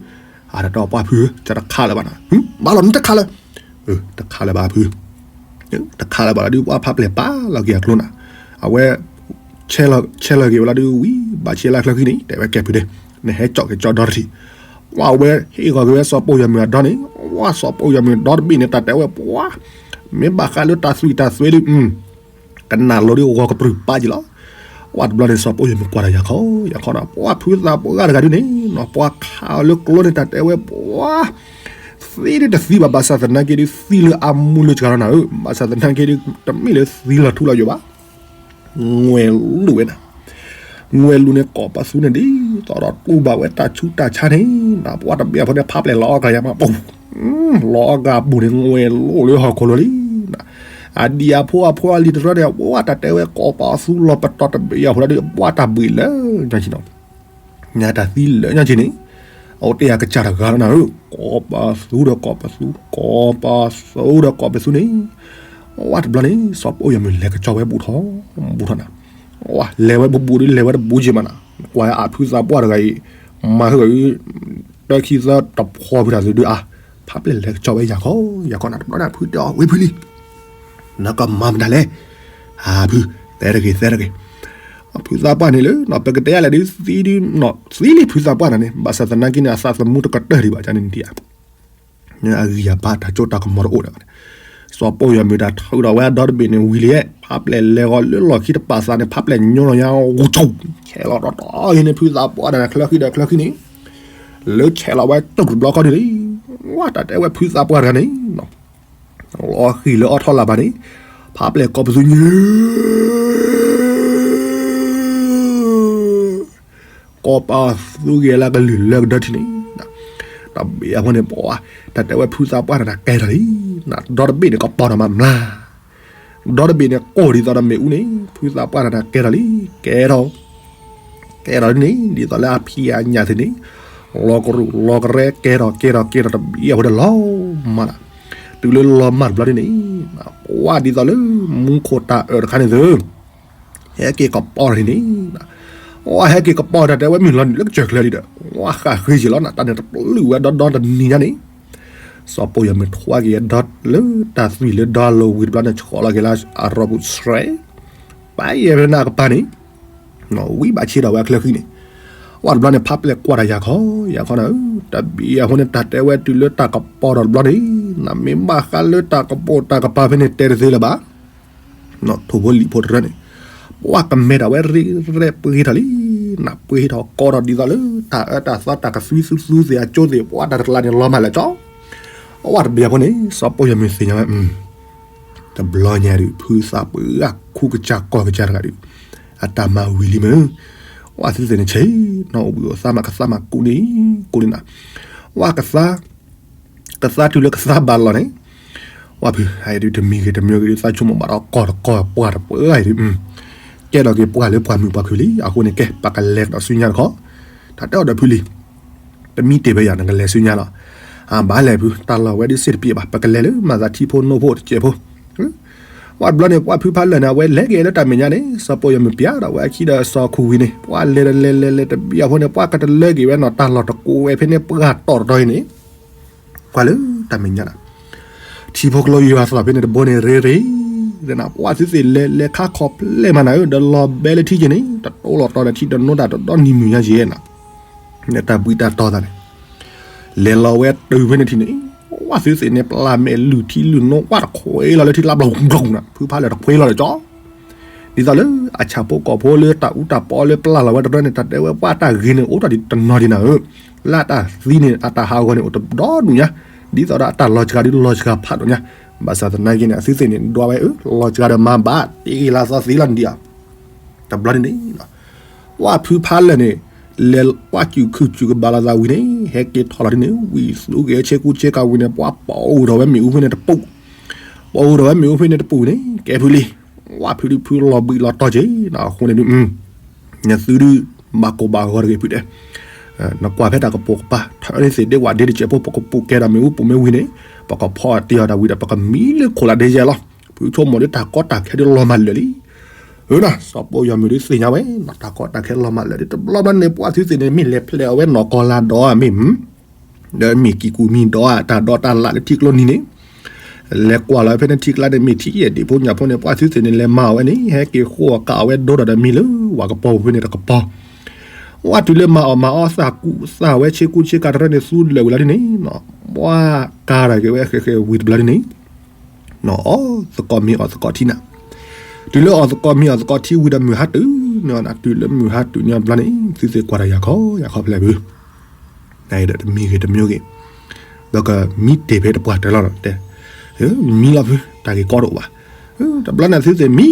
အတၢ်တဲအီၤပှၢ်ဖု တတခးလၢၤဘၣ်နၤ ဘၣ်လီၤနတခးလၢၤ တခးလၢၤဘၣ်ဖု တခးလၢၤဘၣ်လီၤဒုး ပှၢ်ဖးပျဲၢ်ပာ်လီၤက့ၤအကျိနၤ အဝဲ ဆဲးလီၤက့ၤဝဲလီၤဒုးဝံၤ ဘၣ်ဆဲးလၢချၢဃံန့ၣ် တဲဝဲကဲဖုဒဲး နဟဲကၠီၣ်က့ၤကၠီဒီတထံၣ် ဝဲအဝဲဟ့ၣ်ဂီၤက့ၤဝဲစီၤပိာ်ယီၤမုၢ်အဒီန့ၣ် ဝဲစီၤပိာ်ယီၤမုၢ်ဒီတဘ့ၣ်န့ၣ် တၢ်တဲဝဲပှၢ် မ့ၢ်ဘၣ်ဃးလၢတၢ်သွံၣ်တၢ်သွဲဒုး ကနၣ်လိၤဒုးဂီၤကပြုၢ်ပာ်က့ၤလီၤ. ဝဲတဘျီန့ၣ် စီၤပိာ်ယီၤမုၢ်ကွၢ်တၢ်ယၤခီ ယၤခီနၤ ပှၢ်ဖုသးပှၢ်တဂၤဒုးန့ၣ် ပှၢ်ခးအီၤလၢကျိန့ၣ် တၢ်တဲဝဲပှၢ် သံဒုးတသံဘၣ် ဘၣ်ဆၣ်သနာ်က့ဒုး သံလၢအမူလၢစှၤလီၤနၤဧၢ ဘၣ်ဆၣ်သနာ်က့ဒုး တမ့ၢ်လၢသံလီၤထူလီၤယိာ်ဘၣ် ငွဲၤလိာ်ဝဲနၤ ငွဲၤလိာ်န့ၣ် ကိးပသူန့ၣ်ဒ်သိးဒီးတူၢ်ဘၣ်ဝဲတၢ်ဆူးတၢ်ဆါန့ၣ် ပှၢ်တဘ့ၣ်အဖိန့ၣ် ဖးပျဲၢ်လီၤအီၣ်ကၤယၤမး ပူၤ လီၤအီၣ်ကၤပူၤန့ၣ် ငွဲၤလိာ်လၢဟီၣ်ခိၣ်လိၤလံ အဒံၣ်အဖိအဖိအလံၤတရၢန့ၣ် ပှၢ်တၢ်တဲဝဲကိးပသူလီၤပတီၢ်တဘ့ၣ်အဖိဒုး ပှၢ်တၢ်ဘှံးလၢညါက့ၤနီၤ ညါတၢ်သံလၢညါက့ၤန့ၣ် အအိၣ်တ့ၢ်အကစၢ်တဂၤလီၤနၤဧၢ ကိးပသူဒီးကိးပသူ ကိးပသူဒီးကိးပသူန့ၣ် ဝဲတဘျီန့ၣ် စီၤပိာ်ယီၤမုၢ်လဲၤကစီဝဲဘူးထီၣ် ဘူးထီၣ်နၤ ဝဲလဲၤဝဲဘူးဘူးဒုး လဲၤဝဲတဘူးက့ၤမးနၤ ကွၢ်အဖုသးပှၢ်တဂၤအံၤ မၤဟၢဂီၤအံၤ တၢ်ခံသၢတဖီဖုတၢ်သုဒုးအါ ဖးပျဲၢ်လဲၤကစီဝဲယၤခီ ယၤခီနၤ တဘျီန့ၣ် ဖုတဲအီၤဝဲဖုလံ နကမၤမတၤလဲၣ် အဖု သဲတဂ့ၤ သဲတဂ့ၤ ဖုသးပှၢ်န့ၣ်လၢ ပကတဲလဲၣ်ဒုး သံဒုး သံလံဖုသးပှၢ်တဂၤန့ၣ် ဘၣ်ဆၣ်သနာ်က့န့ၣ် အသးသမူတကတၢၢ်ဒံးဘၣ် ကန့ၣ်ဒံးဧါ အဂံၢ်အဘါတၢ်စိတၢ်ကမီၤတအိၣ်ဒံးဘၣ်န့ၣ် စီၤပိာ်ယီၤမုၢ်တၢ်ထုးဒီးဝဲအဒီတဘ့ၣ်န့ၣ်ဝံၤလံ ဖးပျဲၢ်လဲၤဂီၤလၢလီၢ်ခံတပာ်သးန့ၣ် ဖးပျဲၢ်ညိလီၤညါ ဂူၤဆူၣ် ဆဲးလီၤတီတီအံၤန့ၣ် ဖုသးပှၢ်တဂၤန့ၣ် ချၢဃံဒီးချၢဃံန့ၣ် လၢဆဲးလီၤဝဲတူၢ်တဘျီခီန့ၣ်လံ ဝဲတၢ်တဲဝဲဖုသးပှၢ်တဂၤန့ၣ် လီၤဃံၤလၢအီၣ်ထီၣ်လၢ်ဘၣ်န့ၣ် ဖးပျဲၢ်ကိးပသူညါ ကိးပသူဂ့ၤလၢကလုၢ်လၢကဒၢထံၣ်န့ၣ် တဘ့ၣ်အဖိန့ၣ် ပှၢ် တၢ်တဲဝဲဖုသးပှၢ်တဂၤန့ၣ် ကဲထီၣ်လံ ဒီတဘ့ၣ်န့ၣ် ကပီၤထီၣ်မးမျါ ဒီတဘ့ၣ်န့ၣ် ကိၢ်ဒ်သိးဒီးမ့ၣ်အူန့ၣ် ဖုသးပှၢ်တဂၤန့ၣ် ကဲထီၣ်လံ ကဲထီၣ် ကဲထီၣ်လံန့ၣ် ဒ်သိးလၢအဖံးအညၣ်သ့ၣ်န့ၣ် လီၤကရူၢ်လီၤကရဲ ကဲထီၣ်ကဲထီၣ်ကဲထီၣ် တဘ့ၣ်အဖိဒီးလီၤမၢ်လီၤ တုၤလၢလီၤမၢ်တဘျီန့ၣ် ပှၢ်ဒ်သိးလၢ မူခိၣ်တၢ်အၢၣ်တခါန့ၣ်သု ဟဲက့ၤကပီၤထီၣ်န့ၣ် ဝဲဟဲက့ၤကပီၤတၢ်တဲဝဲမုၢ်လီၤနုာ်လၢကစၢၢ်ချၢလံဒီး ဝဲဃၣ်ဃ့ယ့ၤလီၤနၤ တၢ်န့ၣ်တပျုာ်ဝဲဒီဒီတနံၤညါန့ၣ် စီၤပိာ်ယီၤမုၢ်ထွါက့ၤအဒီလၢတၢ်သွံၣ်လၢဒီလီၤဝံၤတဘျီန့ၣ် ဆီၣ်လီၤက့ၤလၢအရီၢ်ပူၤဆှဲး ပာ်ယဲၢ်ဖဲန့ၣ်အကပၤန့ၣ် ဝံၤဘၣ်ဆ့ဒီးဝဲအချၢဃံန့ၣ် ဝဲတဘျီန့ၣ် ဖးပျဲၢ်ကွၢ်တၢ်ယၤခီ ယၤခီနၤဧၢ တဘ့ၣ်အဃိန့ၣ် တၢ်တဲဝဲတုၤလၢတၢ်ကပီၤထီၣ်တဘျီန့ၣ် နမ့ၢ်ဘၣ်ဃးလၢတၢ်ကပိာ်တၢ်ကပၤဖဲန့ၣ်တဲတသ့လၢၤဘၣ် ထိၣ်ဖိလံၣ်ဖိတရၢန့ၣ် ပှၢ်ကမဲထီၣ်ဝဲရ့ရ့ပှ့ၤထီၣ်လံ နပှ့ၤထီၣ်ကီထီၣ်ဒ်သိးလၢ တၢ်အၢတၢ်သီတၢ်ကသွံသူသူသ့ၣ်အကၠိသ့ၣ် ပှၢ်တၢ်တကျါန့ၣ်လီၤမၢ်လၢာ်ကၠီ ဝဲတဘ့ၣ်အဃိန့ၣ် စီၤပိာ်ယီၤမုၢ်သ့ၣ်ညါဝဲ တဘျီညါဒုး ဖုသးပှၢ်ခူကစၢ်ကီၢ်ကစၢ်တဂၤဒုး အတၢ်မၤဝံၤလံမ့ၢ် ဝဲသုသ့ၣ်န့ၣ်ဆ့ၣ် နီၢ်အိၣ်ဘှံးအိၣ်သါမး ကသါမးကူန့ၣ် ကူန့ၣ်နၤ ဝဲကသါ ကသါတုၤလၢကသါဘၣ်လီၤန့ၣ် ဝဲဖု အအံၤဒုးတမံၤဂ့ၤတမံၤဂ့ၤဒုး သးဆိကမိၣ်ဘၣ်ဒီးကီၢ်တကီၢ် ပှၢ်တပှၢ်အံၤဒုး ကဲထီၣ်က့ၤပှၢ်လၢပှၢ်မုာ်ပှၢ်ခုၣ်လံ အဃိန့ၣ် ကဲ ပကလဲၤကဒီးဆူညါတခီ တၢ်တဲအီၤဒီးဖုလံ တမံတ့ၢ်ဖဲယၤ နကလဲၤဆူညါလီၤ. အဘၣ်လဲၣ်ဖု တၢ်လီၢ်ဝဲဒုးစ့ၢ်တပျဲၤဘၣ် ပကလဲၤလၢမၤသးထံဖိနိဖိတစဲးဖိ ပှၢ်တဘျီန့ၣ် ပှၢ်ဖုဖးလၢာ်န့ၣ် အဝဲလဲၤက့ၤလၢတၢ်မဲာ်ညါန့ၣ် စီၤပိာ်ယီၤမုၣ်ပျဲဒီးဝဲအခံဒီးစီၤခူဝံၤန့ၣ် ပှၢ်လဲၤလဲၤလဲၤလဲၤတဘျီဖိန့ၣ် ပှၢ်ကတလၢက့ၤဝဲနီၤ တၢ်လီၢ်တကိးဝဲဖဲန့ၣ် ပှၢ်တီၢ်တတီၤအံၤန့ၣ် ကွၢ်လၢတၢ်မဲာ်ညါဒီး ထံဖိကျိယွၤသီၣ်ဖဲန့ၣ်တဘိန့ၣ် ရ့ရ့ ဒီးနၤ ပှၢ်သုသ့ၣ်လဲၤလဲၤခါခီၣ်ဖျဲၣ်မးနၤဧၢ ဒီးလီၤဘဲလၢထံက့ၤန့ၣ် တတိလီၤတီၤဒီးထံတနိတၢ်တဒီနံၤမုၢ်ညါယဲၢ်နၤ တၢ်ဘှံးတၢ်တီၤသးန့ၣ် လဲၤလီၤဝဲတုၤဖဲန့ၣ်ထံန့ၣ် ပှၢ်သုသ့ၣ်န့ၣ် ပျၢ်မဲာ်လုၢ်ထံလုၢ်နိ ပှၢ်တခွဲးလီၤလၢထံကျါဘျီၣ်ဘျီၣ်နၤ ဖုဖးလၢာ်တခွဲးလီၤဒီးကၠီ ဒ်သိးလၢအဆၣ်ဖိကီၢ်ဖိလၢတၢ်အူတၢ်ပီလၢ ပျၢ်လီၤဝဲတရၢန့ၣ် တၢ်တဲဝဲပှၢ်တၢ်ဂ့ၤန့ၣ် အိၣ်တၢ်ဒ်တနီၤဒံးနၤဧၢ လၢအတၢ်သံန့ၣ် အတၢ်ဟးဂီၤန့ၣ် အိၣ်တဒီဒူၣ်ညါ ဒ်သိးဒီးအတၢ်လီၤစှၤဒ်လီၤစှၤဖးဒိၣ်ညါ ဘၣ်ဆၣ်သနာ်က့န့ၣ် အသုသ့ၣ်န့ၣ် ဒွးဝဲအၢ လီၤစှၤဒီးမၤဘၣ် တ့ၢ်လၢသီသ့လီၤဒံးဧါ တဘျီန့ၣ်န့ၣ် ပှၢ်ဖုဖးလၢာ်န့ၣ် လဲၤပှၢ်စူၣ်ခုၣ်စူၣ်ကဘၣ်လီၤသးဝံၤန့ၣ် ဟဲက့ၤထီၣ်လီၤဒ်န့ၣ် ဝံၤသူက့ၤဆ့ကူဆ့ကၤဝံၤန့ၣ် ပှၢ်ပိာ်ထီၣ်ဝဲမ့ၣ်အူဖဲန့ၣ်တပူၤ ပိာ်ထီၣ်ဝဲမ့ၣ်အူဖဲန့ၣ်တပူၤန့ၣ် ကဲဖုလံ ပှၢ်ဖုဒုးဖုလီၤဘှံးလီၤတီၤက့ၤ အဃိန့ၣ်ဒုး နသုဒုး ဘၣ်ကိၢ်ဘၣ်ဂီၤတဂ့ၤဖုတဲ နကွၢ်ဖဲတၢ်ကပိာ်ကပၤ ထၢန့ၣ်သ့ၣ်ဒ့ဝၣ်ဒ့တစဲးဖိ ပကပိာ်ကဲဒီးမ့ၣ်အူပူၤမ့ၢ်ဝံၤန့ၣ် ပကဖီအီၤတ့ၢ်အီၤတၢ်ဝံၤဒီး ပကမံလၢခိၣ်လၢဒ့ယဲလီၤ ဖုဆိကမိၣ်ဒ်တၢ်ကီတၢ်ခဲဒုးလီၤမၢ်လၢာ်လံ အၢ စီၤပိာ်ယီၤမုၣ်ဒုးသ့ၣ်ညါဝဲ တၢ်ကီတၢ်ခဲလီၤမၢ်လၢာ်ဒ်တဘျီဘျီန့ၣ် ပှၢ်သုသ့ၣ်န့ၣ် မ့ၢ်လဲၤဖျဲးအီၤဝဲနီၢ်ကီၢ်လၢဒီးမ့ၢ် ဒီးမ့ၢ်ကံၢ်ကူၣ်မံၤဒီးတၢ်ဒီးတၢ်လၢ်လၢထံကျိနံၤန့ၣ် လဲၤကွၢ်လီၤဖဲန့ၣ်ထံကျါန့ၣ် မ့ၢ်ထံယဲၢ်ဒံးဖိညၣ်ဖိန့ၣ် ပှၢ်သုသ့ၣ်န့ၣ် လဲၤမၤအီၤဝဲန့ၣ် ဟဲက့ၤဃိအီၤကးအီၤဝဲဒိဒီးဒီးမံလၢ ဝၤကပီၤဝဲန့ၣ်တကပီၤ ဝဲတုၤလၢမၤအီၣ်မၤအီသၣ်ကူသၣ်ဝဲဆ့ကူဆ့ကၤတရၢန့ၣ် သူလၢာ်ဝံၤလီၤဒ်န့ၣ် ပှၢ်ကၤတၢ်က့ၤဝဲဃဲးဃဲးဝံၤတဘျီဒ်န့ၣ် အီၣ်သကိးမ့ၤအီၣ်သကိးထံနၤ တုၤလၢအီၣ်သကိးမ့ၤအီၣ်သကိးထံဝံၤဒီးမုၢ်ဟါတုၤန့ၣ် တုၤလၢမုၢ်ဟါတုၤန့ၣ်ဘျီန့ၣ် သုသ့ၣ်ကွၢ်တၢ်ယၤခီယၤခီဖျဲၣ်ဖု နဒီးတမံၤဂ့ၤတမံၤဂ့ၤ ပကမံတ့ၢ်ဖဲတပှၢ်တၢၢ်လီၤတဲ မံလီၤဖု တၢ်ဂ့ၢ်ကီတအိၣ်ဘၣ် တဘျီန့ၣ်သုသ့ၣ်မံ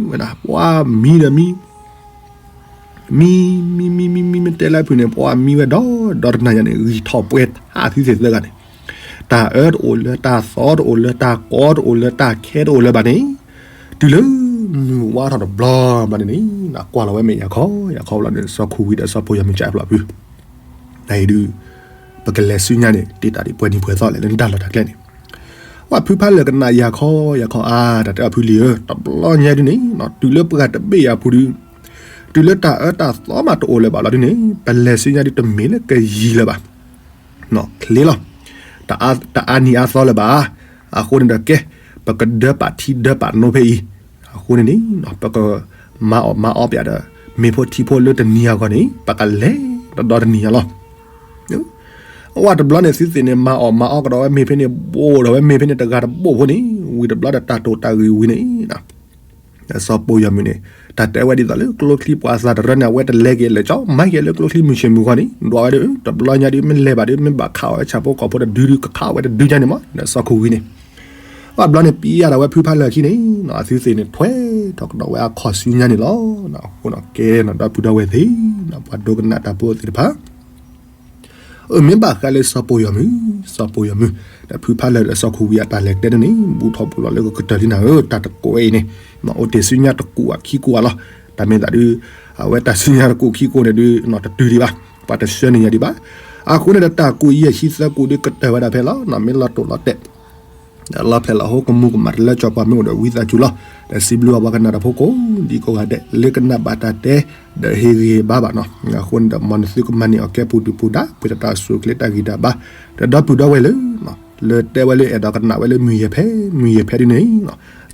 ဝဲဒၣ် ပှၢ်မံဒီးမံ မံ မံ မံ မံ မံ မ့ၢ်တဲလၢဖုန့ၣ် ပှၢ်မံဝဲဒီး ဒီတနၤညါန့ၣ် ဂံၢ်ထီၣ်ပှဲၤထါသုသ့ၣ်သၢဂၤန့ၣ် တၢ်အၢတအိၣ်လၢၤ တၢ်သီတအိၣ်လၢၤ တၢ်ကီတအိၣ်လၢၤ တၢ်ခဲတအိၣ်လၢၤဘၣ်န့ၣ် တုၤလၢမုၢ်ဝါထီၣ်တဘျီဘၣ်န့ၣ်န့ၣ် ကွၢ်လီၤဝဲမဲာ်ယၤခီယၤခီလီၤန့ၣ် စီၤခူဝံၤဒီးစီၤပိာ်ယီၤမုၢ်ကၠၢ်ဖျိဖု နအံၤဒုး ပကလဲၤဆူညါန့ၣ် တ့တၢ်ဒ်ပှဲၤနံၤပှဲၤသီလဲၣ်လၢနတၢ်လီၢ်တၢ်ကျဲန့ၣ် ပှၢ်ဖုဖးလၢာ်ကနၣ်ယၤခီယၤခီအါ တၢ်တဲအီၤဖုလံဧၢ တဘျီညါဒုးန့ၣ် တုၤလၢပှၢ်တဘ့ၣ်ယၤဖုဒုး တုၤလၢတၢ်အၢတၢ်သီမးတအိၣ်လၢၤဘၣ်လီၤဒုးန့ၣ် ပလဲၤဆူညါဒုးတမ့ၢ်လၢကယံာ်လၢၤဘၣ် ချ့လီၤ တအါနံၤအါသီလၢၤဘၣ် အဃိန့ၣ်ဒီးကဲ ပကဒၢပာ်ထံဒၢပာ်နိဖဲအံၤ အဃိန့ၣ်န့ၣ် ပကမၤအီၣ်မၤအီပျးဒီး မ့ၤဖိထံဖိလၢတနံၤအဂီၢ်န့ၣ် ပကလဲၤတဒီတနံၤညါလီၤ အဝဲတဘျီန့ၣ် သုသ့ၣ်န့ၣ် မၤအီၣ်မၤအီကဒီးဝဲမ့ၤဖဲန့ၣ် ဘိၣ်ဒီးဝဲမ့ၤဖဲန့ၣ် တဂၤတဘိၣ်ဖိန့ၣ် ဝံၤတဘျီဒီးတၢ်တိာ်တၢ်ဂ့ၢ်ဝံၤန့ၣ် စီၤပိာ်ယီၤမုၢ်န့ၣ် တၢ်တဲဝဲဒ်သိးလၢကျိချံပှၤသးတရၢန့ၣ် အဝဲတလဲၤက့ၤလၢာ်ကၠီ မၤက့ၤလၢကျိချံမုၢ်ဆ့ၣ်မုၢ်ဂီၢ်န့ၣ် ဒွးဝဲဒီး တဘျီညါဒုး မ့ၢ်လဲၤဘၣ်ဒုး မ့ၢ်ဘၣ်ခးအီၤဝဲဆၣ်ဖိကီၢ်ဖိတဒုဒုး ကခးအီၤဝဲတဒုညါန့ၣ်မး စီၤခူဝံၤန့ၣ် ဘၣ်တဘျီန့ၣ် ပံယၤဒီးဝဲဖုဖးလၢာ်ခံန့ၣ် အသုသ့ၣ်န့ၣ် ထွဲထီၣ်ကဒီးဝဲအခီၣ်ဆူညါန့ၣ်လီၤ. အဃိန့ၣ် ကဲန့ၣ်ဒီပုၢ်ဒီဝဲၢ်သ့ၣ် ပှၤဒိကနၣ်တၢ်ဖိသ့ၣ်တဖၣ် အမ့ၢ်ဘၣ်ဃးလၢစီၤပိာ်ယီၤမုၢ်, စီၤပိာ်ယီၤမုၢ်, ဒီးဖုဖးလၢာ်ဒီးစီၤခူဝံၤအတၢ်လဲၤကျဲန့ၣ်န့ၣ် ဘူးထီၣ်ဘူးလီၤလၢကကတၢၢ်လံနၤဧၢ, တၢ်တကိးဝဲအံၤန့ၣ် အိၣ်တ့ၢ်ဆူညါတကူာ်အခံကူာ်လီၤ. တၢ်မ့ၢ်သးဒုး အဝဲတၢ်ဆူညါတကူာ်ခံကူာ်န့ၣ်ဒုး တတုၤဒံးဘၣ်, ပှၤတဆှၢန့ၢ်ယၤဒံးဘၣ်. အဃိန့ၣ်ဒီးတၢ်ကူာ်ယဲၢ်ဆံသၢကူာ်ဒုးကတၢၢ်ဝဲဒၣ်ဖဲလီၤ. မ့ၢ်လီၤတိာ်လီၤတဲာ် လီၤဖျဲၣ်လီၤဟိ ကမူၤကမၣ်တလၢကၠီၤ ပှၤမ့ၢ်အိၣ်ဒီးဝံသးစူၤလီၤ. ဒီးစံးဘျုးအပှၤကနၣ်တၢ်ဖိကိးဒံကိးဂၤဒဲး လၢကနၣ်ဘၣ်တၢ်တဲ ဒီးဟ့ၣ်ဂံၢ်ဟ့ၣ်ဘါဘၣ်နီၤ. အဃိန့ၣ်ဒီး မ်နသုကမၤန့ၢ်အီၤကဲပူၤဒုၣ်ပူၤဒါ ပှဲၤဒီးတၢ်အိၣ်ဆူၣ်အိၣ်ချ့တၢ်ဂံၢ်တၢ်ဘါ ဒီးဒီပုၢ်ဒီဝဲၢ်လၢ လၢတဲဝဲလၢအဲၣ်ဒိးကနၣ်ဝဲလၢမုၢ်ယဲၢ်ဖဲ မုၢ်ယဲၢ်ဖဲဒ်န့ၣ်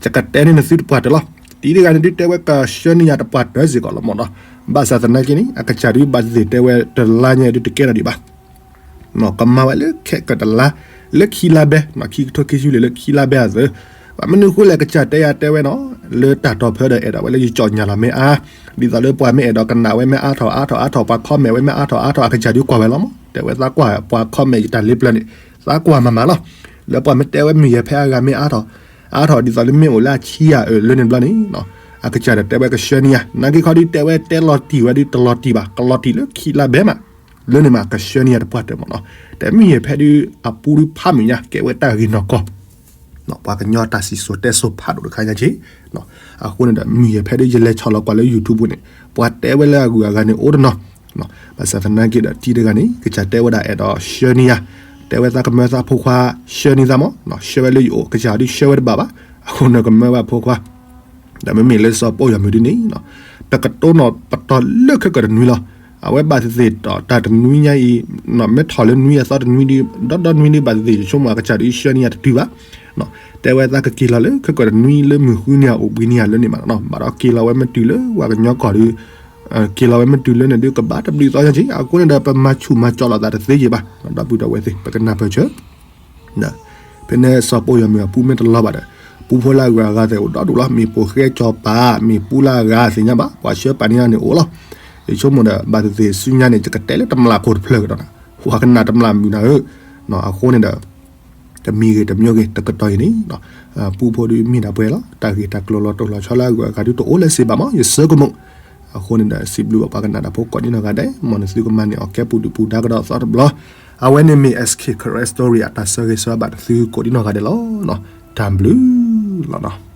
ယကတဲန့ၢ်နသုတပှၢ်တၢၢ်လီၤ. တံၤတဂၤန့ၣ်ဒုးတဲဝဲကဆှၢန့ၢ်ယၤတပှၢ်တၢၢ်စ့ၢ်ကီးလီၤမ့ၢ်နီၤ. ဘၣ်ဆၣ်သနာ်က့န့ၣ် အကစၢ်ဒုးဘၣ်သ့ၣ်သ့ၣ်တဲဝဲတလါညါဒုးတကဲထီၣ်ဒံးဘၣ် ကမၤဝဲလၢခဲကတလါ လၢခံလါဘဲ ခံကထိခံဆံလွံၢ်လၢခံလါဘဲအသိး ဘၣ်မနုၤဃိလဲၣ် ကစၢ်တဲယၤတဲဝဲနီၤ လၢတၢ်တီၢ်ဖၢဒီးအဲၣ်ဒိးဝဲလၢယကၠီၣ်ညါလီၤမ့ၢ်အါ ဒ်သိးလၢပှၤမ့ၢ်အဲၣ်ဒိးကနၣ်ဝဲမ့ၢ်အါထီၣ်အါထီၣ်အါထီၣ် ပှၤ comment ဝဲမ့ၢ်အါထီၣ်အါထီၣ် အကစၢ်ဒုးကွၢ်ဝဲလီၤမး တဲဝဲသးကွၢ်ပှၤ comment ယတၢ်လ့ပျၢၤန့ၣ် သးကွၢ်မၤမၤလီၤ. လၢပှၤမ့ၢ်တဲဝဲမုၢ်ယဲၢ်ဖဲအဂၤမ့ၢ်အါထီၣ် အါထီၣ်ဒ်သိးလၢမ့ၢ်အိၣ်လၢအဆံယၤအၢၣ်လၢန့ၣ်ဘျီန့ၣ် အကစၢ်ဒီးတဲဝဲကဆှၢန့ၢ်ယၤ နာ်က့ခီဒုးတဲဝဲတဲလီၤတံၢ်ဝဲဒုးတလီၤတံၢ်ဘၣ် ကလီၤတံၢ်လၢခံလါဘဲမး လၢန့ၣ်မးကဆှၢန့ၢ်ယၤတပှၢ်တၢၢ်မ့ၢ်နီၤ. တဲမုၢ်ယဲၢ်ဖဲဒုးအပူၤဒုးဖးမုၢ်ညါ ကဲဝဲတၢ်ဂ့ၢ်နီၢ်ကီၢ် ပှၤကညီတၢ်စံၣ်စိၤတဲစိၤဖးဒိၣ်တခါညါက့ အဃိန့ၣ်ဒီး မုၢ်ယဲၢ်ဖဲဒုးယလဲၤဆီၣ်လီၤကွၢ်လၢ YouTube ပူၤန့ၣ် ပှၤတဲဝဲလၢအဂုၤအဂၤန့ၣ်အိၣ်တနီၤ ဘၣ်ဆၣ်သနာ်က့ဒီးတံၤတဂၤန့ၣ် ကစၢ်တဲဝဲဒၣ်အဲၣ်ဒိးဆှၢန့ၢ်ယၤ တဲဝဲသးကမၢသးဖိခွါ ဆှၢန့ၢ်သးမး, ဆှၢဝဲလၢယအိၣ် ကစၢ်ဒုးဆှၢဝဲတဘၣ်ဘၣ်, အဃိန့ၣ်ကမၢဘၣ်ဖိခွါ, ဒီးမ့မ့ၢ်လၢစီၤပီၣ်ယီၤမုၢ်ဒ်န့ၣ်, တကတိၤနီၣ်ပတီၢ်လၢခဲကၢၢ်တနွံလီၤ. အဝဲဘၣ်သ့ၣ်သ့ၣ်ဒီးတၢ်တနွံညါအံၤ, မ့ၢ်ထီၣ်လၢနွံအသီတနွံဒီး ဒီဒီနွံဒီးဘၣ်သ့ၣ်သ့ၣ် ယဆိကမိၣ်အကစၢ်ဒုးဆှၢန့ၢ်ယၤတတုၤဘၣ် တဲဝဲသးကက့ၤလီၤလၢခဲကၢၢ်တနွံလၢမုၢ်ဃုနံၤအအိၣ်ဘှံးနံၤအလၢန့ၣ်မးနီၤ, ဘၣ်ဒီးက့ၤလီၤဝဲမ့ၢ်တုၤလၢပှၤကညီကီၢ်ဒီး, က့ၤလီၤဝဲမ့ၢ်တုၤလၢန့ၣ်ဒုးကဘၣ်တဘျုးသီညါက့ၤ, အဃိန့ၣ်ဒီးပမၤဆူၣ်မၤကၠီလိာ်သးတသ့က့ၤဘၣ်, ဒီပုၢ်ဒီဝဲၢ်သ့ၣ် ပကနၢ်ပၢၢ်ဆၢ ဖဲန့ၣ်စီၤပီၣ်ယီၤမုၢ်အပူမ့ၢ်တလီၤဘၣ်ဒီး, ပူဖိလၢအဂုၤအဂၤသ့ၣ်အိၣ်ဒီဒူၣ်လီၤ. မ့ၢ်ပိာ်ဃဲကၠီၤပၤ မ့ၢ်ပူလၢအဂၤသ့ၣ်ညါဘၣ်, ပှၤဆှၢပာ်န့ၢ်အီၤန့ၣ်အိၣ်လီၤ. ယဆိကမိၣ်ဒီး ဘၣ်သ့ၣ်သ့ၣ်ဆူညါန့ၣ် ယကတဲလၢတမျၢ်ကိၢ်တဖျၢၣ်ကဒီးနၤ, ပှၤကနၣ်တမျၢ်မုာ်နၤဧၢ, အဃိန့ၣ်ဒီး တမံၤဂ့ၤတမံၤဂ့ၤ တကတီၢ်အံၤန့ၣ်, ပူဖိဒုးမ့ၢ်ဒၣ်ပှဲၤလီၤ. တၢ်ဂ့ၢ်တၢ်ကျိၤလီၤတိၢ်လီၤဆီလၢအဂုၤအဂၤဒုးတအိၣ်လၢၤစ့ၢ်ဘၣ်မး ယဆၢကမုာ်, အဃိန့ၣ်ဒီး စံးဘျုးဘၣ်ပှၤကနၣ်တၢ်ဖိကိးဒံနီၢ်ဂၤဒဲး, မ်နသုကမၤန့ၢ်အီၤကဲပူၤဒုၣ်ပူၤဒါကဒီးသီတဘျီ, အဝဲန့ၣ်မ့ၢ် SK Karen Story အတၢ်ဆၢဂ့ၤဆၢဝါဘၣ်နသုကိးဒံနီၢ်ဂၤဒဲးလီၤ. တၢ်ဘျုးလီၤ.